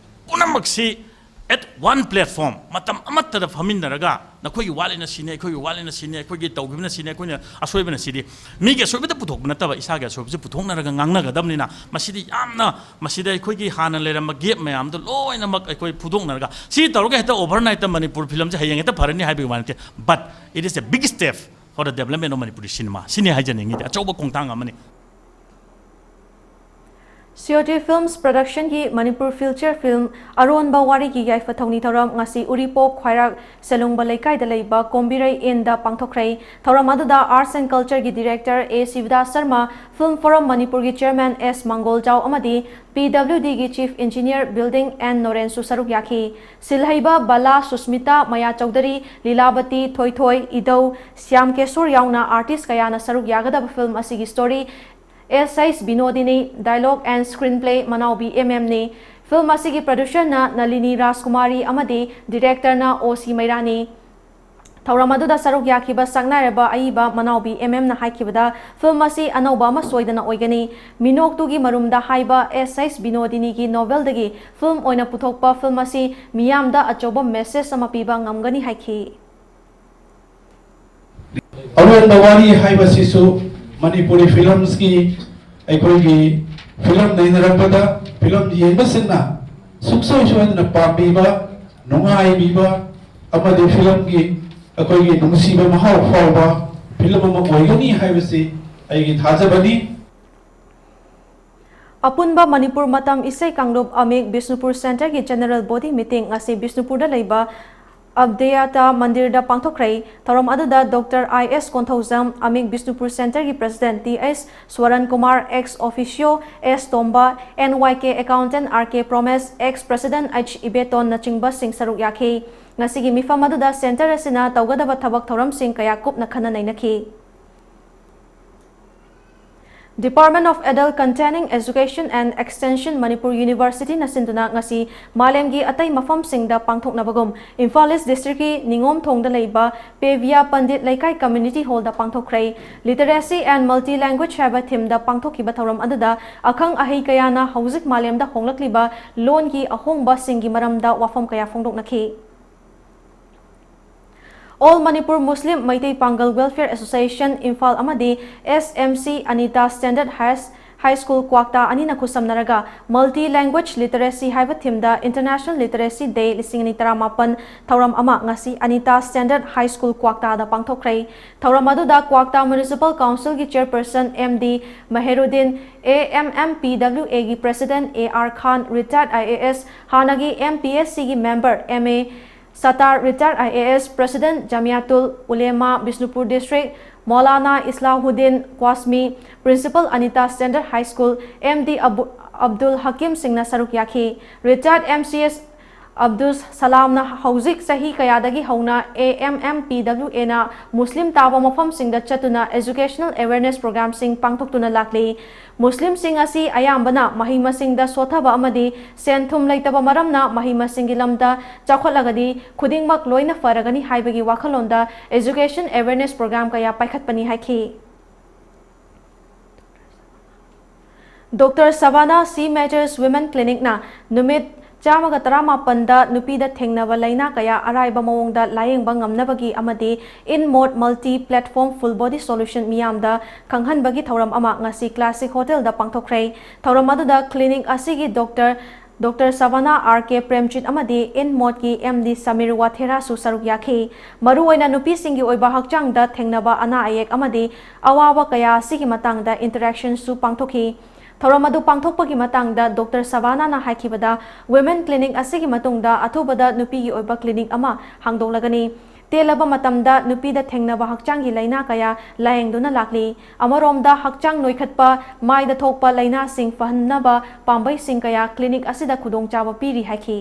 ꯄꯨꯝꯅꯃꯛꯁꯤ at one platform, ꯃꯇꯝ ꯑꯃꯠꯇꯗ ꯐꯝꯃꯤꯟꯅꯔꯒ ꯅꯈꯣꯏꯒꯤ ꯋꯥꯠꯂꯤꯅ ꯁꯤꯅꯤ, ꯑꯩꯈꯣꯏꯒꯤ ꯋꯥꯠꯂꯤꯅ ꯁꯤꯅꯤ, ꯑꯩꯈꯣꯏꯒꯤ ꯇꯧꯈꯤꯕꯅ ꯁꯤꯅꯤ, ꯑꯩꯈꯣꯏꯅ ꯑꯁꯣꯏꯕꯅ ꯁꯤꯗꯤ, ꯃꯤꯒꯤ ꯑꯁꯣꯏꯕꯗ ꯄꯨꯊꯣꯛꯄ ꯅꯠꯇꯕ, ꯏꯁꯥꯒꯤ ꯑꯁꯣꯏꯕꯁꯤ ꯄꯨꯊꯣꯛꯅꯔꯒ ꯉꯥꯡꯅꯒꯗꯕꯅꯤꯅ ꯃꯁꯤꯗꯤ ꯌꯥꯝꯅ, ꯃꯁꯤꯗ ꯑꯩꯈꯣꯏꯒꯤ ꯍꯥꯟꯅ ꯂꯩꯔꯝꯕ gap ꯃꯌꯥꯝꯗꯣ ꯂꯣꯏꯅꯃꯛ ꯑꯩꯈꯣꯏ ꯐꯨꯗꯣꯛꯅꯔꯒ, ꯁꯤ ꯇꯧꯔꯒ ꯍꯦꯛꯇ overnight ꯇ ꯃꯅꯤꯄꯨꯔ film ꯁꯦ ꯍꯌꯦꯡ ꯍꯦꯛꯇ ꯐꯔꯅꯤ ꯍꯥꯏꯕꯒꯤ ꯋꯥ ꯅꯠꯇꯦ, but it is a big step for the development of Manipuri cinema꯫ ꯁꯤꯅꯤ ꯍꯥꯏꯖꯅꯤꯡꯉꯤꯗꯤ, ꯑꯆꯧꯕ ꯈꯣꯡꯊꯥꯡ ꯑꯃꯅꯤ꯫ ꯁꯤꯑꯣꯇꯤ ꯐꯤꯜꯝꯁ ꯄ꯭ꯔꯗꯛꯁꯟꯒꯤ ꯃꯅꯤꯄꯨꯔ ꯐꯤꯜꯆꯔ ꯐꯤꯜꯝ ꯑꯔꯣꯟꯕ ꯋꯥꯔꯤꯒꯤ ꯌꯥꯏꯐ ꯊꯧꯅꯤ ꯊꯧꯔꯝ ꯉꯁꯤ ꯎꯔꯤꯄꯣꯛ ꯈ꯭ꯋꯥꯏꯔꯥꯛ ꯁꯦꯂꯨꯡꯕ ꯂꯩꯀꯥꯏꯗ ꯂꯩꯕ ꯀꯣꯝꯕꯤꯔꯩ ꯏꯟꯗ ꯄꯥꯡꯊꯣꯛꯈ꯭ꯔꯦ꯫ ꯊꯧꯔꯝ ꯑꯗꯨꯗ Arts and Cultureꯒꯤ Director A ꯁꯤꯕꯗꯥꯁ Sharma, Film Forum ꯃꯅꯤꯄꯨꯔꯒꯤ Chairman S ꯃꯪꯒꯣꯜꯖꯥꯎ ꯑꯃꯗꯤ P W Dꯒꯤ Chief Engineer Building N ꯅꯣꯔꯦꯟꯁꯨ ꯁꯔꯨꯛ ꯌꯥꯈꯤ꯫ ꯁꯤꯜꯍꯩꯕ ꯕꯂꯥ, ꯁꯨꯁꯃꯤꯇꯥ, ꯃꯌꯥ ꯆꯧꯙꯔꯤ, ꯂꯤꯂꯥꯕꯇꯤ, ꯊꯣꯏꯊꯣꯏ, ꯏꯙꯧ, ꯁ꯭ꯌꯥꯝ ꯀꯦꯁꯣꯔ ꯌꯥꯎꯅ artist ꯀꯌꯥꯅ ꯁꯔꯨꯛ ꯌꯥꯒꯗꯕ film ꯑꯁꯤꯒꯤ story, S H Binodini, dialogue and screenplay ꯃꯅꯥꯎꯕꯤ M M ꯅꯤ꯫ Film ꯑꯁꯤꯒꯤ producerꯅ ꯅꯂꯤꯅꯤ ꯔꯥꯖꯀꯨꯃꯥꯔꯤ ꯑꯃꯗꯤ directorꯅ O C ꯃꯩꯔꯥꯅꯤ꯫ ꯊꯧꯔꯝ ꯑꯗꯨꯗ ꯁꯔꯨꯛ ꯌꯥꯈꯤꯕ ꯁꯛꯅꯥꯏꯔꯕ ꯑꯏꯕ ꯃꯅꯥꯎꯕꯤ M M ꯅ ꯍꯥꯏꯈꯤꯕꯗ, film ꯑꯁꯤ ꯑꯅꯧꯕ ꯑꯃ ꯁꯣꯏꯗꯅ ꯑꯣꯏꯒꯅꯤ꯫ ꯃꯤꯅꯣꯛꯇꯨꯒꯤ ꯃꯔꯨꯝꯗ ꯍꯥꯏꯕ S H ꯕꯤꯅꯣꯗꯤꯅꯤꯒꯤ novelꯗꯒꯤ film ꯑꯣꯏꯅ ꯄꯨꯊꯣꯛꯄ film ꯑꯁꯤ ꯃꯤꯌꯥꯝꯗ ꯑꯆꯧꯕ message ꯑꯃ ꯄꯤꯕ ꯉꯝꯒꯅꯤ ꯍꯥꯏꯈꯤ꯫ ꯑꯔꯣꯟꯕ ꯋꯥꯔꯤ ꯍꯥꯏꯕꯁꯤꯁꯨ ꯃꯅꯤꯄꯨꯔꯤ filmꯁꯀꯤ, ꯑꯩꯈꯣꯏꯒꯤ film ꯅꯩꯅꯔꯛꯄꯗ film ꯌꯦꯡꯕꯁꯤꯡꯅ ꯁꯨꯡꯁꯣꯏ ꯁꯣꯏꯗꯅ ꯄꯥꯝꯕꯤꯕ, ꯅꯨꯡꯉꯥꯏꯕꯤꯕ ꯑꯃꯗꯤ filmꯒꯤ ꯑꯩꯈꯣꯏꯒꯤ ꯅꯨꯡꯁꯤꯕ ꯃꯍꯥꯎ ꯐꯥꯎꯕ film ꯑꯃ ꯑꯣꯏꯒꯅꯤ ꯍꯥꯏꯕꯁꯤ ꯑꯩꯒꯤ ꯊꯥꯖꯕꯅꯤ꯫ ꯑꯄꯨꯟꯕ ꯃꯅꯤꯄꯨꯔ ꯃꯇꯝ ꯏꯁꯩ ꯀꯥꯡꯂꯨꯞ ꯑꯃꯤꯛ ꯕꯤꯁꯅꯨꯄꯨꯔ centreꯒꯤ general body meeting ꯉꯁꯤ ꯕꯤꯁꯅꯨꯄꯨꯔꯗ ꯂꯩꯕ ꯑꯕꯗꯦꯌꯥꯇꯥ ꯃꯟꯗꯤꯔꯗ ꯄꯥꯡꯊꯣꯛꯈ꯭ꯔꯦ꯫ ꯊꯧꯔꯝ ꯑꯗꯨꯗ Doctor I S Konthoujam, ꯑꯃꯤꯛ Bishnupur centreꯒꯤ president T H Swaran Kumar, ex officio S Tomba, N Y K accountant R K ꯄ꯭ꯔꯣꯃꯦꯁ, ex president H ꯏꯕꯦꯇꯣꯟꯅꯆꯤꯡꯕꯁꯤꯡ ꯁꯔꯨꯛ ꯌꯥꯈꯤ꯫ ꯉꯁꯤꯒꯤ ꯃꯤꯐꯝ ꯑꯗꯨꯗ centre ꯑꯁꯤꯅ ꯇꯧꯒꯗꯕ ꯊꯕꯛ ꯊꯧꯔꯝꯁꯤꯡ ꯀꯌꯥ ꯀꯨꯞꯅ ꯈꯟꯅ ꯅꯩꯅꯈꯤ꯫ Department of Adult Containing Education and Extension, Manipur Universityꯅ ꯁꯤꯟꯗꯨꯅ ꯉꯁꯤ ꯃꯥꯂꯦꯝꯒꯤ ꯑꯇꯩ ꯃꯐꯝꯁꯤꯡꯗ ꯄꯥꯡꯊꯣꯛꯅꯕꯒꯨꯝ ꯏꯝꯐꯥꯜ East Districtꯀꯤ ꯅꯤꯉꯣꯝꯊꯣꯡꯗ ꯂꯩꯕ ꯄꯦꯕꯤꯌꯥ ꯄꯟꯗꯤꯠ ꯂꯩꯀꯥꯏ community hallꯗ ꯄꯥꯡꯊꯣꯛꯈ꯭ꯔꯦ꯫ Literacy and Multi Language ꯍꯥꯏꯕ themeꯗ ꯄꯥꯡꯊꯣꯛꯈꯤꯕ ꯊꯧꯔꯝ ꯑꯗꯨꯗ ꯑꯈꯪ ꯑꯍꯩ ꯀꯌꯥꯅ ꯍꯧꯖꯤꯛ ꯃꯥꯂꯦꯝꯗ ꯍꯣꯡꯂꯛꯂꯤꯕ ꯂꯣꯟꯒꯤ ꯑꯍꯣꯡꯕꯁꯤꯡꯒꯤ ꯃꯔꯝꯗ ꯋꯥꯐꯝ ꯀꯌꯥ ꯐꯣꯡꯗꯣꯛꯅꯈꯤ꯫ All Manipur Muslim Meitei Pangal Welfare Association, Imphal ꯑꯃꯗꯤ S M C Anita Standard Higher, High School ꯀ꯭ꯋꯥꯛꯇꯥ ꯑꯅꯤꯅ ꯈꯨꯠꯁꯝꯅꯔꯒ Multi Language Literacy ꯍꯥꯏꯕ themeꯗ International Literacy Day ꯂꯤꯁꯤꯡ ꯑꯅꯤ ꯇꯔꯥꯃꯥꯄꯟ ꯊꯧꯔꯝ ꯑꯃ ꯉꯁꯤ ꯑꯅꯤꯇꯥ Standard High School ꯀ꯭ꯋꯥꯛꯇꯥꯗ ꯄꯥꯡꯊꯣꯛꯈ꯭ꯔꯦ꯫ ꯊꯧꯔꯝ ꯑꯗꯨꯗ ꯀ꯭ꯋꯥꯛꯇꯥ Municipal Councilꯒꯤ Chairperson M D Maheruddin, A M M P W ꯑꯦꯒꯤ President A R Khan, retired I A S, ꯍꯥꯟꯅꯒꯤ ꯑꯦꯝ ꯄꯤ ꯑꯦꯁ ꯁꯤꯒꯤ member M A Sattar, retired I A S, President Jamiatul Ulema Bishnupur District, Maulana Islahuddin Qasmi, Principal Anita Standard High School, M D ꯑꯕꯨ-, ꯑꯕꯗꯨꯜ ꯍꯀꯤꯝꯁꯤꯡꯅ ꯁꯔꯨꯛ ꯌꯥꯈꯤ꯫ Retired M C S Abdul ꯁꯂꯥꯝꯅ ꯍꯧꯖꯤꯛ ꯆꯍꯤ ꯀꯌꯥꯗꯒꯤ ꯍꯧꯅ ꯑꯦ ꯑꯦꯝ ꯑꯦꯝ ꯄꯤ ꯗꯕ꯭ꯂꯤꯎ ꯑꯦꯅ ꯃꯨꯁꯂꯤꯝ ꯇꯥꯕ ꯃꯐꯝꯁꯤꯡꯗ ꯆꯠꯇꯨꯅ educational awareness programꯁꯤꯡ ꯄꯥꯡꯊꯣꯛꯇꯨꯅ ꯂꯥꯛꯂꯤ꯫ ꯃꯨꯁꯂꯤꯝꯁꯤꯡ ꯑꯁꯤ ꯑꯌꯥꯝꯕꯅ ꯃꯍꯩ ꯃꯁꯤꯡꯗ ꯁꯣꯠꯊꯕ ꯑꯃꯗꯤ ꯁꯦꯟ ꯊꯨꯝ ꯂꯩꯇꯕ ꯃꯔꯝꯅ ꯃꯍꯩ ꯃꯁꯤꯡꯒꯤ ꯂꯝꯗ ꯆꯥꯎꯈꯠꯂꯒꯗꯤ ꯈꯨꯗꯤꯡꯃꯛ ꯂꯣꯏꯅ ꯐꯔꯒꯅꯤ ꯍꯥꯏꯕꯒꯤ ꯋꯥꯈꯜꯂꯣꯟꯗ education awareness program ꯀꯌꯥ ꯄꯥꯏꯈꯠꯄꯅꯤ ꯍꯥꯏꯈꯤ꯫ ꯗꯣꯛꯇꯔ ꯁꯕꯥꯅꯥ ꯁꯤ ꯃꯦꯇꯔꯁ ꯋꯤꯃꯦꯟ ꯀ꯭ꯂꯤꯅꯤꯛꯅ ꯅꯨꯃꯤꯠ ꯆꯥꯝꯃꯒ ꯇꯔꯥꯃꯥꯄꯟꯗ ꯅꯨꯄꯤꯗ ꯊꯦꯡꯅꯕ ꯂꯥꯏꯅꯥ ꯀꯌꯥ ꯑꯔꯥꯏꯕ ꯃꯑꯣꯡꯗ ꯂꯥꯌꯦꯡꯕ ꯉꯝꯅꯕꯒꯤ ꯑꯃꯗꯤ InMode Multi Platform Full Body Solution ꯃꯤꯌꯥꯝꯗ ꯈꯪꯍꯟꯕꯒꯤ ꯊꯧꯔꯝ ꯑꯃ ꯉꯁꯤ Classic Hotelꯗ ꯄꯥꯡꯊꯣꯛꯈ꯭ꯔꯦ꯫ ꯊꯧꯔꯝ ꯑꯗꯨꯗ ꯀ꯭ꯂꯤꯅꯤꯛ ꯑꯁꯤꯒꯤ ꯗꯣꯛꯇꯔ, ꯗꯣꯛꯇꯔ ꯁꯕꯥꯅꯥ ꯑꯥꯔ ꯀꯦ ꯄ꯭ꯔꯦꯝꯖꯤꯠ ꯑꯃꯗꯤ InModeꯀꯤ ꯑꯦꯝ ꯗꯤ ꯁꯃꯤꯔ ꯋꯥꯊꯦꯔꯥꯁꯨ ꯁꯔꯨꯛ ꯌꯥꯈꯤ꯫ ꯃꯔꯨꯑꯣꯏꯅ ꯅꯨꯄꯤꯁꯤꯡꯒꯤ ꯑꯣꯏꯕ ꯍꯛꯆꯥꯡꯗ ꯊꯦꯡꯅꯕ ꯑꯅꯥ ꯑꯌꯦꯛ ꯑꯃꯗꯤ ꯑꯋꯥꯕ ꯀꯌꯥ ꯑꯁꯤꯒꯤ ꯃꯇꯥꯡꯗ interactionꯁꯨ ꯄꯥꯡꯊꯣꯛꯈꯤ꯫ ꯊꯧꯔꯝ ꯑꯗꯨ ꯄꯥꯡꯊꯣꯛꯄꯒꯤ ꯃꯇꯥꯡꯗ ꯗꯣꯛꯇꯔ ꯁꯕꯥꯅꯥꯅ ꯍꯥꯏꯈꯤꯕꯗ, ꯋꯤꯃꯦꯟ ꯀ꯭ꯂꯤꯅꯤꯛ ꯑꯁꯤꯒꯤ ꯃꯇꯨꯡꯗ ꯑꯊꯨꯕꯗ ꯅꯨꯄꯤꯒꯤ ꯑꯣꯏꯕ ꯀ꯭ꯂꯤꯅꯤꯛ ꯑꯃ ꯍꯥꯡꯗꯣꯛꯂꯒꯅꯤ꯫ ꯇꯦꯜꯂꯕ ꯃꯇꯝꯗ ꯅꯨꯄꯤꯗ ꯊꯦꯡꯅꯕ ꯍꯛꯆꯥꯡꯒꯤ ꯂꯥꯏꯅꯥ ꯀꯌꯥ ꯂꯥꯌꯦꯡꯗꯨꯅ ꯂꯥꯛꯂꯤ꯫ ꯑꯃꯔꯣꯝꯗ, ꯍꯛꯆꯥꯡ ꯅꯣꯏꯈꯠꯄ, ꯃꯥꯏꯗ ꯊꯣꯛꯄ ꯂꯥꯏꯅꯥꯁꯤꯡ ꯐꯍꯟꯅꯕ ꯄꯥꯝꯕꯩꯁꯤꯡ ꯀꯌꯥ ꯀ꯭ꯂꯤꯅꯤꯛ ꯑꯁꯤꯗ ꯈꯨꯗꯣꯡꯆꯥꯕ ꯄꯤꯔꯤ ꯍꯥꯏꯈꯤ꯫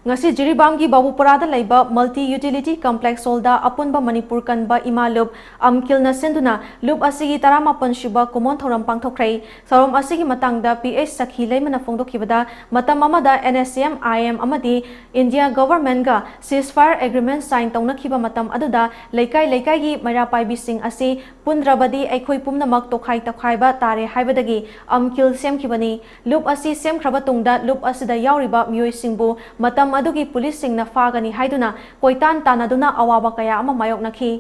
ꯉꯁꯤ ꯖꯤꯔꯤꯕꯥꯝꯒꯤ ꯕꯥꯕꯨꯄꯨꯔꯥꯗ ꯂꯩꯕ Multi Utility Complex Hallꯗ ꯑꯄꯨꯟꯕ ꯃꯅꯤꯄꯨꯔ ꯀꯟꯕ ꯏꯃꯥ ꯂꯨꯞ ꯑꯝꯀꯤꯜꯅ ꯁꯤꯟꯗꯨꯅ ꯂꯨꯞ ꯑꯁꯤꯒꯤ ꯇꯔꯥꯃꯥꯄꯟ ꯁꯨꯕ ꯀꯨꯃꯣꯟ ꯊꯧꯔꯝ ꯄꯥꯡꯊꯣꯛꯈ꯭ꯔꯦ꯫ ꯊꯧꯔꯝ ꯑꯁꯤꯒꯤ ꯃꯇꯥꯡꯗ ꯄꯤ ꯑꯩꯆ ꯁꯈꯤ ꯂꯩꯃꯅ ꯐꯣꯡꯗꯣꯛꯈꯤꯕꯗ, ꯃꯇꯝ ꯑꯃꯗ NSCN-IM ꯑꯃꯗꯤ India Governmentꯒ ceasefire agreement sign ꯇꯧꯅꯈꯤꯕ ꯃꯇꯝ ꯑꯗꯨꯗ ꯂꯩꯀꯥꯏ ꯂꯩꯀꯥꯏꯒꯤ ꯃꯩꯔꯥ ꯄꯥꯏꯕꯤꯁꯤꯡ ꯑꯁꯤ ꯄꯨꯟꯗ꯭ꯔꯕꯗꯤ ꯑꯩꯈꯣꯏ ꯄꯨꯝꯅꯃꯛ ꯇꯣꯈꯥꯏ ꯇꯣꯈꯥꯏꯕ ꯇꯥꯔꯦ ꯍꯥꯏꯕꯗꯒꯤ ꯑꯝꯀꯤꯜ ꯁꯦꯝꯈꯤꯕꯅꯤ꯫ ꯂꯨꯞ ꯑꯁꯤ ꯁꯦꯝꯈ꯭ꯔꯕ ꯇꯨꯡꯗ ꯂꯨꯞ ꯑꯁꯤꯗ ꯌꯥꯎꯔꯤꯕ ꯃꯤꯑꯣꯏꯁꯤꯡꯕꯨ ꯃꯇꯝ ꯑꯗꯨꯒꯤ ꯄꯨꯂꯤꯁꯁꯤꯡꯅ ꯐꯥꯒꯅꯤ ꯍꯥꯏꯗꯨꯅ ꯀꯣꯏꯇꯥꯟ ꯇꯥꯟꯅꯗꯨꯅ ꯑꯋꯥꯕ ꯀꯌꯥ ꯑꯃ ꯃꯥꯌꯣꯛꯅꯈꯤ꯫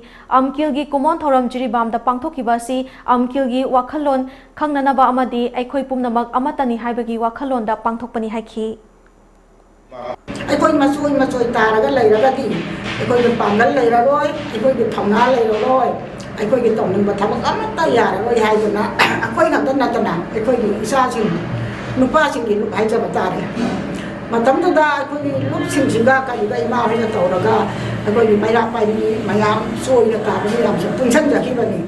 ꯑꯝꯀꯤꯜꯒꯤ ꯀꯨꯃꯣꯟ ꯊꯧꯔꯝ ꯖꯤꯔꯤꯕꯥꯝꯗ ꯄꯥꯡꯊꯣꯛꯈꯤꯕ ꯑꯁꯤ ꯑꯝꯀꯤꯜꯒꯤ ꯋꯥꯈꯜꯂꯣꯟ ꯈꯪꯅꯅꯕ ꯑꯃꯗꯤ ꯑꯩꯈꯣꯏ ꯄꯨꯝꯅꯃꯛ ꯑꯃꯠꯇꯅꯤ ꯍꯥꯏꯕꯒꯤ ꯋꯥꯈꯜꯂꯣꯟꯗ ꯄꯥꯡꯊꯣꯛꯄꯅꯤ ꯍꯥꯏꯈꯤ꯫ ꯑꯩꯈꯣꯏ ꯃꯆꯣꯏ ꯃꯆꯣꯏ ꯇꯥꯔꯒ ꯂꯩꯔꯒꯗꯤ ꯑꯩꯈꯣꯏꯒꯤ ꯄꯥꯡꯒꯜ ꯂꯩꯔꯔꯣꯏ, ꯑꯩꯈꯣꯏꯒꯤ ꯊꯧꯅꯥ ꯂꯩꯔꯔꯣꯏ, ꯑꯩꯈꯣꯏꯒꯤ ꯇꯧꯅꯤꯡꯕ ꯊꯕꯛ ꯑꯃꯠꯇ ꯌꯥꯔꯔꯣꯏ ꯍꯥꯏꯗꯨꯅ ꯑꯩꯈꯣꯏ ꯈꯛꯇ ꯅꯠꯇꯅ ꯑꯩꯈꯣꯏꯒꯤ ꯏꯆꯥꯁꯤꯡ, ꯅꯨꯄꯥꯁꯤꯡꯒꯤ ꯂꯨꯞ ꯍꯥꯏꯖꯕ ꯇꯥꯔꯦ꯫ ꯃꯇꯝꯗꯨꯗ ꯑꯩꯈꯣꯏꯒꯤ ꯂꯨꯞꯁꯤꯡꯁꯤꯒ ꯀꯔꯤꯒ ꯏꯃꯥ ꯍꯣꯏꯒ ꯇꯧꯔꯒ ꯑꯩꯈꯣꯏꯒꯤ ꯃꯩꯔꯥ ꯄꯥꯏꯕꯤ ꯃꯌꯥꯝ ꯆꯣꯏꯅ ꯇꯥꯕ ꯃꯌꯥꯝꯁꯦ ꯄꯨꯟꯁꯤꯟꯖꯈꯤꯕꯅꯤ꯫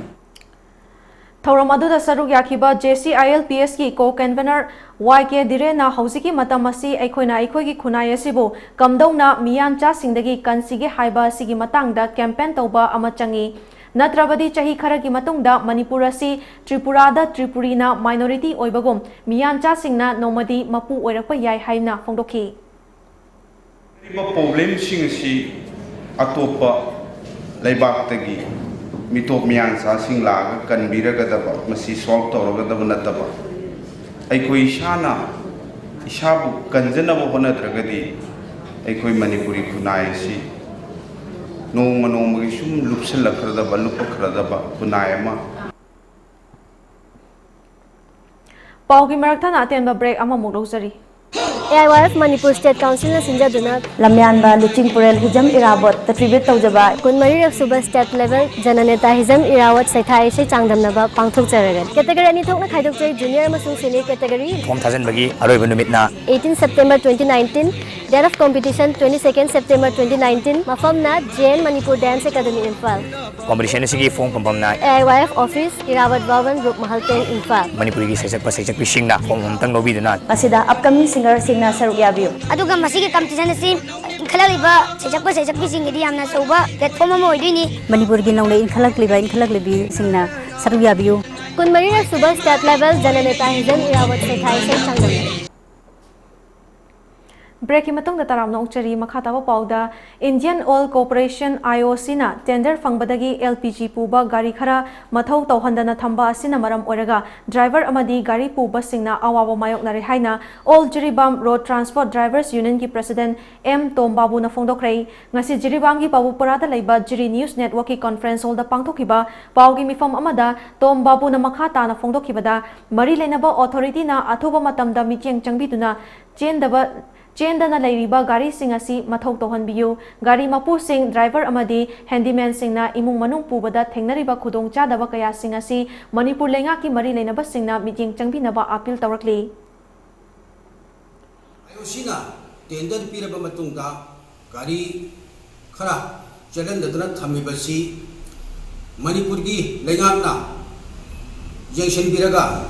ꯊꯧꯔꯝ ꯑꯗꯨꯗ ꯁꯔꯨꯛ ꯌꯥꯈꯤꯕ J C I L P ꯑꯦꯁꯀꯤ ꯀꯣ ꯀꯟꯚꯦꯅꯔ ꯋꯥꯏ ꯀꯦ ꯙꯤꯔꯦꯟꯅ ꯍꯧꯖꯤꯛꯀꯤ ꯃꯇꯝ ꯑꯁꯤ ꯑꯩꯈꯣꯏꯅ ꯑꯩꯈꯣꯏꯒꯤ ꯈꯨꯟꯅꯥꯏ ꯑꯁꯤꯕꯨ ꯀꯝꯗꯧꯅ ꯃꯤꯌꯥꯟꯆꯥꯁꯤꯡꯗꯒꯤ ꯀꯟꯁꯤꯒꯦ ꯍꯥꯏꯕ ꯑꯁꯤꯒꯤ ꯃꯇꯥꯡꯗ ꯀꯦꯝꯄꯦꯟ ꯇꯧꯕ ꯑꯃ ꯆꯪꯏ꯫ ꯅꯠꯇ꯭ꯔꯕꯗꯤ ꯆꯍꯤ ꯈꯔꯒꯤ ꯃꯇꯨꯡꯗ ꯃꯅꯤꯄꯨꯔ ꯑꯁꯤ ꯇ꯭ꯔꯤꯄꯨꯔꯥꯗ ꯇ꯭ꯔꯤꯄꯨꯔꯤꯅ ꯃꯥꯏꯅꯣꯔꯤꯇꯤ ꯑꯣꯏꯕꯒꯨꯝ ꯃꯤꯌꯥꯟꯆꯥꯁꯤꯡꯅ ꯅꯣꯡꯃꯗꯤ ꯃꯄꯨ ꯑꯣꯏꯔꯛꯄ ꯌꯥꯏ ꯍꯥꯏꯅ ꯐꯣꯡꯗꯣꯛꯈꯤ꯫ ꯍꯥꯏꯔꯤꯕ ꯄ꯭ꯔꯣꯕ꯭ꯂꯦꯝꯁꯤꯡ ꯑꯁꯤ ꯑꯇꯣꯞꯄ ꯂꯩꯕꯥꯛꯇꯒꯤ ꯃꯤꯇꯣꯞ ꯃꯤꯌꯥꯟꯆꯥꯁꯤꯡ ꯂꯥꯛꯑꯒ ꯀꯟꯕꯤꯔꯒꯗꯕ, ꯃꯁꯤ ꯁꯣꯜꯕ ꯇꯧꯔꯒꯗꯕ ꯅꯠꯇꯕ, ꯑꯩꯈꯣꯏ ꯏꯁꯥꯅ ꯏꯁꯥꯕꯨ ꯀꯟꯖꯅꯕ ꯍꯣꯠꯅꯗ꯭ꯔꯒꯗꯤ ꯑꯩꯈꯣꯏ ꯃꯅꯤꯄꯨꯔꯤ ꯈꯨꯟꯅꯥꯏ ꯑꯁꯤ ꯅꯣꯡꯃ ꯅꯣꯡꯃꯒꯤ ꯁꯨꯝ ꯂꯨꯞꯁꯤꯜꯂꯛꯈ꯭ꯔꯗꯕ, ꯂꯨꯞꯄꯛꯈ꯭ꯔꯗꯕ ꯈꯨꯟꯅꯥꯏ ꯑꯃ꯫ ꯄꯥꯎꯒꯤ ꯃꯔꯛ ꯊꯠꯅ ꯑꯇꯦꯟꯕ ꯕ꯭ꯔꯦꯛ ꯑꯃꯃꯨꯛ ꯂꯧꯖꯔꯤ꯫ A I Y F Manipur state ꯀꯥꯎꯟꯁꯤꯜꯅ ꯁꯤꯟꯖꯗꯨꯅ ꯂꯝꯌꯥꯟꯕ ꯂꯨꯆꯤꯡ ꯄꯨꯔꯦꯜ ꯍꯤꯖꯝ ꯏꯔꯥꯕꯣꯠꯇ ꯇ꯭ꯔꯤꯕ꯭ꯌꯨꯠ ꯇꯧꯖꯕ ꯀꯨꯟꯃꯔꯤꯔꯛ ꯁꯨꯕ ꯁ꯭ꯇꯦꯠ ꯂꯦꯚꯦꯜ ꯖꯅꯅꯦꯇꯥ ꯍꯤꯖꯝ ꯏꯔꯥꯋꯠ ꯁꯩꯊꯥ ꯏꯁꯩ ꯆꯥꯡꯗꯝꯅꯕ ꯄꯥꯡꯊꯣꯛꯆꯔꯒꯅꯤ꯫ ꯀꯦꯇꯒꯔꯤ ꯑꯅꯤ ꯊꯣꯛꯅ ꯈꯥꯏꯗꯣꯛꯆꯩ, ꯖꯨꯅꯤꯌꯔ ꯑꯃꯁꯨꯡ ꯁꯦꯅꯤꯌꯔ ꯀꯦꯇꯒꯔꯤ꯫ ꯐꯣꯝ ꯊꯥꯖꯤꯟꯕꯒꯤ ꯑꯔꯣꯏꯕ ꯅꯨꯃꯤꯠꯅ eighteen September twenty nineteen, date of competition twenty second September twenty nineteen, ꯃꯐꯝꯅ J N Manipur dance academy Imphal. Competition ꯑꯁꯤꯒꯤ ꯐꯣꯝ ꯐꯝꯐꯝꯅ A I Y F office, Irawat Bhavan, ꯒ꯭ꯔꯨꯞ ꯃꯍꯜꯇꯦꯟ, ꯏꯝꯐꯥꯜ꯫ ꯃꯅꯤꯄꯨꯔꯤꯒꯤ ꯁꯩꯁꯛꯄ ꯁꯩꯁꯛꯄꯤꯁꯤꯡꯅ ꯐꯣꯝ ꯑꯃꯇꯪ ꯂꯧꯕꯤꯗꯨꯅ ꯃꯁꯤꯗ ꯑꯞꯀꯃꯤꯡ ꯁꯤꯡꯒꯔꯁꯤꯡꯅ ꯁꯔꯨꯛ ꯌꯥꯕꯤꯌꯨ꯫ ꯑꯗꯨꯒ ꯃꯁꯤꯒꯤ ꯀꯝꯄꯤꯇꯤꯁꯟ ꯑꯁꯤ ꯏꯟꯈꯠꯂꯛꯂꯤꯕ ꯁꯩꯁꯛꯄ ꯁꯩꯁꯛꯄꯤꯁꯤꯡꯒꯤꯗꯤ ꯌꯥꯝꯅ ꯑꯆꯧꯕ ꯄ꯭ꯂꯦꯠꯐꯣꯝ ꯑꯃ ꯑꯣꯏꯗꯣꯏꯅꯤ꯫ ꯃꯅꯤꯄꯨꯔꯒꯤ ꯅꯧꯅ ꯏꯟꯈꯠꯂꯛꯂꯤꯕ ꯏꯟꯈꯠꯂꯛꯂꯤꯕꯤꯁꯤꯡꯅ ꯁꯔꯨꯛ ꯌꯥꯕꯤꯌꯨ꯫ ꯀꯨꯟꯃꯔꯤꯔꯛ ꯁꯨꯕ ꯁ꯭ꯇꯦꯠ ꯂꯦꯚꯦꯜ ꯖꯅꯅꯦꯇꯥ ꯍꯤꯖꯝ ꯏꯔꯥꯋꯠ ꯁꯩꯊꯥ ꯏꯁꯩ ꯆꯥꯡꯗꯝꯅꯕ꯫ ꯕ꯭ꯔꯦꯛꯀꯤ ꯃꯇꯨꯡꯗ ꯇꯔꯥꯝꯅ ꯑꯣꯛꯆꯔꯤ꯫ ꯃꯈꯥ ꯇꯥꯕ ꯄꯥꯎꯗ, Indian Oil Corporation, IOC ꯅ tender ꯐꯪꯕꯗꯒꯤ LPG ꯄꯨꯕ ꯒꯥꯔꯤ ꯈꯔ ꯃꯊꯧ ꯇꯧꯍꯟꯗꯅ ꯊꯝꯕ ꯑꯁꯤꯅ ꯃꯔꯝ ꯑꯣꯏꯔꯒ driver ꯑꯃꯗꯤ ꯒꯥꯔꯤ ꯄꯨꯕꯁꯤꯡꯅ ꯑꯋꯥꯕ ꯃꯥꯌꯣꯛꯅꯔꯦ ꯍꯥꯏꯅ All Jiribam Road Transport Drivers Union ꯒꯤ President M ꯇꯣꯝ ꯕꯥꯕꯨꯅ ꯐꯣꯡꯗꯣꯛꯈ꯭ꯔꯦ꯫ ꯉꯁꯤ ꯖꯤꯔꯤꯕꯥꯝꯒꯤ ꯄꯥꯕꯨꯄꯨꯔꯥꯗ ꯂꯩꯕ ꯖꯤꯔꯤ News Network ꯀꯤ conference hall ꯗ ꯄꯥꯡꯊꯣꯛꯈꯤꯕ ꯄꯥꯎꯒꯤ ꯃꯤꯐꯝ ꯑꯃꯗ ꯇꯣꯝ ꯕꯥꯕꯨꯅ ꯃꯈꯥ ꯇꯥꯅ ꯐꯣꯡꯗꯣꯛꯈꯤꯕꯗ, ꯃꯔꯤ ꯂꯩꯅꯕ authority ꯅ ꯑꯊꯨꯕ ꯃꯇꯝꯗ ꯃꯤꯠꯌꯦꯡ ꯆꯪꯕꯤꯗꯨꯅ ꯆꯦꯟꯗꯕ, ꯆꯦꯟꯗꯅ ꯂꯩꯔꯤꯕ ꯒꯥꯔꯤꯁꯤꯡ ꯑꯁꯤ ꯃꯊꯧ ꯇꯧꯍꯟꯕꯤꯌꯨ꯫ ꯒꯥꯔꯤ ꯃꯄꯨꯁꯤꯡ, driver ꯑꯃꯗꯤ handyman ꯁꯤꯡꯅ ꯏꯃꯨꯡ ꯃꯅꯨꯡ ꯄꯨꯕꯗ ꯊꯦꯡꯅꯔꯤꯕ ꯈꯨꯗꯣꯡꯆꯥꯗꯕ ꯀꯌꯥꯁꯤꯡ ꯑꯁꯤ ꯃꯅꯤꯄꯨꯔ ꯂꯩꯉꯥꯛꯀꯤ ꯃꯔꯤ ꯂꯩꯅꯕꯁꯤꯡꯅ ꯃꯤꯠꯌꯦꯡ ꯆꯪꯕꯤꯅꯕ appeal ꯇꯧꯔꯛꯂꯤ꯫ IOC ꯅ tender ꯄꯤꯔꯕ ꯃꯇꯨꯡꯗ ꯒꯥꯔꯤ ꯈꯔ ꯆꯦꯜꯍꯟꯗꯗꯨꯅ ꯊꯝꯃꯤꯕꯁꯤ ꯃꯅꯤꯄꯨꯔꯒꯤ ꯂꯩꯉꯥꯛꯅ ꯌꯦꯡꯁꯤꯟꯕꯤꯔꯒ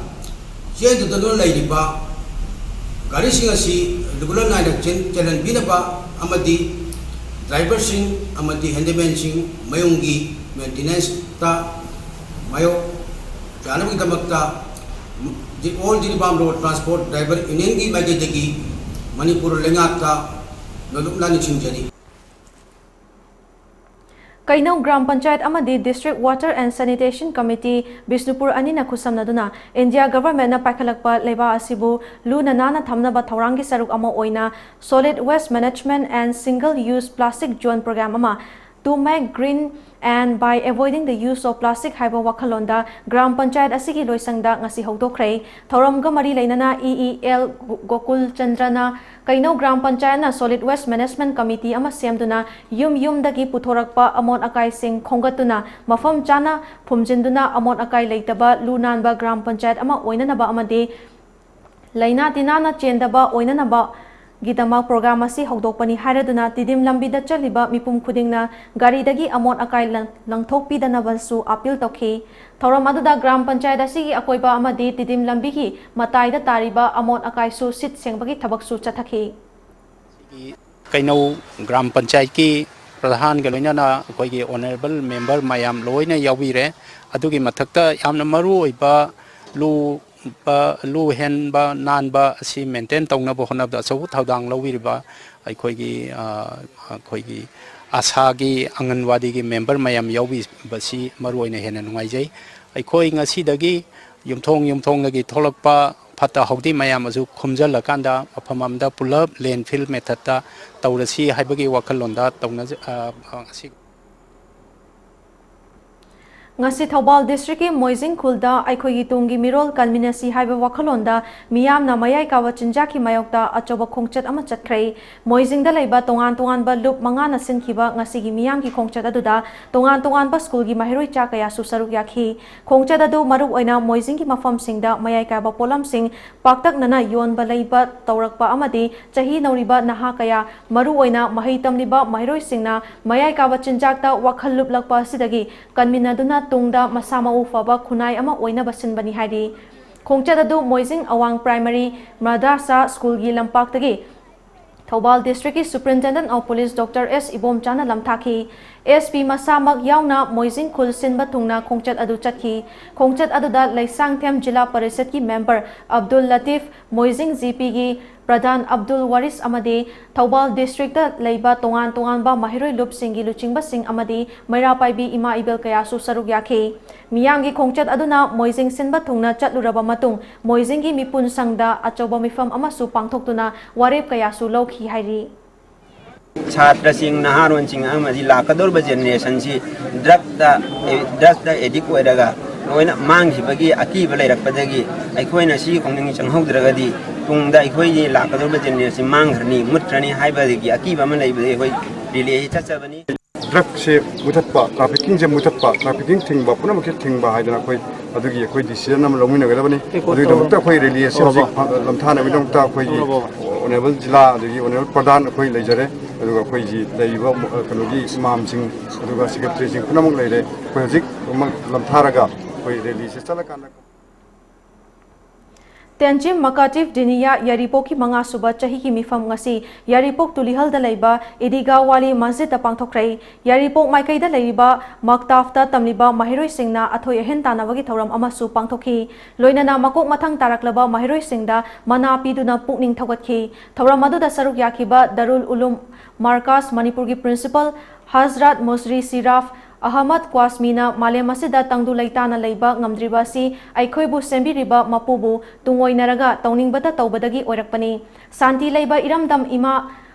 ꯆꯦꯟꯗꯗꯨꯅ ꯂꯩꯔꯤꯕ ꯒꯥꯔꯤꯁꯤꯡ ꯑꯁꯤ regular ꯅꯥꯏꯅ ꯆꯦꯟ-, ꯆꯦꯜꯍꯟꯕꯤꯅꯕ ꯑꯃꯗꯤ driver ꯁꯤꯡ ꯑꯃꯗꯤ handyman ꯁꯤꯡ ꯃꯌꯨꯝꯒꯤ maintenance ꯇ ꯃꯥꯌꯣꯛ ꯆꯥꯅꯕꯒꯤꯗꯃꯛꯇ All Jiribam Road Transport Driver Union ꯒꯤ ꯃꯥꯏꯀꯩꯗꯒꯤ ꯃꯅꯤꯄꯨꯔ ꯂꯩꯉꯥꯛꯇ ꯅꯣꯂꯨꯛꯅ ꯅꯤꯡꯁꯤꯡꯖꯔꯤ꯫ ꯀꯩꯅꯧ ꯒ꯭ꯔꯥꯝ ꯄꯟꯆꯥꯌꯠ ꯑꯃꯗꯤ District Water and Sanitation Committee Bishnupur ꯑꯅꯤꯅ ꯈꯨꯠꯁꯝꯅꯗꯨꯅ India Government ꯅ ꯄꯥꯏꯈꯠꯂꯛꯄ ꯂꯩꯕꯥꯛ ꯑꯁꯤꯕꯨ ꯂꯨꯅ ꯅꯥꯟꯅ ꯊꯝꯅꯕ ꯊꯧꯔꯥꯡꯒꯤ ꯁꯔꯨꯛ ꯑꯃ ꯑꯣꯏꯅ Solid Waste Management and Single Use Plastic Zone Program ꯑꯃ To Make Green and by Avoiding the Use of Plastic ꯍꯥꯏꯕ ꯋꯥꯈꯜꯂꯣꯟꯗ ꯒ꯭ꯔꯥꯝ ꯄꯟꯆꯥꯌꯠ ꯑꯁꯤꯒꯤ ꯂꯣꯏꯁꯪꯗ ꯉꯁꯤ ꯍꯧꯗꯣꯛꯈ꯭ꯔꯦ꯫ ꯊꯧꯔꯝꯒ ꯃꯔꯤ ꯂꯩꯅꯅ E E L Gokul ꯆꯟꯗ꯭ꯔꯅ ꯀꯩꯅꯧ gram ꯄꯟꯆꯥꯌꯠꯅ Solid Waste Management Committee ꯑꯃ ꯁꯦꯝꯗꯨꯅ ꯌꯨꯝ ꯌꯨꯝꯗꯒꯤ ꯄꯨꯊꯣꯔꯛꯄ ꯑꯃꯣꯠ ꯑꯀꯥꯏꯁꯤꯡ ꯈꯣꯝꯒꯠꯇꯨꯅ ꯃꯐꯝ ꯆꯥꯅ ꯐꯨꯝꯖꯤꯟꯗꯨꯅ ꯑꯃꯣꯠ ꯑꯀꯥꯏ ꯂꯩꯇꯕ ꯂꯨ ꯅꯥꯟꯕ ꯒ꯭ꯔꯥꯝ ꯄꯟꯆꯥꯌꯠ ꯑꯃ ꯑꯣꯏꯅꯅꯕ ꯑꯃꯗꯤ ꯂꯥꯏꯅꯥ ꯇꯤꯟꯅꯥꯅ ꯆꯦꯟꯗꯕ ꯑꯣꯏꯅꯅꯕꯒꯤꯗꯃꯛ program ꯑꯁꯤ ꯍꯧꯗꯣꯛꯄꯅꯤ ꯍꯥꯏꯔꯗꯨꯅ ꯇꯤꯗꯤꯝ ꯂꯝꯕꯤꯗ ꯆꯠꯂꯤꯕ ꯃꯤꯄꯨꯝ ꯈꯨꯗꯤꯡꯅ ꯒꯥꯔꯤꯗꯒꯤ ꯑꯃꯣꯠ ꯑꯀꯥꯏ ꯂꯪ-, ꯂꯪꯊꯣꯛꯄꯤꯗꯅꯕꯁꯨ appeal ꯇꯧꯈꯤ꯫ ꯊꯧꯔꯝ ꯑꯗꯨꯗ ꯒ꯭ꯔꯥꯝ ꯄꯟꯆꯥꯌꯠ ꯑꯁꯤꯒꯤ ꯑꯀꯣꯏꯕ ꯑꯃꯗꯤ ꯇꯤꯗꯤꯝ ꯂꯝꯕꯤꯒꯤ ꯃꯇꯥꯏꯗ ꯇꯥꯔꯤꯕ ꯑꯃꯣꯠ ꯑꯀꯥꯏꯁꯨ ꯁꯤꯠ ꯁꯦꯡꯕꯒꯤ ꯊꯕꯛꯁꯨ ꯆꯠꯊꯈꯤ꯫ ꯀꯩꯅꯧ ꯒ꯭ꯔꯥꯝ ꯄꯟꯆꯥꯌꯠꯀꯤ ꯄ꯭ꯔꯙꯥꯟꯒ ꯂꯣꯏꯅꯅ ꯑꯩꯈꯣꯏꯒꯤ honourable member ꯃꯌꯥꯝ ꯂꯣꯏꯅ ꯌꯥꯎꯕꯤꯔꯦ꯫ ꯑꯗꯨꯒꯤ ꯃꯊꯛꯇ ꯌꯥꯝꯅ ꯃꯔꯨ ꯑꯣꯏꯕ ꯂꯨ ꯂꯨ ꯍꯦꯟꯕ ꯅꯥꯟꯕ ꯑꯁꯤ ꯃꯦꯟꯇꯦꯟ ꯇꯧꯅꯕ ꯍꯣꯠꯅꯕꯗ ꯑꯆꯧꯕ ꯊꯧꯗꯥꯡ ꯂꯧꯕꯤꯔꯤꯕ ꯑꯩꯈꯣꯏꯒꯤ, ꯑ, ꯑꯩꯈꯣꯏꯒꯤ ꯑꯁꯥꯒꯤ, ꯑꯪꯒꯟꯋꯥꯗꯤꯒꯤ ꯃꯦꯝꯕꯔ ꯃꯌꯥꯝ ꯌꯥꯎꯕꯤꯕꯁꯤ ꯃꯔꯨ ꯑꯣꯏꯅ ꯍꯦꯟꯅ ꯅꯨꯡꯉꯥꯏꯖꯩ꯫ ꯑꯩꯈꯣꯏ ꯉꯁꯤꯗꯒꯤ ꯌꯨꯝꯊꯣꯡ ꯌꯨꯝꯊꯣꯡꯗꯒꯤ ꯊꯣꯛꯂꯛꯄ ꯐꯠꯇ ꯍꯥꯎꯗꯤ ꯃꯌꯥꯝ ꯑꯁꯨ ꯈꯣꯝꯖꯤꯜꯂꯀꯥꯟꯗ ꯃꯐꯝ ꯑꯃꯗ ꯄꯨꯂꯞ ꯂꯦꯟꯐꯤꯜ ꯃꯦꯊꯠꯇ ꯇꯧꯔꯁꯤ ꯍꯥꯏꯕꯒꯤ ꯋꯥꯈꯜꯂꯣꯟꯗ ꯇꯧꯅꯖ-, ꯑ, ꯑ, ꯉꯁꯤ ꯉꯁꯤ ꯊꯧꯕꯥꯜ ꯗꯤꯁꯇ꯭ꯔꯤꯛꯀꯤ ꯃꯣꯏꯖꯤꯡ ꯈꯨꯜꯗ ꯑꯩꯈꯣꯏꯒꯤ ꯇꯨꯡꯒꯤ ꯃꯤꯔꯣꯜ ꯀꯟꯃꯤꯟꯅꯁꯤ ꯍꯥꯏꯕ ꯋꯥꯈꯜꯂꯣꯟꯗ ꯃꯤꯌꯥꯝꯅ ꯃꯌꯥꯏ ꯀꯥꯕ ꯆꯤꯟꯖꯥꯛꯀꯤ ꯃꯥꯌꯣꯛꯇ ꯑꯆꯧꯕ ꯈꯣꯡꯆꯠ ꯑꯃ ꯆꯠꯈ꯭ꯔꯦ꯫ ꯃꯣꯏꯖꯤꯡꯗ ꯂꯩꯕ ꯇꯣꯉꯥꯟ ꯇꯣꯉꯥꯟꯕ ꯂꯨꯞ ꯃꯉꯥꯅ ꯁꯤꯟꯈꯤꯕ ꯉꯁꯤꯒꯤ ꯃꯤꯌꯥꯝꯒꯤ ꯈꯣꯡꯆꯠ ꯑꯗꯨꯗ ꯇꯣꯉꯥꯟ ꯇꯣꯉꯥꯟꯕ ꯁ꯭ꯀꯨꯜꯒꯤ ꯃꯍꯩꯔꯣꯏ ꯆꯥ ꯀꯌꯥꯁꯨ ꯁꯔꯨꯛ ꯌꯥꯈꯤ꯫ ꯈꯣꯡꯆꯠ ꯑꯗꯨ ꯃꯔꯨꯑꯣꯏꯅ ꯃꯣꯏꯖꯤꯡꯒꯤ ꯃꯐꯝꯁꯤꯡꯗ ꯃꯌꯥꯏ ꯀꯥꯕ ꯄꯣꯠꯂꯝꯁꯤꯡ ꯄꯥꯛꯇꯛꯅꯅ ꯌꯣꯟꯕ ꯂꯩꯕ ꯇꯧꯔꯛꯄ ꯑꯃꯗꯤ ꯆꯍꯤ ꯅꯧꯔꯤꯕ ꯅꯍꯥ ꯀꯌꯥ, ꯃꯔꯨꯑꯣꯏꯅ ꯃꯍꯩ ꯇꯝꯂꯤꯕ ꯃꯍꯩꯔꯣꯏꯁꯤꯡꯅ ꯃꯌꯥꯏ ꯀꯥꯕ ꯆꯤꯟꯖꯥꯛꯇ ꯋꯥꯈꯜ ꯂꯨꯞꯂꯛꯄ ꯑꯁꯤꯗꯒꯤ ꯀꯟꯃꯤꯟꯅꯗꯨꯅ ꯇꯨꯡꯗ ꯃꯁꯥ ꯃꯎ ꯐꯕ ꯈꯨꯟꯅꯥꯏ ꯑꯃ ꯑꯣꯏꯅꯕ ꯁꯤꯟꯕꯅꯤ ꯍꯥꯏꯔꯤ꯫ ꯈꯣꯡꯆꯠ ꯑꯗꯨ ꯃꯣꯏꯖꯤꯡ ꯑꯋꯥꯡ ꯄ꯭ꯔꯥꯏꯃꯔꯤ ꯃꯗ꯭ꯔꯁꯥ ꯁ꯭ꯀꯨꯜꯒꯤ ꯂꯝꯄꯥꯛꯇꯒꯤ ꯊꯧꯕꯥꯜ ꯗꯤꯁꯇ꯭ꯔꯤꯛꯀꯤ superintendent of police doctor S ꯏꯕꯣꯝꯆꯥꯅ ꯂꯝꯊꯥꯈꯤ꯫ ꯑꯦꯁ ꯄꯤ ꯃꯁꯥꯃꯛ ꯌꯥꯎꯅ ꯃꯣꯏꯖꯤꯡ ꯈꯨꯜ ꯁꯤꯟꯕ ꯊꯨꯡꯅ ꯈꯣꯡꯆꯠ ꯑꯗꯨ ꯆꯠꯈꯤ꯫ ꯈꯣꯡꯆꯠ ꯑꯗꯨꯗ ꯂꯩꯁꯥꯡꯊꯦꯝ ꯖꯤꯂꯥ ꯄꯔꯤꯁꯠꯀꯤ ꯃꯦꯝꯕꯔ ꯑꯕꯗꯨꯜ ꯂꯇꯤꯐ, ꯃꯣꯏꯖꯤꯡ ꯖꯤ ꯄꯤꯒꯤ ꯄ꯭ꯔꯙꯥꯟ ꯑꯕꯗꯨꯜ ꯋꯥꯔꯤꯁ ꯑꯃꯗꯤ ꯊꯧꯕꯥꯜ ꯗꯤꯁꯇ꯭ꯔꯤꯛꯇ ꯂꯩꯕ ꯇꯣꯉꯥꯟ ꯇꯣꯉꯥꯟꯕ ꯃꯍꯩꯔꯣꯏ ꯂꯨꯞꯁꯤꯡꯒꯤ ꯂꯨꯆꯤꯡꯕꯁꯤꯡ ꯑꯃꯗꯤ ꯃꯩꯔꯥ ꯄꯥꯏꯕꯤ ꯏꯃꯥ ꯏꯕꯦꯜ ꯀꯌꯥꯁꯨ ꯁꯔꯨꯛ ꯌꯥꯈꯤ꯫ ꯃꯤꯌꯥꯝꯒꯤ ꯈꯣꯡꯆꯠ ꯑꯗꯨꯅ ꯃꯣꯏꯖꯤꯡ ꯁꯤꯟꯕ ꯊꯨꯡꯅ ꯆꯠꯂꯨꯔꯕ ꯃꯇꯨꯡ ꯃꯣꯏꯖꯤꯡꯒꯤ ꯃꯤꯄꯨꯟ ꯁꯪꯗ ꯑꯆꯧꯕ ꯃꯤꯐꯝ ꯑꯃꯁꯨ ꯄꯥꯡꯊꯣꯛꯇꯨꯅ ꯋꯥꯔꯦꯞ ꯀꯌꯥꯁꯨ ꯂꯧꯈꯤ ꯍꯥꯏꯔꯤ꯫ ꯁꯥꯇ꯭ꯔꯁꯤꯡ, ꯅꯍꯥꯔꯣꯟꯁꯤꯡ ꯑꯃꯗꯤ ꯂꯥꯛꯀꯗꯧꯔꯤꯕ ꯖꯦꯅꯦꯔꯦꯁꯟꯁꯤ ꯗ꯭ꯔꯒꯇ, ꯗ꯭ꯔꯒꯇ ꯑꯦꯗꯤꯛ ꯑꯣꯏꯔꯒ ꯂꯣꯏꯅ ꯃꯥꯡꯈꯤꯕꯒꯤ ꯑꯀꯤꯕ ꯂꯩꯔꯛꯄꯗꯒꯤ ꯑꯩꯈꯣꯏꯅ ꯁꯤ ꯈꯣꯡꯖꯪ ꯆꯪꯍꯧꯗ꯭ꯔꯒꯗꯤ ꯇꯨꯡꯗ ꯑꯩꯈꯣꯏꯒꯤ ꯂꯥꯛꯀꯗꯧꯔꯤꯕ ꯖꯦꯅꯦꯔꯦꯁꯟꯁꯤ ꯃꯥꯡꯈ꯭ꯔꯅꯤ, ꯃꯨꯠꯈ꯭ꯔꯅꯤ ꯍꯥꯏꯕꯒꯤ ꯑꯀꯤꯕ ꯑꯃ ꯂꯩꯕꯗꯒꯤ ꯑꯩꯈꯣꯏ ꯔꯤꯂꯦꯁꯤ ꯆꯠꯆꯕꯅꯤ꯫ ꯗ꯭ꯔꯒꯁꯦ ꯃꯨꯊꯠꯄ, ꯇ꯭ꯔꯥꯐꯤꯀꯤꯡꯁꯦ ꯃꯨꯊꯠꯄ, ꯇ꯭ꯔꯥꯐꯤꯀꯤꯡ ꯊꯤꯡꯕ, ꯄꯨꯝꯅꯃꯛꯁꯦ ꯊꯤꯡꯕ ꯍꯥꯏꯗꯅ ꯑꯩꯈꯣꯏ ꯑꯗꯨꯒꯤ ꯑꯩꯈꯣꯏ ꯗꯤꯁꯤꯖꯟ ꯑꯃ ꯂꯧꯃꯤꯟꯅꯒꯗꯕꯅꯤ꯫ ꯑꯗꯨꯒꯤꯗꯃꯛꯇ ꯑꯩꯈꯣꯏ ꯔꯦꯂꯤ ꯑꯁꯤ ꯍꯧꯖꯤꯛ ꯂꯝꯊꯥꯅꯕꯒꯤꯗꯃꯛꯇ ꯑꯩꯈꯣꯏꯒꯤ ꯑꯣꯅꯔꯦꯕꯜ ꯖꯤꯂꯥ ꯑꯗꯒꯤ ꯑꯣꯅꯔꯦꯕꯜ ꯄ꯭ꯔꯙꯥꯟ ꯑꯩꯈꯣꯏ ꯂꯩꯖꯔꯦ꯫ ꯑꯗꯨꯒ ꯑꯩꯈꯣꯏꯒꯤ ꯂꯩꯔꯤꯕ, ꯑ, ꯀꯩꯅꯣꯒꯤ ꯏꯃꯥꯝꯁꯤꯡ ꯑꯗꯨꯒ ꯁꯦꯀ꯭ꯔꯦꯇꯔꯤꯁꯤꯡ ꯄꯨꯝꯅꯃꯛ ꯂꯩꯔꯦ꯫ ꯑꯩꯈꯣꯏ ꯍꯧꯖꯤꯛ ꯑꯃ ꯂꯝꯊꯥꯔꯒ ꯑꯩꯈꯣꯏ ꯔꯦꯂꯤꯁꯦ ꯆꯠꯂꯀꯥꯟꯗ ꯇꯦꯟꯖꯤꯝ ꯃꯀꯥꯇꯤꯐ ꯗꯤꯅꯤꯌꯥ ꯌꯥꯏꯔꯤꯄꯣꯛꯀꯤ ꯃꯉꯥꯁꯨꯕ ꯆꯍꯤꯒꯤ ꯃꯤꯐꯝ ꯉꯁꯤ ꯌꯥꯏꯔꯤꯄꯣꯛ ꯇꯨꯂꯤꯍꯜꯗ ꯂꯩꯕ ꯏꯗꯤꯒꯥ ꯋꯥꯂꯤ ꯃꯁꯖꯤꯗꯇ ꯄꯥꯡꯊꯣꯛꯈ꯭ꯔꯦ꯫ ꯌꯥꯏꯔꯤꯄꯣꯛ ꯃꯥꯏꯀꯩꯗ ꯂꯩꯔꯤꯕ ꯃꯛꯇꯥꯐꯇ ꯇꯝꯂꯤꯕ ꯃꯍꯩꯔꯣꯏꯁꯤꯡꯅ ꯑꯊꯣꯏ ꯑꯍꯦꯟ ꯇꯥꯟꯅꯕꯒꯤ ꯊꯧꯔꯝ ꯑꯃꯁꯨ ꯄꯥꯡꯊꯣꯛꯈꯤ꯫ ꯂꯣꯏꯅꯅ ꯃꯀꯣꯛ ꯃꯊꯪ ꯇꯥꯔꯛꯂꯕ ꯃꯍꯩꯔꯣꯏꯁꯤꯡꯗ ꯃꯅꯥ ꯄꯤꯗꯨꯅ ꯄꯨꯛꯅꯤꯡ ꯊꯧꯒꯠꯈꯤ꯫ ꯊꯧꯔꯝ ꯑꯗꯨꯗ ꯁꯔꯨꯛ ꯌꯥꯈꯤꯕ ꯗꯔꯨꯜ ꯎꯂꯨꯝ ꯃꯥꯔꯀꯥꯁ ꯃꯅꯤꯄꯨꯔꯒꯤ ꯄ꯭ꯔꯤꯟꯁꯤꯄꯜ ꯍꯖꯔꯠ ꯃꯨꯁꯔꯤ ꯁꯤꯔꯥꯐ ꯑꯍꯃꯗ ꯀ꯭ꯋꯥꯁꯃꯤꯅ ꯃꯥꯂꯦꯝ ꯑꯁꯤꯗ ꯇꯪꯗꯨ ꯂꯩꯇꯥꯅ ꯂꯩꯕ ꯉꯝꯗ꯭ꯔꯤꯕ ꯑꯁꯤ ꯑꯩꯈꯣꯏꯕꯨ ꯁꯦꯝꯕꯤꯔꯤꯕ ꯃꯄꯨꯕꯨ ꯇꯨꯡꯑꯣꯏꯅꯔꯒ ꯇꯧꯅꯤꯡꯕꯇ ꯇꯧꯕꯗꯒꯤ ꯑꯣꯏꯔꯛꯄꯅꯤ꯫ ꯁꯥꯟꯇꯤ ꯂꯩꯕ ꯏꯔꯝꯗꯝ ꯏꯃꯥ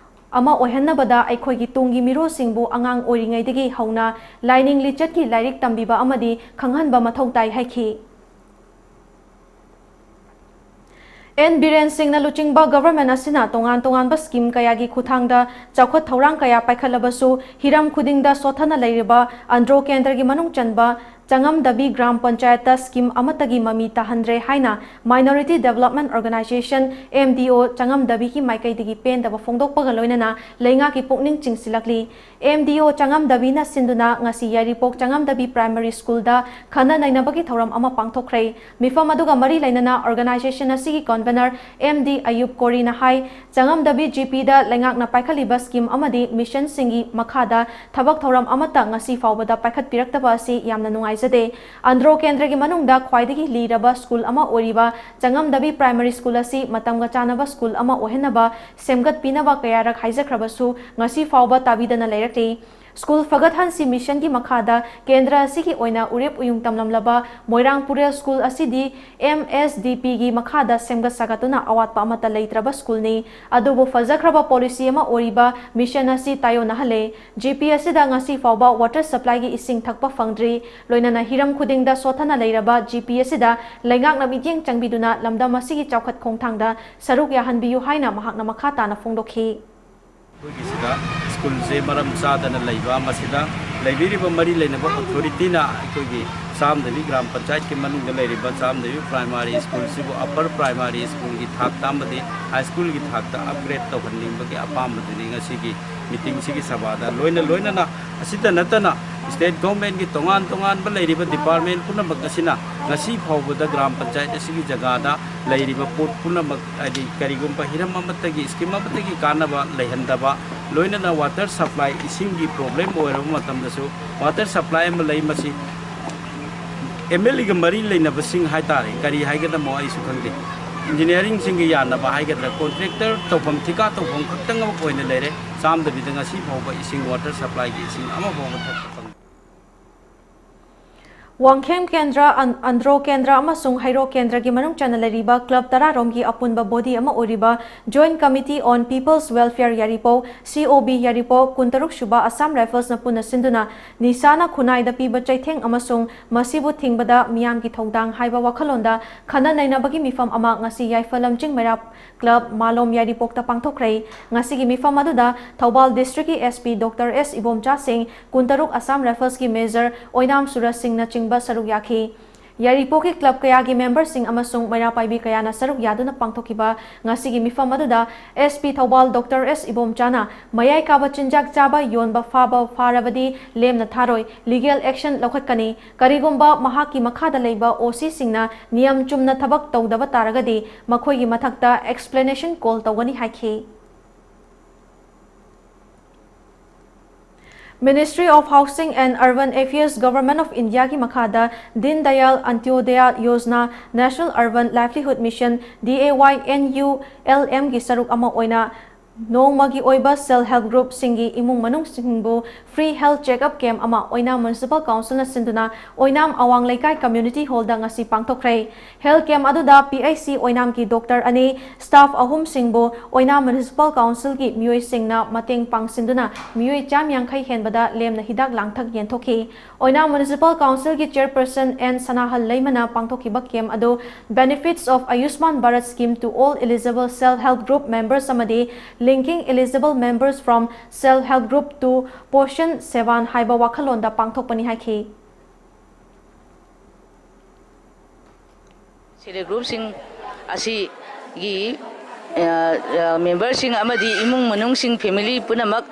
ꯑꯃ ꯑꯣꯏꯍꯟꯅꯕꯗ ꯑꯩꯈꯣꯏꯒꯤ ꯇꯨꯡꯒꯤ ꯃꯤꯔꯣꯜꯁꯤꯡꯕꯨ ꯑꯉꯥꯡ ꯑꯣꯏꯔꯤꯉꯩꯗꯒꯤ ꯍꯧꯅ ꯂꯥꯏꯅꯤꯡ ꯂꯤꯆꯠꯀꯤ ꯂꯥꯏꯔꯤꯛ ꯇꯝꯕꯤꯕ ꯑꯃꯗꯤ ꯈꯪꯍꯟꯕ ꯃꯊꯧ ꯇꯥꯏ ꯍꯥꯏꯈꯤ꯫ ꯑꯦꯟ ꯕꯤꯔꯦꯟ ꯁꯤꯡꯅ ꯂꯨꯆꯤꯡꯕ ꯒꯚꯔꯟꯃꯦꯟꯠ ꯑꯁꯤꯅ ꯇꯣꯉꯥꯟ ꯇꯣꯉꯥꯟꯕ ꯁ꯭ꯀꯤꯝ ꯀꯌꯥꯒꯤ ꯈꯨꯠꯊꯥꯡꯗ ꯆꯥꯎꯈꯠ ꯊꯧꯔꯥꯡ ꯀꯌꯥ ꯄꯥꯏꯈꯠꯂꯕꯁꯨ ꯍꯤꯔꯝ ꯈꯨꯗꯤꯡꯗ ꯁꯣꯠꯊꯅ ꯂꯩꯔꯤꯕ ꯑꯟꯗ꯭ꯔꯣ ꯀꯦꯟꯗ꯭ꯔꯒꯤ ꯃꯅꯨꯡ ꯆꯟꯕ ꯆꯉꯝꯗꯕꯤ ꯒ꯭ꯔꯥꯝ ꯄꯟꯆꯥꯌꯠꯇ ꯁ꯭ꯀꯤꯝ ꯑꯃꯠꯇꯒꯤ ꯃꯃꯤ ꯇꯥꯍꯟꯗ꯭ꯔꯦ ꯍꯥꯏꯅ Minority Development Organisation, M D O, ꯆꯉꯝꯗꯕꯤꯒꯤ ꯃꯥꯏꯀꯩꯗꯒꯤ ꯄꯦꯟꯗꯕ ꯐꯣꯡꯗꯣꯛꯄꯒ ꯂꯣꯏꯅꯅ ꯂꯩꯉꯥꯛꯀꯤ ꯄꯨꯛꯅꯤꯡ ꯆꯤꯡꯁꯤꯜꯂꯛꯂꯤ꯫ M D O ꯆꯉꯝꯗꯕꯤꯅ ꯁꯤꯟꯗꯨꯅ ꯉꯁꯤ ꯌꯥꯏꯔꯤꯄꯣꯛ ꯆꯉꯝꯗꯕꯤ ꯄ꯭ꯔꯥꯏꯃꯔꯤ ꯁ꯭ꯀꯨꯜꯗ ꯈꯟꯅ ꯅꯩꯅꯕꯒꯤ ꯊꯧꯔꯝ ꯑꯃ ꯄꯥꯡꯊꯣꯛꯈ꯭ꯔꯦ꯫ ꯃꯤꯐꯝ ꯑꯗꯨꯒ ꯃꯔꯤ ꯂꯩꯅꯅ ꯑꯣꯔꯒꯅꯥꯏꯖꯦꯁꯟ ꯑꯁꯤꯒꯤ ꯀꯟꯚꯦꯅꯔ ꯑꯦꯝ ꯗꯤ ꯑꯌꯨꯕ ꯀꯣꯔꯤꯅ ꯍꯥꯏ, ꯆꯉꯝꯗꯕꯤ ꯖꯤ ꯄꯤꯗ ꯂꯩꯉꯥꯛꯅ ꯄꯥꯏꯈꯠꯂꯤꯕ ꯁ꯭ꯀꯤꯝ ꯑꯃꯗꯤ ꯃꯤꯁꯟꯁꯤꯡꯒꯤ ꯃꯈꯥꯗ ꯊꯕꯛ ꯊꯧꯔꯝ ꯑꯃꯠꯇ ꯉꯁꯤ ꯐꯥꯎꯕꯗ ꯄꯥꯏꯈꯠꯄꯤꯔꯛꯇꯕ ꯑꯁꯤ ꯌꯥꯝꯅ ꯅꯨꯡꯉꯥꯏꯖꯗꯦ꯫ ꯑꯟꯗ꯭ꯔꯣ ꯀꯦꯟꯗ꯭ꯔꯒꯤ ꯃꯅꯨꯡꯗ ꯈ꯭ꯋꯥꯏꯗꯒꯤ ꯂꯤꯔꯕ ꯁ꯭ꯀꯨꯜ ꯑꯃ ꯑꯣꯏꯔꯤꯕ ꯆꯉꯝꯗꯕꯤ ꯄ꯭ꯔꯥꯏꯃꯔꯤ ꯁ꯭ꯀꯨꯜ ꯑꯁꯤ ꯃꯇꯝꯒ ꯆꯥꯟꯅꯕ ꯁ꯭ꯀꯨꯜ ꯑꯃ ꯑꯣꯏꯍꯟꯅꯕ ꯁꯦꯝꯒꯠꯄꯤꯅꯕ ꯀꯌꯥꯔꯛ ꯍꯥꯏꯖꯈ꯭ꯔꯕꯁꯨ ꯉꯁꯤ ꯐꯥꯎꯕ ꯇꯥꯕꯤꯗꯅ ꯂꯩꯔꯛꯂꯤ꯫ ꯁ꯭ꯀꯨꯜ ꯐꯒꯠꯍꯟꯁꯤ ꯃꯤꯁꯟꯒꯤ ꯃꯈꯥꯗ ꯀꯦꯟꯗ꯭ꯔ ꯑꯁꯤꯒꯤ ꯑꯣꯏꯅ ꯎꯔꯦꯞ ꯎꯌꯨꯡ ꯇꯝꯂꯝꯂꯕ ꯃꯣꯏꯔꯥꯡ ꯄꯨꯔꯦꯜ ꯁ꯭ꯀꯨꯜ ꯑꯁꯤꯗꯤ ꯑꯦꯝ ꯑꯦꯁ ꯗꯤ ꯄꯤꯒꯤ ꯃꯈꯥꯗ ꯁꯦꯝꯒꯠ ꯁꯥꯒꯠꯇꯨꯅ ꯑꯋꯥꯠꯄ ꯑꯃꯠꯇ ꯂꯩꯇ꯭ꯔꯕ ꯁ꯭ꯀꯨꯜꯅꯤ꯫ ꯑꯗꯨꯕꯨ ꯐꯖꯈ꯭ꯔꯕ ꯄꯣꯂꯤꯁꯤ ꯑꯃ ꯑꯣꯏꯔꯤꯕ ꯃꯤꯁꯟ ꯑꯁꯤ ꯇꯥꯏꯑꯣꯟꯅꯍꯜꯂꯦ꯫ ꯖꯤ ꯄꯤ ꯑꯁꯤꯗ ꯉꯁꯤ ꯐꯥꯎꯕ ꯋꯥꯇꯔ ꯁꯄ꯭ꯂꯥꯏꯒꯤ ꯏꯁꯤꯡ ꯊꯛꯄ ꯐꯪꯗ꯭ꯔꯤ꯫ ꯂꯣꯏꯅꯅ ꯍꯤꯔꯝ ꯈꯨꯗꯤꯡꯗ ꯁꯣꯠꯊꯅ ꯂꯩꯔꯕ ꯖꯤ ꯄꯤ ꯑꯁꯤꯗ ꯂꯩꯉꯥꯛꯅ ꯃꯤꯠꯌꯦꯡ ꯆꯪꯕꯤꯗꯨꯅ ꯂꯝꯗꯝ ꯑꯁꯤꯒꯤ ꯆꯥꯎꯈꯠ ꯈꯣꯡꯊꯥꯡꯗ ꯁꯔꯨꯛ ꯌꯥꯍꯟꯕꯤꯌꯨ ꯍꯥꯏꯅ ꯃꯍꯥꯛꯅ ꯃꯈꯥ ꯇꯥꯅ ꯐꯣꯡꯗꯣꯛꯈꯤ꯫ ꯑꯩꯈꯣꯏꯒꯤꯁꯤꯗ ꯁ꯭ꯀꯨꯜꯁꯦ ꯃꯔꯝ ꯆꯥꯗꯅ ꯂꯩꯕ, ꯃꯁꯤꯗ ꯂꯩꯕꯤꯔꯤꯕ ꯃꯔꯤ ꯂꯩꯅꯕ ꯑꯣꯊꯣꯔꯤꯇꯤꯅ ꯑꯩꯈꯣꯏꯒꯤ ꯆꯥꯝꯗꯕꯤ ꯒ꯭ꯔꯥꯝ ꯄꯟꯆꯥꯌꯠꯀꯤ ꯃꯅꯨꯡꯗ ꯂꯩꯔꯤꯕ ꯆꯥꯝꯗꯕꯤ ꯄ꯭ꯔꯥꯏꯃꯥꯔꯤ ꯁ꯭ꯀꯨꯜꯁꯤꯕꯨ ꯑꯞꯄꯔ ꯄ꯭ꯔꯥꯏꯃꯥꯔꯤ ꯁ꯭ꯀꯨꯜꯒꯤ ꯊꯥꯛꯇ ꯑꯃꯗꯤ ꯍꯥꯏ ꯁ꯭ꯀꯨꯜꯒꯤ ꯊꯥꯛꯇ ꯑꯞꯒ꯭ꯔꯦꯗ ꯇꯧꯍꯟꯅꯤꯡꯕꯒꯤ ꯑꯄꯥꯝꯕꯗꯨꯅꯤ ꯉꯁꯤꯒꯤ ꯃꯤꯇꯤꯡꯁꯤꯒꯤ ꯁꯚꯥꯗ꯫ ꯂꯣꯏꯅ ꯂꯣꯏꯅꯅ ꯑꯁꯤꯇ ꯅꯠꯇꯅ State government ꯀꯤ ꯇꯣꯉꯥꯟ ꯇꯣꯉꯥꯟꯕ ꯂꯩꯔꯤꯕ department ꯄꯨꯝꯅꯃꯛ ꯑꯁꯤꯅ ꯉꯁꯤ ꯐꯥꯎꯕꯗ ꯒ꯭ꯔꯥꯝ ꯄꯟꯆꯥꯌꯠ ꯑꯁꯤꯒꯤ ꯖꯒꯥꯗ ꯂꯩꯔꯤꯕ ꯄꯣꯠ ꯄꯨꯝꯅꯃꯛ, ꯍꯥꯏꯗꯤ ꯀꯔꯤꯒꯨꯝꯕ ꯍꯤꯔꯝ ꯑꯃꯠꯇꯒꯤ, scheme ꯑꯃꯠꯇꯒꯤ ꯀꯥꯟꯅꯕ ꯂꯩꯍꯟꯗꯕ, ꯂꯣꯏꯅꯅ water supply, ꯏꯁꯤꯡꯒꯤ problem ꯑꯣꯏꯔꯕ ꯃꯇꯝꯗꯁꯨ water supply ꯑꯃ ꯂꯩ꯫ ꯃꯁꯤ MLA ꯒ ꯃꯔꯤ ꯂꯩꯅꯕꯁꯤꯡ ꯍꯥꯏꯇꯥꯔꯦ, ꯀꯔꯤ ꯍꯥꯏꯒꯗꯃꯣ ꯑꯩꯁꯨ ꯈꯪꯗꯦ, engineering ꯁꯤꯡꯒꯤ ꯌꯥꯅꯕ ꯍꯥꯏꯒꯗ꯭ꯔꯥ, contractor ꯇꯧꯐꯝ, ꯊꯤꯀꯥ ꯇꯧꯐꯝ ꯈꯛꯇꯪ ꯑꯃ ꯑꯣꯏꯅ ꯂꯩꯔꯦ꯫ ꯆꯥꯝꯗꯕꯤꯗ ꯉꯁꯤ ꯐꯥꯎꯕ ꯏꯁꯤꯡ, water supply ꯒꯤ ꯏꯁꯤꯡ ꯑꯃ ꯐꯥꯎꯕ ꯊꯛꯄ ꯐꯪꯗꯦ꯫ ꯋꯥꯡꯈꯦꯝ ꯀꯦꯟꯗ꯭ꯔ, ꯑꯟ-, ꯑꯟꯗ꯭ꯔꯣ ꯀꯦꯟꯗ꯭ꯔ ꯑꯃꯁꯨꯡ ꯍꯩꯔꯣꯛ ꯀꯦꯟꯗ꯭ꯔꯒꯤ ꯃꯅꯨꯡ ꯆꯟꯅ ꯂꯩꯔꯤꯕ club ꯇꯔꯥꯔꯣꯝꯒꯤ ꯑꯄꯨꯟꯕ body ꯑꯃ ꯑꯣꯏꯔꯤꯕ Joint Committee on People's Welfare Yairipok, C O B ꯌꯥꯏꯔꯤꯄꯣꯛ, ꯀꯨꯟꯇꯔꯨꯛ ꯁꯨꯕ Assam Rifles ꯅ ꯄꯨꯟꯅ ꯁꯤꯟꯗꯨꯅ ꯅꯤꯁꯥꯅ ꯈꯨꯟꯅꯥꯏꯗ ꯄꯤꯕ ꯆꯩꯊꯦꯡ ꯑꯃꯁꯨꯡ ꯃꯁꯤꯕꯨ ꯊꯤꯡꯕꯗ ꯃꯤꯌꯥꯝꯒꯤ ꯊꯧꯗꯥꯡ ꯍꯥꯏꯕ ꯋꯥꯈꯜꯂꯣꯟꯗ ꯈꯟꯅ ꯅꯩꯅꯕꯒꯤ ꯃꯤꯐꯝ ꯑꯃ ꯉꯁꯤ ꯌꯥꯏꯐ ꯂꯝꯖꯤꯡ ꯃꯩꯔꯥ club ꯃꯥꯂꯣꯝ ꯌꯥꯏꯔꯤꯄꯣꯛꯇ ꯄꯥꯡꯊꯣꯛꯈ꯭ꯔꯦ꯫ ꯉꯁꯤꯒꯤ ꯃꯤꯐꯝ ꯑꯗꯨꯗ ꯊꯧꯕꯥꯜ district ꯀꯤ SP Doctor S ꯏꯕꯣꯝꯆꯥ ꯁꯤꯡ, ꯀꯨꯟꯇꯔꯨꯛ Assam Rifles ꯀꯤ Major ꯑꯣꯏꯅꯥꯝ ꯁꯨꯔꯖ ꯁꯤꯡꯅꯆꯤꯡꯕ ꯁꯔꯨꯛ ꯌꯥꯈꯤ꯫ ꯌꯥꯏꯔꯤꯄꯣꯛꯀꯤ club ꯀꯌꯥꯒꯤ member ꯁꯤꯡ ꯑꯃꯁꯨꯡ ꯃꯩꯔꯥ ꯄꯥꯏꯕꯤ ꯀꯌꯥꯅ ꯁꯔꯨꯛ ꯌꯥꯗꯨꯅ ꯄꯥꯡꯊꯣꯛꯈꯤꯕ ꯉꯁꯤꯒꯤ ꯃꯤꯐꯝ ꯑꯗꯨꯗ SP ꯊꯧꯕꯥꯜ Doctor S ꯏꯕꯣꯝꯆꯥꯅ ꯃꯌꯥꯏ ꯀꯥꯕ ꯆꯤꯟꯖꯥꯛ ꯆꯥꯕ, ꯌꯣꯟꯕ, ꯐꯥꯕ ꯐꯥꯔꯕꯗꯤ ꯂꯦꯝꯅ ꯊꯥꯔꯣꯏ, legal action ꯂꯧꯈꯠꯀꯅꯤ꯫ ꯀꯔꯤꯒꯨꯝꯕ ꯃꯍꯥꯛꯀꯤ ꯃꯈꯥꯗ ꯂꯩꯕ OC ꯁꯤꯡꯅ ꯅꯤꯌꯝ ꯆꯨꯝꯅ ꯊꯕꯛ ꯇꯧꯗꯕ ꯇꯥꯔꯒꯗꯤ ꯃꯈꯣꯏꯒꯤ ꯃꯊꯛꯇ explanation call ꯇꯧꯒꯅꯤ ꯍꯥꯏꯈꯤ꯫ Ministry of Housing and Urban Affairs, Government of India ꯒꯤ ꯃꯈꯥꯗ Deen Dayal Antyodaya Yojana, National Urban Livelihood Mission, D A Y N U L M ꯒꯤ ꯁꯔꯨꯛ ꯑꯃ ꯑꯣꯏꯅ ꯅꯣꯡꯃꯒꯤ ꯑꯣꯏꯕ self help group ꯁꯤꯡꯒꯤ ꯏꯃꯨꯡ ꯃꯅꯨꯡꯁꯤꯡꯕꯨ free health checkup camp ꯑꯃ ꯑꯣꯏꯅꯥꯝ Municipal Council ꯅ ꯁꯤꯟꯗꯨꯅ ꯑꯣꯏꯅꯥꯝ ꯑꯋꯥꯡ ꯂꯩꯀꯥꯏ Community Hall ꯗ ꯉꯁꯤ ꯄꯥꯡꯊꯣꯛꯈ꯭ꯔꯦ꯫ Health camp ꯑꯗꯨꯗ P H C ꯑꯣꯏꯅꯥꯝꯒꯤ doctor ꯑꯅꯤ, staff ꯑꯍꯨꯝꯁꯤꯡꯕꯨ ꯑꯣꯏꯅꯥꯝ Municipal Council ꯒꯤ ꯃꯤꯑꯣꯏꯁꯤꯡꯅ ꯃꯇꯦꯡ ꯄꯥꯡꯁꯤꯟꯗꯨꯅ ꯃꯤꯑꯣꯏ ꯆꯥꯝ ꯌꯥꯡꯈꯩ ꯍꯦꯟꯕꯗ ꯂꯦꯝꯅ ꯍꯤꯗꯥꯛ ꯂꯥꯡꯊꯛ ꯌꯦꯟꯊꯣꯛꯈꯤ꯫ ꯑꯣꯏꯅꯥꯝ Municipal Council ꯒꯤ Chairperson N ꯁꯅꯥꯍꯜ ꯂꯩꯃꯅ ꯄꯥꯡꯊꯣꯛꯈꯤꯕ camp ꯑꯗꯨ Benefits of Ayushman Bharat Scheme to all eligible self help group members ꯑꯃꯗꯤ Linking eligible members from self help group to Poshan Sevan ꯍꯥꯏꯕ ꯋꯥꯈꯜꯂꯣꯟꯗ ꯄꯥꯡꯊꯣꯛꯄꯅꯤ ꯍꯥꯏꯈꯤ꯫ Self help group ꯁꯤꯡ ꯑꯁꯤꯒꯤ, ꯑ, ꯑ, member ꯁꯤꯡ ꯑꯃꯗꯤ ꯏꯃꯨꯡ ꯃꯅꯨꯡꯁꯤꯡ, family ꯄꯨꯝꯅꯃꯛ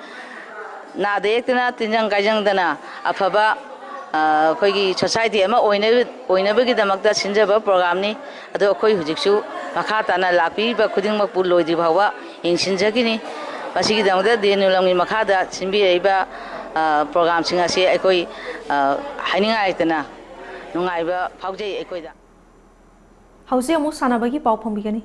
ꯅꯥꯗ ꯌꯦꯛꯇꯅ, ꯇꯤꯟꯖꯪ ꯀꯥꯏꯖꯪꯗꯅ ꯑꯐꯕ, ꯑ, ꯑꯩꯈꯣꯏꯒꯤ ꯁꯣꯁꯥꯏꯇꯤ ꯑꯃ ꯑꯣꯏꯅ-, ꯑꯣꯏꯅꯕꯒꯤꯗꯃꯛꯇ ꯁꯤꯟꯖꯕ ꯄ꯭ꯔꯣꯒ꯭ꯔꯥꯝꯅꯤ꯫ ꯑꯗꯣ ꯑꯩꯈꯣꯏ ꯍꯧꯖꯤꯛꯁꯨ ꯃꯈꯥ ꯇꯥꯅ ꯂꯥꯛꯄꯤꯔꯤꯕ ꯈꯨꯗꯤꯡꯃꯛꯄꯨ ꯂꯣꯏꯗ꯭ꯔꯤ ꯐꯥꯎꯕ ꯌꯦꯡꯁꯤꯟꯖꯈꯤꯅꯤ꯫ ꯃꯁꯤꯒꯤꯗꯃꯛꯇ ꯗꯦ ꯅꯤꯌꯨ ꯂꯝꯒꯤ ꯃꯈꯥꯗ ꯁꯤꯟꯕꯤꯔꯛꯏꯕ, ꯑ, ꯄ꯭ꯔꯣꯒ꯭ꯔꯥꯝꯁꯤꯡ ꯑꯁꯤ ꯑꯩꯈꯣꯏ, ꯑ, ꯍꯥꯏꯅꯤꯡꯉꯥꯏ ꯂꯩꯇꯅ ꯅꯨꯡꯉꯥꯏꯕ ꯐꯥꯎꯖꯩ ꯑꯩꯈꯣꯏꯗ꯫ ꯍꯧꯖꯤꯛ ꯑꯃꯨꯛ ꯁꯥꯟꯅꯕꯒꯤ ꯄꯥꯎ ꯐꯪꯕꯤꯒꯅꯤ꯫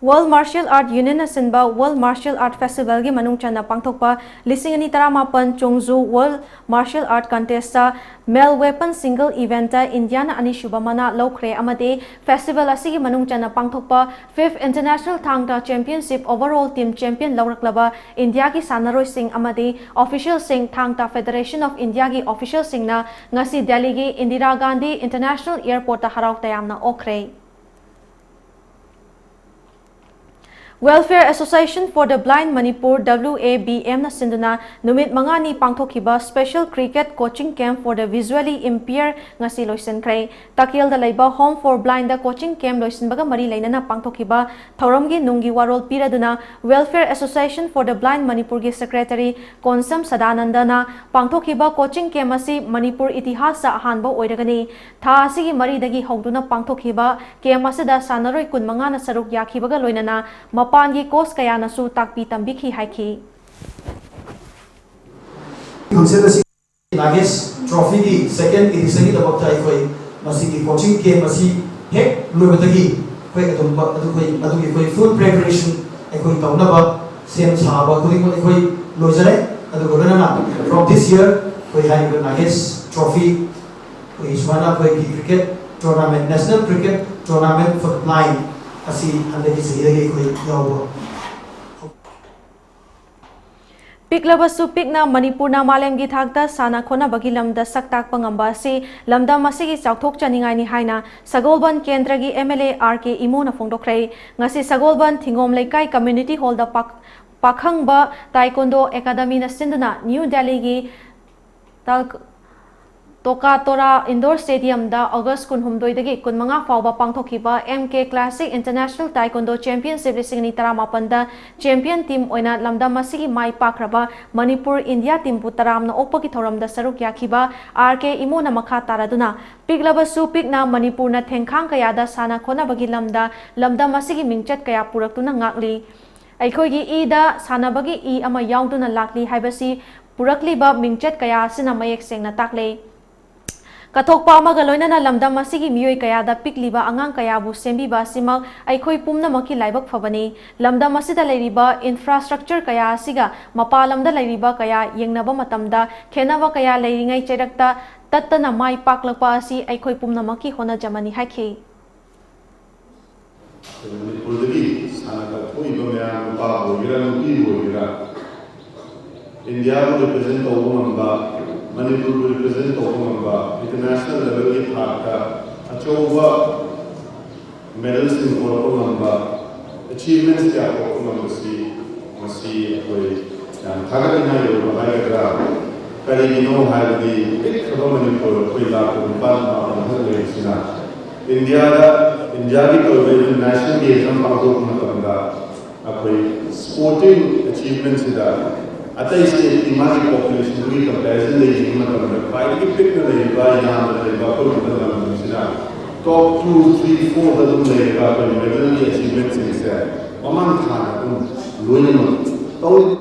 World Martial Art Unionꯅ ꯁꯤꯟꯕ World Martial Art Festivalꯒꯤ ꯃꯅꯨꯡ ꯆꯟꯅ ꯄꯥꯡꯊꯣꯛꯄ ꯂꯤꯁꯤꯡ ꯑꯅꯤ ꯇꯔꯥꯃꯥꯄꯟ ꯆꯣꯡꯖꯨ World Martial Art Contestꯇ Male Weapon Single Eventꯇ ꯏꯟꯗꯤꯌꯥꯅ ꯑꯅꯤꯁꯨꯕ ꯃꯅꯥ ꯂꯧꯈ꯭ꯔꯦ ꯑꯃꯗꯤ festival ꯑꯁꯤꯒꯤ ꯃꯅꯨꯡ ꯆꯟꯅ ꯄꯥꯡꯊꯣꯛꯄ Fifth International ꯊꯥꯡ ꯇꯥ Championship Overall Team Champion ꯂꯧꯔꯛꯂꯕ ꯏꯟꯗꯤꯌꯥꯒꯤ ꯁꯥꯟꯅꯔꯣꯏꯁꯤꯡ ꯑꯃꯗꯤ officialꯁꯤꯡ, ꯊꯥꯡ ꯇꯥ Federationof Indiaꯒꯤ officialꯁꯤꯡꯅ ꯉꯁꯤ ꯗꯦꯜꯂꯤꯒꯤ ꯏꯟꯗꯤꯔꯥ ꯒꯥꯟꯙꯤ International Airportꯇ ꯍꯔꯥꯎ ꯇꯌꯥꯝꯅ ꯑꯣꯛꯈ꯭ꯔꯦ꯫ Welfare Association for the Blind Manipur, WABMꯅ ꯁꯤꯟꯗꯨꯅ ꯅꯨꯃꯤꯠ ꯃꯉꯥꯅꯤ ꯄꯥꯡꯊꯣꯛꯈꯤꯕ Special Cricket Coaching Camp for the Visually Impaired ꯉꯁꯤ ꯂꯣꯏꯁꯤꯟꯈ꯭ꯔꯦ꯫ ꯇꯥꯀꯦꯜꯗ ꯂꯩꯕ Home for Blindꯗ coaching camp ꯂꯣꯏꯁꯤꯟꯕꯒ ꯃꯔꯤ ꯂꯩꯅꯅ ꯄꯥꯡꯊꯣꯛꯈꯤꯕ ꯊꯧꯔꯝꯒꯤ ꯅꯨꯡꯒꯤ ꯋꯥꯔꯣꯜ ꯄꯤꯔꯗꯨꯅ Welfare Association for the Blind ꯃꯅꯤꯄꯨꯔꯒꯤ secretary ꯀꯣꯟꯁꯝ ꯁꯗꯥꯅꯟꯗꯅ ꯄꯥꯡꯊꯣꯛꯈꯤꯕ coaching camp ꯑꯁꯤ ꯃꯅꯤꯄꯨꯔ ꯏꯇꯤꯍꯥꯁꯇ ꯑꯍꯥꯟꯕ ꯑꯣꯏꯔꯒꯅꯤ꯫ ꯊꯥ ꯑꯁꯤꯒꯤ ꯃꯔꯤꯗꯒꯤ ꯍꯧꯗꯨꯅ ꯄꯥꯡꯊꯣꯛꯈꯤꯕ camp ꯑꯁꯤꯗ ꯁꯥꯟꯅꯔꯣꯏ ꯀꯨꯟꯃꯉꯥꯅ ꯁꯔꯨꯛ ꯌꯥꯈꯤꯕꯒ ꯂꯣꯏꯅꯅ ꯃꯄꯥꯟꯒꯤ coach ꯀꯌꯥꯅꯁꯨ ꯇꯥꯛꯄꯤ ꯇꯝꯕꯤꯈꯤ ꯍꯥꯏꯈꯤ꯫ Council ꯑꯁꯤ Nagesh Trophyꯒꯤ second editionꯒꯤꯗꯃꯛꯇ ꯑꯩꯈꯣꯏ ꯃꯁꯤꯒꯤ coaching camp ꯑꯁꯤ ꯍꯦꯛ ꯂꯣꯏꯕꯗꯒꯤ ꯑꯩꯈꯣꯏ ꯑꯗꯨꯝ ꯑꯗꯨ ꯑꯩꯈꯣꯏ, ꯑꯗꯨꯒꯤ ꯑꯩꯈꯣꯏ full preparation ꯑꯩꯈꯣꯏ ꯇꯧꯅꯕ ꯁꯦꯝ ꯁꯥꯕ ꯈꯨꯗꯤꯡꯃꯛ ꯑꯩꯈꯣꯏ ꯂꯣꯏꯖꯔꯦ꯫ ꯑꯗꯨꯒ ꯂꯣꯏꯅꯅ from this year ꯑꯩꯈꯣꯏ ꯍꯥꯏꯔꯤꯕ Nagesh Trophy ꯑꯩꯈꯣꯏ ꯁꯨꯃꯥꯏꯅ ꯑꯩꯈꯣꯏꯒꯤ cricket tournament, National Cricket Tournament for the Blind ꯑꯁꯤ ꯍꯟꯗꯛꯀꯤ ꯆꯍꯤꯗꯒꯤ ꯑꯩꯈꯣꯏ ꯌꯥꯎꯕ꯫ ꯄꯤꯛꯂꯕꯁꯨ ꯄꯤꯛꯅ ꯃꯅꯤꯄꯨꯔꯅ ꯃꯥꯂꯦꯝꯒꯤ ꯊꯥꯛꯇ ꯁꯥꯟꯅ ꯈꯣꯠꯅꯕꯒꯤ ꯂꯝꯗ ꯁꯛ ꯇꯥꯛꯄ ꯉꯝꯕ ꯑꯁꯤ ꯂꯝꯗꯝ ꯑꯁꯤꯒꯤ ꯆꯥꯎꯊꯣꯛꯆꯅꯤꯡꯉꯥꯏꯅꯤ ꯍꯥꯏꯅ ꯁꯒꯣꯜꯕꯟ ꯀꯦꯟꯗ꯭ꯔꯒꯤ MLA R K ꯏꯃꯣꯅ ꯐꯣꯡꯗꯣꯛꯈ꯭ꯔꯦ꯫ ꯉꯁꯤ ꯁꯒꯣꯜꯕꯟ ꯊꯤꯡꯒꯣꯝ ꯂꯩꯀꯥꯏ community hallꯗ ꯄꯥꯛ-, ꯄꯥꯈꯪꯕ Taekwondo Academyꯅ ꯁꯤꯟꯗꯨꯅ ꯅ꯭ꯌꯨ ꯗꯦꯜꯂꯤꯒꯤ ꯇꯥꯜ-, ꯇꯣꯀꯥꯇꯣꯔꯥ ꯏꯟꯗꯣꯔ ꯁ꯭ꯇꯦꯗꯤꯌꯝꯗ ꯑꯣꯒꯁ ꯀꯨꯟꯍꯨꯝꯗꯣꯏꯗꯒꯤ ꯀꯨꯟꯃꯉꯥ ꯐꯥꯎꯕ ꯄꯥꯡꯊꯣꯛꯈꯤꯕ ꯑꯦꯝ ꯀꯦ ꯀ꯭ꯂꯥꯁꯤꯛ ꯏꯟꯇꯔꯅꯦꯁꯅꯦꯜ ꯇꯥꯏꯀꯣꯟꯗꯣ ꯆꯦꯝꯄꯤꯌꯟꯁꯤꯞ ꯂꯤꯁꯤꯡ ꯑꯅꯤ ꯇꯔꯥꯃꯥꯄꯟꯗ ꯆꯦꯝꯄꯤꯌꯟ ꯇꯤꯝ ꯑꯣꯏꯅ ꯂꯝꯗꯝ ꯑꯁꯤꯒꯤ ꯃꯥꯏ ꯄꯥꯛꯈ꯭ꯔꯕ ꯃꯅꯤꯄꯨꯔ ꯏꯟꯗꯤꯌꯥ ꯇꯤꯝꯕꯨ ꯇꯔꯥꯝꯅ ꯑꯣꯛꯄꯒꯤ ꯊꯧꯔꯝꯗ ꯁꯔꯨꯛ ꯌꯥꯈꯤꯕ ꯑꯥꯔ ꯀꯦ ꯏꯃꯣꯅ ꯃꯈꯥ ꯇꯥꯔꯗꯨꯅ, ꯄꯤꯛꯂꯕꯁꯨ ꯄꯤꯛꯅ ꯃꯅꯤꯄꯨꯔꯅ ꯊꯦꯡꯈꯥꯡ ꯀꯌꯥꯗ ꯁꯥꯟꯅ ꯈꯣꯠꯅꯕꯒꯤ ꯂꯝꯗ ꯂꯝꯗꯝ ꯑꯁꯤꯒꯤ ꯃꯤꯡꯆꯠ ꯀꯌꯥ ꯄꯨꯔꯛꯇꯨꯅ ꯉꯥꯛꯂꯤ꯫ ꯑꯩꯈꯣꯏꯒꯤ ꯏꯗ ꯁꯥꯟꯅꯕꯒꯤ ꯏ ꯑꯃ ꯌꯥꯎꯗꯨꯅ ꯂꯥꯛꯂꯤ ꯍꯥꯏꯕꯁꯤ ꯄꯨꯔꯛꯂꯤꯕ ꯃꯤꯡꯆꯠ ꯀꯌꯥ ꯑꯁꯤꯅ ꯃꯌꯦꯛ ꯁꯦꯡꯅ ꯇꯥꯛꯂꯦ꯫ ꯀꯠꯊꯣꯛꯄ ꯑꯃꯒ ꯂꯣꯏꯅꯅ ꯂꯝꯗꯝ ꯑꯁꯤꯒꯤ ꯃꯤꯑꯣꯏ ꯀꯌꯥꯗ ꯄꯤꯛꯂꯤꯕ ꯑꯉꯥꯡ ꯀꯌꯥꯕꯨ ꯁꯦꯝꯕꯤꯕ ꯑꯁꯤꯃꯛ ꯑꯩꯈꯣꯏ ꯄꯨꯝꯅꯃꯛꯀꯤ ꯂꯥꯏꯕꯛ ꯐꯕꯅꯤ꯫ ꯂꯝꯗꯝ ꯑꯁꯤꯗ ꯂꯩꯔꯤꯕ ꯏꯟꯐ꯭ꯔꯥꯁ꯭ꯇ꯭ꯔꯛꯆꯔ ꯀꯌꯥ ꯑꯁꯤꯒ ꯃꯄꯥꯟ ꯂꯝꯗ ꯂꯩꯔꯤꯕ ꯀꯌꯥ ꯌꯦꯡꯅꯕ ꯃꯇꯝꯗ ꯈꯦꯠꯅꯕ ꯀꯌꯥ ꯂꯩꯔꯤꯉꯩ ꯆꯩꯔꯛꯇ ꯇꯠꯇꯅ ꯃꯥꯏ ꯄꯥꯛꯂꯛꯄ ꯑꯁꯤ ꯑꯩꯈꯣꯏ ꯄꯨꯝꯅꯃꯛꯀꯤ ꯍꯣꯠꯅꯖꯃꯅꯤ ꯍꯥꯏꯈꯤ꯫ ꯑꯩꯈꯣꯏ ꯃꯅꯤꯄꯨꯔꯗꯒꯤ ꯁꯥꯟꯅ ꯈꯣꯠꯅꯔꯤꯕ ꯃꯌꯥꯝ, ꯅꯨꯄꯥꯕꯨ ꯑꯣꯏꯒꯦꯔꯥ, ꯅꯨꯄꯤꯕꯨ ꯑꯣꯏꯒꯦꯔꯥ, ꯏꯟꯗꯤꯌꯥꯕꯨ ꯔꯤꯄ꯭ꯔꯖꯦꯟ ꯇꯧꯕ ꯉꯝꯕ, ꯃꯅꯤꯄꯨꯔꯕꯨ ꯔꯤꯄ꯭ꯔꯖꯦꯟ ꯇꯧꯕ ꯉꯝꯕ, ꯏꯟꯇꯔꯅꯦꯁꯅꯦꯜ ꯂꯦꯚꯦꯜꯒꯤ ꯊꯥꯛꯇ ꯑꯆꯧꯕ ꯃꯦꯗꯜꯁꯤꯡ ꯄꯨꯔꯛꯄ ꯉꯝꯕ, ꯑꯦꯆꯤꯚꯃꯦꯟꯠꯁ ꯀꯌꯥ ꯄꯨꯔꯛꯄ ꯉꯝꯕꯁꯤ ꯃꯁꯤ ꯑꯩꯈꯣꯏ ꯌꯥꯝ ꯊꯥꯒꯠꯅꯤꯡꯉꯥꯏ ꯑꯣꯏꯕ ꯍꯥꯏꯒꯗ꯭ꯔꯥ? ꯀꯔꯤꯒꯤꯅꯣ ꯍꯥꯏꯔꯗꯤ, ꯄꯤꯛꯈ꯭ꯔꯕ ꯃꯅꯤꯄꯨꯔ ꯑꯩꯈꯣꯏ ꯂꯥꯈ ꯅꯤꯄꯥꯟ ꯃꯥꯄꯟ ꯈꯛ ꯂꯩꯔꯤꯁꯤꯅ ꯏꯟꯗꯤꯌꯥꯗ, ꯏꯟꯗꯤꯌꯥꯒꯤ ꯇꯧꯔꯤꯕ ꯏꯟꯇꯔꯅꯦꯁꯅꯦꯜ ꯒꯦꯝꯁ ꯑꯃ ꯄꯥꯡꯊꯣꯛꯄ ꯃꯇꯝꯗ ꯑꯩꯈꯣꯏ ꯁ꯭ꯄꯣꯔꯇꯤꯡ ꯑꯦꯆꯤꯚꯃꯦꯟꯠꯁꯤꯗ ꯑꯇꯩ ꯁ꯭ꯇꯦꯠꯀꯤ ꯃꯥꯒꯤ ꯄꯣꯄꯨꯂꯦꯁꯟꯗꯨꯒꯤ ꯀꯝꯄꯦꯔꯤꯖꯟꯗ ꯌꯦꯡꯕ ꯃꯇꯝꯗ ꯈ꯭ꯋꯥꯏꯗꯒꯤ ꯄꯤꯛꯅ ꯂꯩꯔꯤꯕ, ꯌꯥꯝꯅ ꯂꯩꯔꯤꯕ ꯑꯩꯈꯣꯏ ꯈꯨꯡꯒꯪ ꯂꯝꯗꯝꯁꯤꯅ ꯇꯣꯞ ꯇꯨ, ꯊ꯭ꯔꯤ, ꯐꯣꯔꯗ ꯑꯗꯨꯝ ꯂꯩꯔꯒ ꯑꯩꯈꯣꯏ ꯃꯦꯗꯜꯒꯤ ꯑꯦꯆꯤꯚꯃꯦꯟꯠꯁꯤꯡꯁꯦ ꯃꯃꯥꯡ ꯊꯥꯅ ꯑꯗꯨꯝ ꯂꯣꯏꯅꯃꯛ ꯇꯧꯔꯤ꯫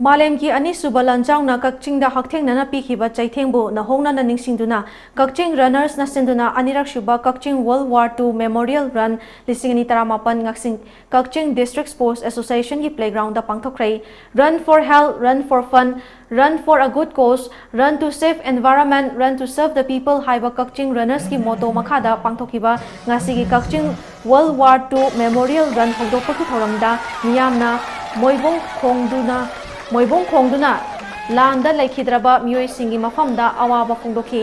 ꯃꯥꯂꯦꯝꯒꯤ ꯑꯅꯤꯁꯨꯕ ꯂꯥꯟꯖꯥꯎꯅ ꯀꯛꯆꯤꯡꯗ ꯍꯛꯊꯦꯡꯅꯅ ꯄꯤꯈꯤꯕ ꯆꯩꯊꯦꯡꯕꯨ ꯅꯧꯍꯧꯅꯅ ꯅꯤꯡꯁꯤꯡꯗꯨꯅ ꯀꯛꯆꯤꯡ ꯔꯟꯅꯔꯁꯅ ꯁꯤꯟꯗꯨꯅ ꯑꯅꯤꯔꯛꯁꯨꯕ Kakching world war two memorial run ꯂꯤꯁꯤꯡ ꯑꯅꯤ ꯇꯔꯥꯃꯥꯄꯟ ꯉꯛꯁꯤꯡ ꯀꯛꯆꯤꯡ ꯗꯤꯁꯇ꯭ꯔꯤꯛ ꯁ꯭ꯄꯣꯔꯠꯁ ꯑꯦꯁꯣꯁꯤꯌꯦꯁꯟꯒꯤ ꯄ꯭ꯂꯦꯒ꯭ꯔꯥꯎꯟꯗ ꯄꯥꯡꯊꯣꯛꯈ꯭ꯔꯦ꯫ Run for health, run for fun, run for a good cause, run to save environment, run to serve the people ꯍꯥꯏꯕ ꯀꯛꯆꯤꯡ ꯔꯟꯅꯔꯁꯀꯤ ꯃꯣꯇꯣ ꯃꯈꯥꯗ ꯄꯥꯡꯊꯣꯛꯈꯤꯕ ꯉꯁꯤꯒꯤ Kakching world war two memorial run ꯍꯧꯗꯣꯛꯄꯒꯤ ꯊꯧꯔꯝꯗ ꯃꯤꯌꯥꯝꯅ ꯃꯣꯏꯕꯨꯡ ꯈꯣꯡꯗꯨꯅ, ꯃꯣꯏꯕꯨꯡ ꯈꯣꯡꯗꯨꯅ ꯂꯥꯟꯗ ꯂꯩꯈꯤꯗ꯭ꯔꯕ ꯃꯤꯑꯣꯏꯁꯤꯡꯒꯤ ꯃꯐꯝꯗ ꯑꯋꯥꯕ ꯐꯣꯡꯗꯣꯛꯈꯤ꯫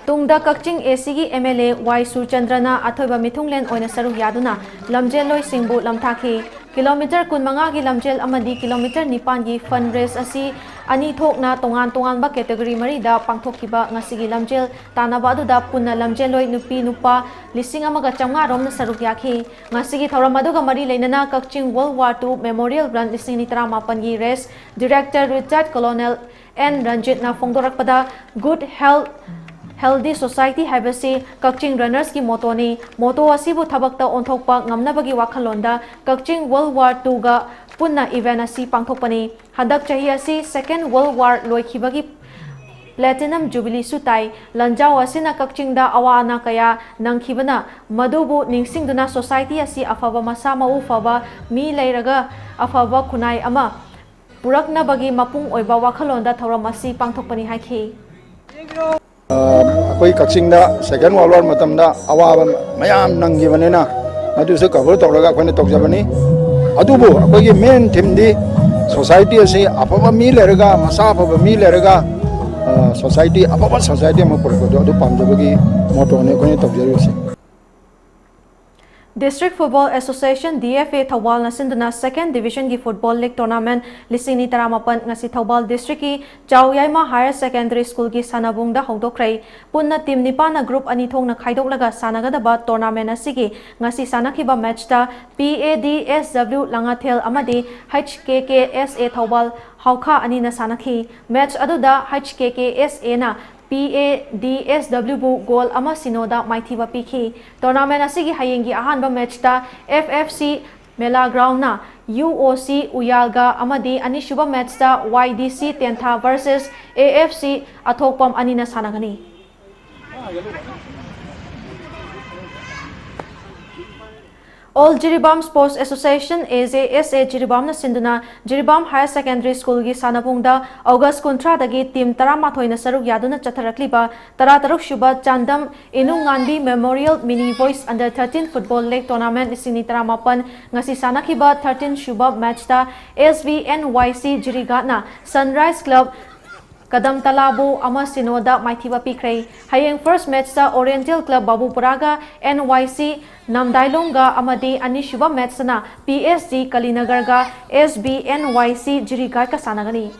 ꯇꯨꯡꯗ ꯀꯛꯆꯤꯡ ꯑꯦ ꯁꯤꯒꯤ ꯑꯦꯝ ꯑꯦꯜ ꯑꯦ ꯋꯥꯏ ꯁꯨꯔꯆꯟꯗ꯭ꯔꯅ ꯑꯊꯣꯏꯕ ꯃꯤꯊꯨꯡꯂꯦꯟ ꯑꯣꯏꯅ ꯁꯔꯨꯛ ꯌꯥꯗꯨꯅ ꯂꯝꯖꯦꯜꯂꯣꯏꯁꯤꯡꯕꯨ ꯂꯝꯊꯥꯈꯤ꯫ ꯀꯤꯂꯣꯃꯤꯇꯔ ꯀꯨꯟꯃꯉꯥꯒꯤ ꯂꯝꯖꯦꯜ ꯑꯃꯗꯤ ꯀꯤꯂꯣꯃꯤꯇꯔ ꯅꯤꯄꯥꯟꯒꯤ ꯐꯟ ꯔꯦꯁ ꯑꯁꯤ ꯑꯅꯤ ꯊꯣꯛꯅ ꯇꯣꯉꯥꯟ ꯇꯣꯉꯥꯟꯕ category ꯃꯔꯤꯗ ꯄꯥꯡꯊꯣꯛꯈꯤꯕ ꯉꯁꯤꯒꯤ ꯂꯝꯖꯦꯜ ꯇꯥꯟꯅꯕ ꯑꯗꯨꯗ ꯄꯨꯟꯅ ꯂꯝꯖꯦꯜꯂꯣꯏ ꯅꯨꯄꯤ ꯅꯨꯄꯥ ꯂꯤꯁꯤꯡ ꯑꯃꯒ ꯆꯥꯝꯃꯉꯥ ꯔꯣꯝꯅ ꯁꯔꯨꯛ ꯌꯥꯈꯤ꯫ ꯉꯁꯤꯒꯤ ꯊꯧꯔꯝ ꯑꯗꯨꯒ ꯃꯔꯤ ꯂꯩꯅꯅ ꯀꯛꯆꯤꯡ World War two Memorial Run ꯂꯤꯁꯤꯡ ꯑꯅꯤ ꯇꯔꯥꯃꯥꯄꯟꯒꯤ race director retired Colonel N ꯔꯟꯖꯤꯠꯅ ꯐꯣꯡꯗꯣꯔꯛꯄꯗ, Good Health, Healthy Society ꯍꯥꯏꯕꯁꯤ ꯀꯛꯆꯤꯡ runnersꯀꯤ mottoꯅꯤ꯫ Motto ꯑꯁꯤꯕꯨ ꯊꯕꯛꯇ ꯑꯣꯟꯊꯣꯛꯄ ꯉꯝꯅꯕꯒꯤ ꯋꯥꯈꯜꯂꯣꯟꯗ ꯀꯛꯆꯤꯡ World War twoꯒ ꯄꯨꯟꯅ event ꯑꯁꯤ ꯄꯥꯡꯊꯣꯛꯄꯅꯤ꯫ ꯍꯟꯗꯛ ꯆꯍꯤ ꯑꯁꯤ Second World War ꯂꯣꯏꯈꯤꯕꯒꯤ Platinum Jubileeꯁꯨ ꯇꯥꯏ꯫ ꯂꯥꯟꯖꯥꯎ ꯑꯁꯤꯅ ꯀꯛꯆꯤꯡꯗ ꯑꯋꯥ ꯑꯅꯥ ꯀꯌꯥ ꯅꯪꯈꯤꯕꯅ, ꯃꯗꯨꯕꯨ ꯅꯤꯡꯁꯤꯡꯗꯨꯅ society ꯑꯁꯤ ꯑꯐꯕ ꯃꯁꯥ ꯃꯎ ꯐꯕ ꯃꯤ ꯂꯩꯔꯒ ꯑꯐꯕ ꯈꯨꯟꯅꯥꯏ ꯑꯃ ꯄꯨꯔꯛꯅꯕꯒꯤ ꯃꯄꯨꯡ ꯑꯣꯏꯕ ꯋꯥꯈꯜꯂꯣꯟꯗ ꯊꯧꯔꯝ ꯑꯁꯤ ꯄꯥꯡꯊꯣꯛꯄꯅꯤ ꯍꯥꯏꯈꯤ꯫ ꯑꯩꯈꯣꯏ ꯀꯛꯆꯤꯡꯗ Second World War ꯃꯇꯝꯗ ꯑꯋꯥꯕ ꯃꯌꯥꯝ ꯅꯪꯈꯤꯕꯅꯤꯅ, ꯃꯗꯨꯁꯨ cover ꯇꯧꯔꯒ ꯑꯩꯈꯣꯏꯅ ꯇꯧꯖꯕꯅꯤ꯫ ꯑꯗꯨꯕꯨ ꯑꯩꯈꯣꯏꯒꯤ main themeꯗꯤ society ꯑꯁꯤ ꯑꯐꯕ ꯃꯤ ꯂꯩꯔꯒ, ꯃꯁꯥ ꯑꯐꯕ ꯃꯤ ꯂꯩꯔꯒ, ꯑ, society, ꯑꯐꯕ society ꯑꯃ ꯄꯨꯔꯛꯄꯗꯣ, ꯑꯗꯨ ꯄꯥꯝꯖꯕꯒꯤ mottoꯅꯤ ꯑꯩꯈꯣꯏꯅ ꯇꯧꯖꯔꯤꯕꯁꯤ꯫ District Football Association, D F A, ꯊꯧꯕꯥꯜꯅ ꯁꯤꯟꯗꯨꯅ Second Divisionꯒꯤ Football League Tournament ꯂꯤꯁꯤꯡ ꯑꯅꯤ ꯇꯔꯥꯃꯥꯄꯟ ꯉꯁꯤ ꯊꯧꯕꯥꯜ districtꯀꯤ ꯆꯥꯎꯌꯥꯏꯃ Higher Secondary Schoolꯒꯤ ꯁꯥꯟꯅꯕꯨꯡꯗ ꯍꯧꯗꯣꯛꯈ꯭ꯔꯦ꯫ ꯄꯨꯟꯅ team ꯅꯤꯄꯥꯟꯅ group ꯑꯅꯤ ꯊꯣꯛꯅ ꯈꯥꯏꯗꯣꯛꯂꯒ ꯁꯥꯟꯅꯒꯗꯕ tournament ꯑꯁꯤꯒꯤ ꯉꯁꯤ ꯁꯥꯟꯅꯈꯤꯕ matchꯇ P A D S W ꯂꯥꯡꯉꯥꯊꯦꯜ ꯑꯃꯗꯤ H K K S A Thoubal ꯍꯥꯎꯈꯥ ꯑꯅꯤꯅ ꯁꯥꯟꯅꯈꯤ꯫ Match ꯑꯗꯨꯗ H K K S Aꯅ P A D S Wꯕꯨ goal ꯑꯃ ꯁꯤꯅꯣꯗ ꯃꯥꯏꯊꯤꯕ ꯄꯤꯈꯤ꯫ Tournament ꯑꯁꯤꯒꯤ ꯍꯌꯦꯡꯒꯤ ꯑꯍꯥꯟꯕ matchꯇ F F C ꯃꯦꯂꯥ groundꯅ U O C ꯎꯌꯥꯜꯒ ꯑꯃꯗꯤ ꯑꯅꯤꯁꯨꯕ matchꯇ Y D C Tentha versus A F C ꯑꯊꯣꯛꯄꯝ ꯑꯅꯤꯅ ꯁꯥꯟꯅꯒꯅꯤ꯫ All Jiribam Sports Association, A J S A, ꯖꯤꯔꯤꯕꯥꯝꯅ ꯁꯤꯟꯗꯨꯅ Jiribam Higher Secondary Schoolꯒꯤ ꯁꯥꯟꯅꯕꯨꯡꯗ August ꯀꯨꯟꯊ꯭ꯔꯥꯗꯒꯤ team ꯇꯔꯥꯃꯥꯊꯣꯏꯅ ꯁꯔꯨꯛ ꯌꯥꯗꯨꯅ ꯆꯠꯊꯔꯛꯂꯤꯕ ꯇꯔꯥꯇꯔꯨꯛ ꯁꯨꯕ Chandam ꯏꯅꯨꯡꯉꯥꯟꯕꯤ Memorial Mini Boys Under thirteen Football League Tournament ꯂꯤꯁꯤꯡ ꯑꯅꯤ ꯇꯔꯥꯃꯥꯄꯟ ꯉꯁꯤ ꯁꯥꯟꯅꯈꯤꯕ thirteen ꯁꯨꯕ matchꯇ S V N Y C ꯖꯤꯔꯤꯒꯥꯠꯅ Sunrise Club ꯀꯗꯝ ꯇꯂꯥꯕꯨ ꯑꯃ ꯁꯤꯅꯣꯗ ꯃꯥꯏꯊꯤꯕ ꯄꯤꯈ꯭ꯔꯦ꯫ ꯍꯌꯦꯡ first matchꯇ Oriental Club ꯕꯥꯕꯨꯄꯨꯔꯥꯒ N Y C ꯅꯝꯗꯥꯏꯂꯣꯡꯒ ꯑꯃꯗꯤ ꯑꯅꯤꯁꯨꯕ matchꯇꯅ P S G ꯀꯂꯤꯅꯒꯔꯒ S B N Y C ꯖꯤꯔꯤꯒꯥꯠꯀ ꯁꯥꯟꯅꯒꯅꯤ꯫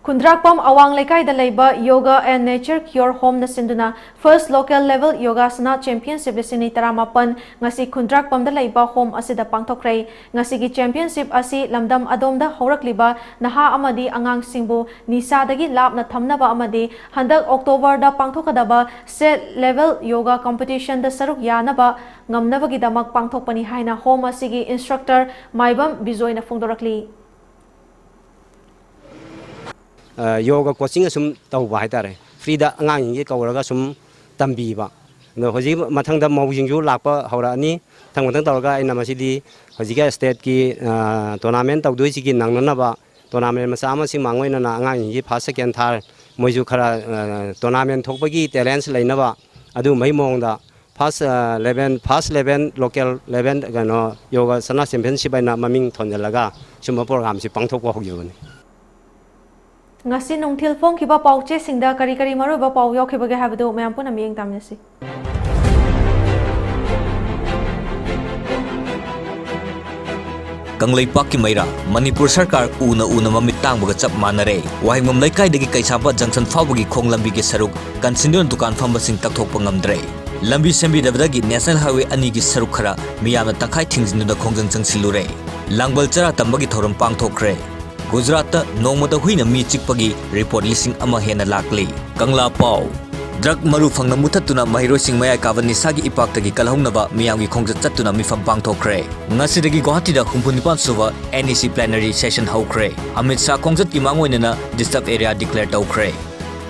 ꯈꯨꯟꯗ꯭ꯔꯥꯛꯄꯝ ꯑꯋꯥꯡ ꯂꯩꯀꯥꯏꯗ ꯂꯩꯕ Yoga and Nature Cure Homeꯅ ꯁꯤꯟꯗꯨꯅ First Local Level Yogasana Championship ꯂꯤꯁꯤꯡ ꯑꯅꯤ ꯇꯔꯥꯃꯥꯄꯟ ꯉꯁꯤ ꯈꯨꯟꯗ꯭ꯔꯥꯛꯄꯝꯗ ꯂꯩꯕ home ꯑꯁꯤꯗ ꯄꯥꯡꯊꯣꯛꯈ꯭ꯔꯦ꯫ ꯉꯁꯤꯒꯤ championship ꯑꯁꯤ ꯂꯝꯗꯝ ꯑꯗꯣꯝꯗ ꯍꯧꯔꯛꯂꯤꯕ ꯅꯍꯥ ꯑꯃꯗꯤ ꯑꯉꯥꯡꯁꯤꯡꯕꯨ ꯅꯤꯁꯥꯗꯒꯤ ꯂꯥꯞꯅ ꯊꯝꯅꯕ ꯑꯃꯗꯤ ꯍꯟꯗꯛ Octoberꯗ ꯄꯥꯡꯊꯣꯛꯀꯗꯕ State Level Yoga Competitionꯗ ꯁꯔꯨꯛ ꯌꯥꯅꯕ ꯉꯝꯅꯕꯒꯤꯗꯃꯛ ꯄꯥꯡꯊꯣꯛꯄꯅꯤ ꯍꯥꯏꯅ home ꯑꯁꯤꯒꯤ instructor ꯃꯥꯏꯕꯝ ꯕꯤꯖꯣꯏꯅ ꯐꯣꯡꯗꯣꯔꯛꯂꯤ꯫ ꯑ, ꯌꯣꯒ coaching ꯑꯁꯨꯝ ꯇꯧꯕ ꯍꯥꯏꯇꯥꯔꯦ꯫ Freeꯗ ꯑꯉꯥꯡꯁꯤꯡꯁꯦ ꯀꯧꯔꯒ ꯁꯨꯝ ꯇꯝꯕꯤꯕ꯫ ꯑꯗꯣ ꯍꯧꯖꯤꯛ ꯃꯊꯪꯗ ꯃꯧꯁꯤꯡꯁꯨ ꯂꯥꯛꯄ ꯍꯧꯔꯛꯑꯅꯤ꯫ ꯃꯊꯪ ꯃꯊꯪ ꯇꯧꯔꯒ ꯑꯩꯅ ꯃꯁꯤꯗꯤ ꯍꯧꯖꯤꯛꯀꯤ stateꯀꯤ, ꯑ, tournament ꯇꯧꯗꯣꯏꯁꯤꯒꯤ ꯅꯪꯅꯅꯕ tournament ꯃꯆꯥ ꯑꯃꯁꯤ ꯃꯥꯡꯑꯣꯏꯅꯅ ꯑꯉꯥꯡꯁꯤꯡꯁꯤ first, second, third ꯃꯣꯏꯁꯨ ꯈꯔ, ꯑ, tournament ꯊꯣꯛꯄꯒꯤ talents ꯂꯩꯅꯕ ꯑꯗꯨꯒꯨꯝꯕꯒꯤ ꯃꯑꯣꯡꯗ first, ꯑ, eleven, first eleven, local eleven ꯀꯩꯅꯣ Yogasana Championship ꯍꯥꯏꯅ ꯃꯃꯤꯡ ꯊꯣꯟꯖꯜꯂꯒ ꯁꯨꯝꯕ programꯁꯤ ꯄꯥꯡꯊꯣꯛꯄ ꯍꯧꯈꯤꯕꯅꯤ꯫ ꯉꯁꯤ ꯅꯨꯡꯊꯤꯜ ꯐꯣꯡꯈꯤꯕ ꯄꯥꯎꯆꯦꯁꯤꯡꯗ ꯀꯔꯤ ꯀꯔꯤ ꯃꯔꯨꯑꯣꯏꯕ ꯄꯥꯎ ꯌꯥꯎꯈꯤꯕꯒꯦ ꯍꯥꯏꯕꯗꯨ ꯃꯌꯥꯝ ꯄꯨꯟꯅ ꯃꯤꯠꯌꯦꯡ ꯇꯥꯃꯤꯟꯅꯁꯤ꯫ ꯀꯪꯂꯩꯄꯥꯛꯀꯤ ꯃꯩꯔꯥ, ꯃꯅꯤꯄꯨꯔ ꯁꯔꯀꯥꯔ ꯎꯅ ꯎꯅ ꯃꯃꯤꯠ ꯇꯥꯡꯕꯒ ꯆꯞ ꯃꯥꯟꯅꯔꯦ꯫ ꯋꯥꯍꯦꯡꯕꯝ ꯂꯩꯀꯥꯏꯗꯒꯤ ꯀꯩꯁꯥꯝꯄꯥꯠ junction ꯐꯥꯎꯕꯒꯤ ꯈꯣꯡ ꯂꯝꯕꯤꯒꯤ ꯁꯔꯨꯛ ꯀꯟꯁꯤꯟꯗꯨꯅ ꯗꯨꯀꯥꯟ ꯐꯝꯕꯁꯤꯡ ꯇꯛꯊꯣꯛꯄ ꯉꯝꯗ꯭ꯔꯦ꯫ ꯂꯝꯕꯤ ꯁꯦꯝꯕꯤꯗꯕꯗꯒꯤ National Highway ꯑꯅꯤꯒꯤ ꯁꯔꯨꯛ ꯈꯔ ꯃꯤꯌꯥꯝꯅ ꯇꯪꯈꯥꯏ ꯊꯤꯡꯖꯤꯟꯗꯨꯅ ꯈꯣꯡꯖꯪ ꯆꯪꯁꯤꯜꯂꯨꯔꯦ꯫ ꯂꯥꯡꯕꯜ ꯆꯔꯥ ꯇꯝꯕꯒꯤ ꯊꯧꯔꯝ ꯄꯥꯡꯊꯣꯛꯈ꯭ꯔꯦ꯫ ꯒꯨꯖꯔꯥꯠꯇ ꯅꯣꯡꯃꯗ ꯍꯨꯏꯅ ꯃꯤ ꯆꯤꯛꯄꯒꯤ report ꯂꯤꯁꯤꯡ ꯑꯃ ꯍꯦꯟꯅ ꯂꯥꯛꯂꯤ꯫ ꯀꯪꯂꯥ ꯄꯥꯎ꯫ Drug ꯃꯔꯨ ꯐꯪꯅ ꯃꯨꯊꯠꯇꯨꯅ ꯃꯍꯩꯔꯣꯏꯁꯤꯡ ꯃꯌꯥꯏ ꯀꯥꯕ ꯅꯤꯁꯥꯒꯤ ꯏꯄꯥꯛꯇꯒꯤ ꯀꯜꯍꯧꯅꯕ ꯃꯤꯌꯥꯝꯒꯤ ꯈꯣꯡꯆꯠ ꯆꯠꯇꯨꯅ ꯃꯤꯐꯝ ꯄꯥꯡꯊꯣꯛꯈ꯭ꯔꯦ꯫ ꯉꯁꯤꯗꯒꯤ ꯒꯨꯋꯥꯍꯥꯇꯤꯗ ꯍꯨꯝꯐꯨ ꯅꯤꯄꯥꯟ ꯁꯨꯕ NEC plenary session ꯍꯧꯈ꯭ꯔꯦ꯫ ꯑꯃꯤꯠ ꯁꯥꯍ ꯈꯣꯡꯆꯠꯀꯤ ꯃꯥꯡꯑꯣꯏꯅꯅ disturb area declare ꯇꯧꯈ꯭ꯔꯦ꯫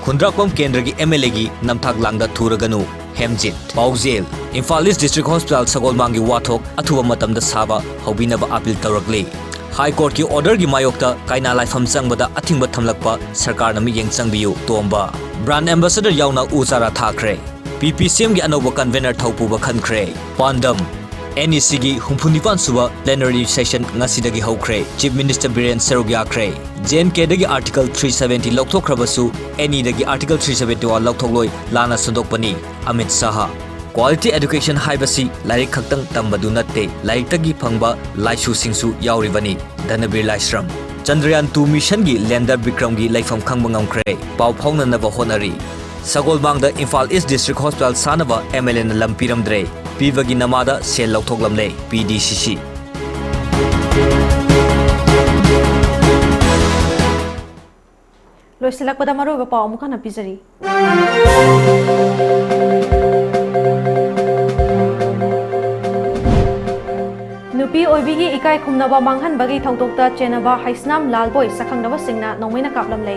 ꯈꯨꯟꯗ꯭ꯔꯥꯛꯄꯝ ꯀꯦꯟꯗ꯭ꯔꯒꯤ MLAꯒꯤ ꯅꯝꯊꯥꯛ ꯂꯥꯡꯗ ꯊꯨꯔꯒꯅꯨ꯫ ꯍꯦꯝꯖꯤꯠ꯫ ꯄꯥꯎꯖꯦꯜ꯫ ꯏꯝꯐꯥꯜ East District Hospital ꯁꯒꯣꯜꯕꯥꯟꯒꯤ ꯋꯥꯊꯣꯛ ꯑꯊꯨꯕ ꯃꯇꯝꯗ ꯁꯥꯕ ꯍꯧꯕꯤꯅꯕ appeal ꯇꯧꯔꯛꯂꯤ꯫ High Courtꯀꯤ orderꯒꯤ ꯃꯥꯌꯣꯛꯇ ꯀꯩꯅꯥ ꯂꯥꯏꯐꯝ ꯆꯪꯕꯗ ꯑꯊꯤꯡꯕ ꯊꯝꯂꯛꯄ ꯁꯔꯀꯥꯔꯅ ꯃꯤꯠꯌꯦꯡ ꯆꯪꯕꯤꯌꯨ, ꯇꯣꯝꯕ꯫ Brand Ambassador ꯌꯥꯎꯅ ꯎ ꯆꯥꯔꯥ ꯊꯥꯈ꯭ꯔꯦ꯫ PPCMꯒꯤ ꯑꯅꯧꯕ convener ꯊꯧꯄꯨꯕ ꯈꯟꯈ꯭ꯔꯦ꯫ ꯄꯥꯟꯗꯝ꯫ NECꯒꯤ ꯍꯨꯝꯐꯨ ꯅꯤꯄꯥꯟ ꯁꯨꯕ plenary session ꯉꯁꯤꯗꯒꯤ ꯍꯧꯈ꯭ꯔꯦ꯫ Chief Minister ꯕꯤꯔꯦꯟ ꯁꯔꯨꯛ ꯌꯥꯈ꯭ꯔꯦ꯫ JNKꯗꯒꯤ Article three seventy ꯂꯧꯊꯣꯛꯈ꯭ꯔꯕꯁꯨ NEꯗꯒꯤ Article three seventy one ꯂꯧꯊꯣꯛꯂꯣꯏ, ꯂꯥꯟꯅ ꯁꯟꯗꯣꯛꯄꯅꯤ, ꯑꯃꯤꯠ ꯁꯥꯍ꯫ Quality education ꯍꯥꯏꯕꯁꯤ ꯂꯥꯏꯔꯤꯛ ꯈꯛꯇꯪ ꯇꯝꯕꯗꯨ ꯅꯠꯇꯦ, ꯂꯥꯏꯔꯤꯛꯇꯒꯤ ꯐꯪꯕ ꯂꯥꯏꯁꯨꯁꯤꯡꯁꯨ ꯌꯥꯎꯔꯤꯕꯅꯤ, ꯙꯅꯕꯤꯔ ꯂꯥꯏꯁ꯭ꯔꯝ꯫ ꯆꯟꯗ꯭ꯔꯌꯥꯟ ꯇꯨ ꯃꯤꯁꯟꯒꯤ ꯂꯦꯟꯗꯔ ꯕꯤꯀ꯭ꯔꯝꯒꯤ ꯂꯩꯐꯝ ꯈꯪꯕ ꯉꯝꯈ꯭ꯔꯦ꯫ ꯄꯥꯎ ꯐꯥꯎꯅꯅꯕ ꯍꯣꯠꯅꯔꯤ꯫ ꯁꯒꯣꯜꯕꯥꯡꯗ ꯏꯝꯐꯥꯜ ꯏꯁ ꯗꯤꯁꯇ꯭ꯔꯤꯛ ꯍꯣꯁꯄꯤꯇꯥꯜ ꯁꯥꯅꯕ ꯑꯦꯝ ꯑꯦꯜ ꯑꯦꯅ ꯂꯝ ꯄꯤꯔꯝꯗ꯭ꯔꯦ꯫ ꯄꯤꯕꯒꯤ ꯅꯃꯥꯗ ꯁꯦꯜ ꯂꯧꯊꯣꯛꯂꯝꯂꯦ, ꯄꯤ ꯗꯤ ꯁꯤ ꯁꯤ꯫ ꯂꯣꯏꯁꯤꯜꯂꯛꯄꯗ ꯃꯔꯨꯑꯣꯏꯕ ꯄꯥꯎ ꯑꯃꯨꯛ ꯍꯟꯅ ꯄꯤꯖꯔꯤ꯫ ꯅꯨꯄꯤ ꯑꯣꯏꯕꯤꯒꯤ ꯏꯀꯥꯏ ꯈꯨꯝꯅꯕ ꯃꯥꯡꯍꯟꯕꯒꯤ ꯊꯧꯗꯣꯛꯇ ꯆꯦꯟꯅꯕ ꯍꯩꯁꯅꯥꯝ ꯂꯥꯜꯕꯣꯏ ꯁꯛꯈꯪꯅꯕꯁꯤꯡꯅ ꯅꯣꯡꯃꯩꯅ ꯀꯥꯞꯂꯝꯂꯦ꯫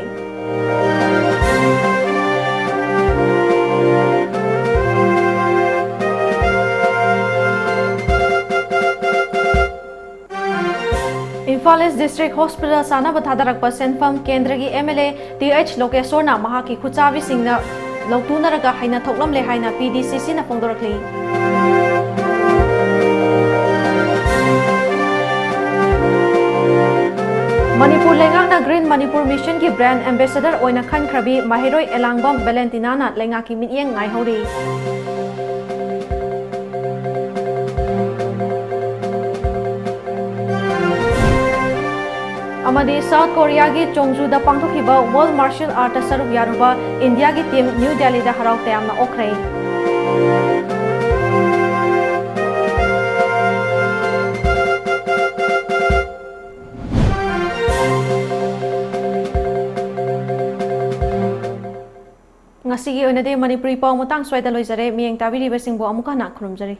ꯏꯝꯐꯥꯜ ꯏꯁ ꯗꯤꯁꯇ꯭ꯔꯤꯛ ꯍꯣꯁꯄꯤꯇꯥꯜ ꯁꯥꯅꯕ ꯊꯥꯗꯔꯛꯄ ꯁꯦꯟꯐꯝ ꯀꯦꯟꯗ꯭ꯔꯒꯤ M L A T H ꯂꯣꯀꯦꯁꯣꯔꯅ ꯃꯍꯥꯛꯀꯤ ꯈꯨꯠꯆꯥꯕꯤꯁꯤꯡꯅ ꯂꯧꯇꯨꯅꯔꯒ ꯍꯩꯅ ꯊꯣꯛꯂꯝꯂꯦ ꯍꯥꯏꯅ ꯄꯤ ꯗꯤ ꯁꯤ ꯁꯤꯅ ꯐꯣꯡꯗꯣꯔꯛꯂꯤ꯫ ꯃꯅꯤꯄꯨꯔ ꯂꯩꯉꯥꯛꯅ ꯒ꯭ꯔꯤꯟ ꯃꯅꯤꯄꯨꯔ ꯃꯤꯁꯟꯒꯤ ꯕ꯭ꯔꯥꯟꯗ ꯑꯦꯝꯕꯦꯁꯦꯗꯔ ꯑꯣꯏꯅ ꯈꯟꯈ꯭ꯔꯕꯤ ꯃꯍꯩꯔꯣꯏ ꯑꯦꯂꯥꯡꯕꯝ ꯚꯦꯂꯦꯟꯇꯤꯅꯥꯅ ꯂꯩꯉꯥꯛꯀꯤ ꯃꯤꯠꯌꯦꯡ ꯉꯥꯏꯍꯧꯔꯤ꯫ ꯑꯃꯗꯤ ꯁꯥꯎꯠ ꯀꯣꯔꯤꯌꯥꯒꯤ ꯆꯣꯡꯖꯨꯗ ꯄꯥꯡꯊꯣꯛꯈꯤꯕ ꯋꯥꯔꯜꯗ ꯃꯥꯔꯁꯤꯌꯦꯜ ꯑꯥꯔꯠꯇ ꯁꯔꯨꯛ ꯌꯥꯔꯨꯕ ꯏꯟꯗꯤꯌꯥꯒꯤ ꯇꯤꯝ ꯅ꯭ꯌꯨ ꯗꯦꯜꯂꯤꯗ ꯍꯔꯥꯎ ꯇꯌꯥꯝꯅ ꯑꯣꯛꯈ꯭ꯔꯦ꯫ ꯉꯁꯤꯒꯤ ꯑꯣꯏꯅꯗꯤ ꯃꯅꯤꯄꯨꯔꯤ ꯄꯥꯎ ꯃꯇꯥꯡ ꯁ꯭ꯋꯥꯏꯗ ꯂꯣꯏꯖꯔꯦ꯫ ꯃꯤꯠꯌꯦꯡ ꯇꯥꯕꯤꯔꯤꯕꯁꯤꯡꯕꯨ ꯑꯃꯨꯛ ꯍꯟꯅ ꯈꯨꯔꯨꯝꯖꯔꯤ꯫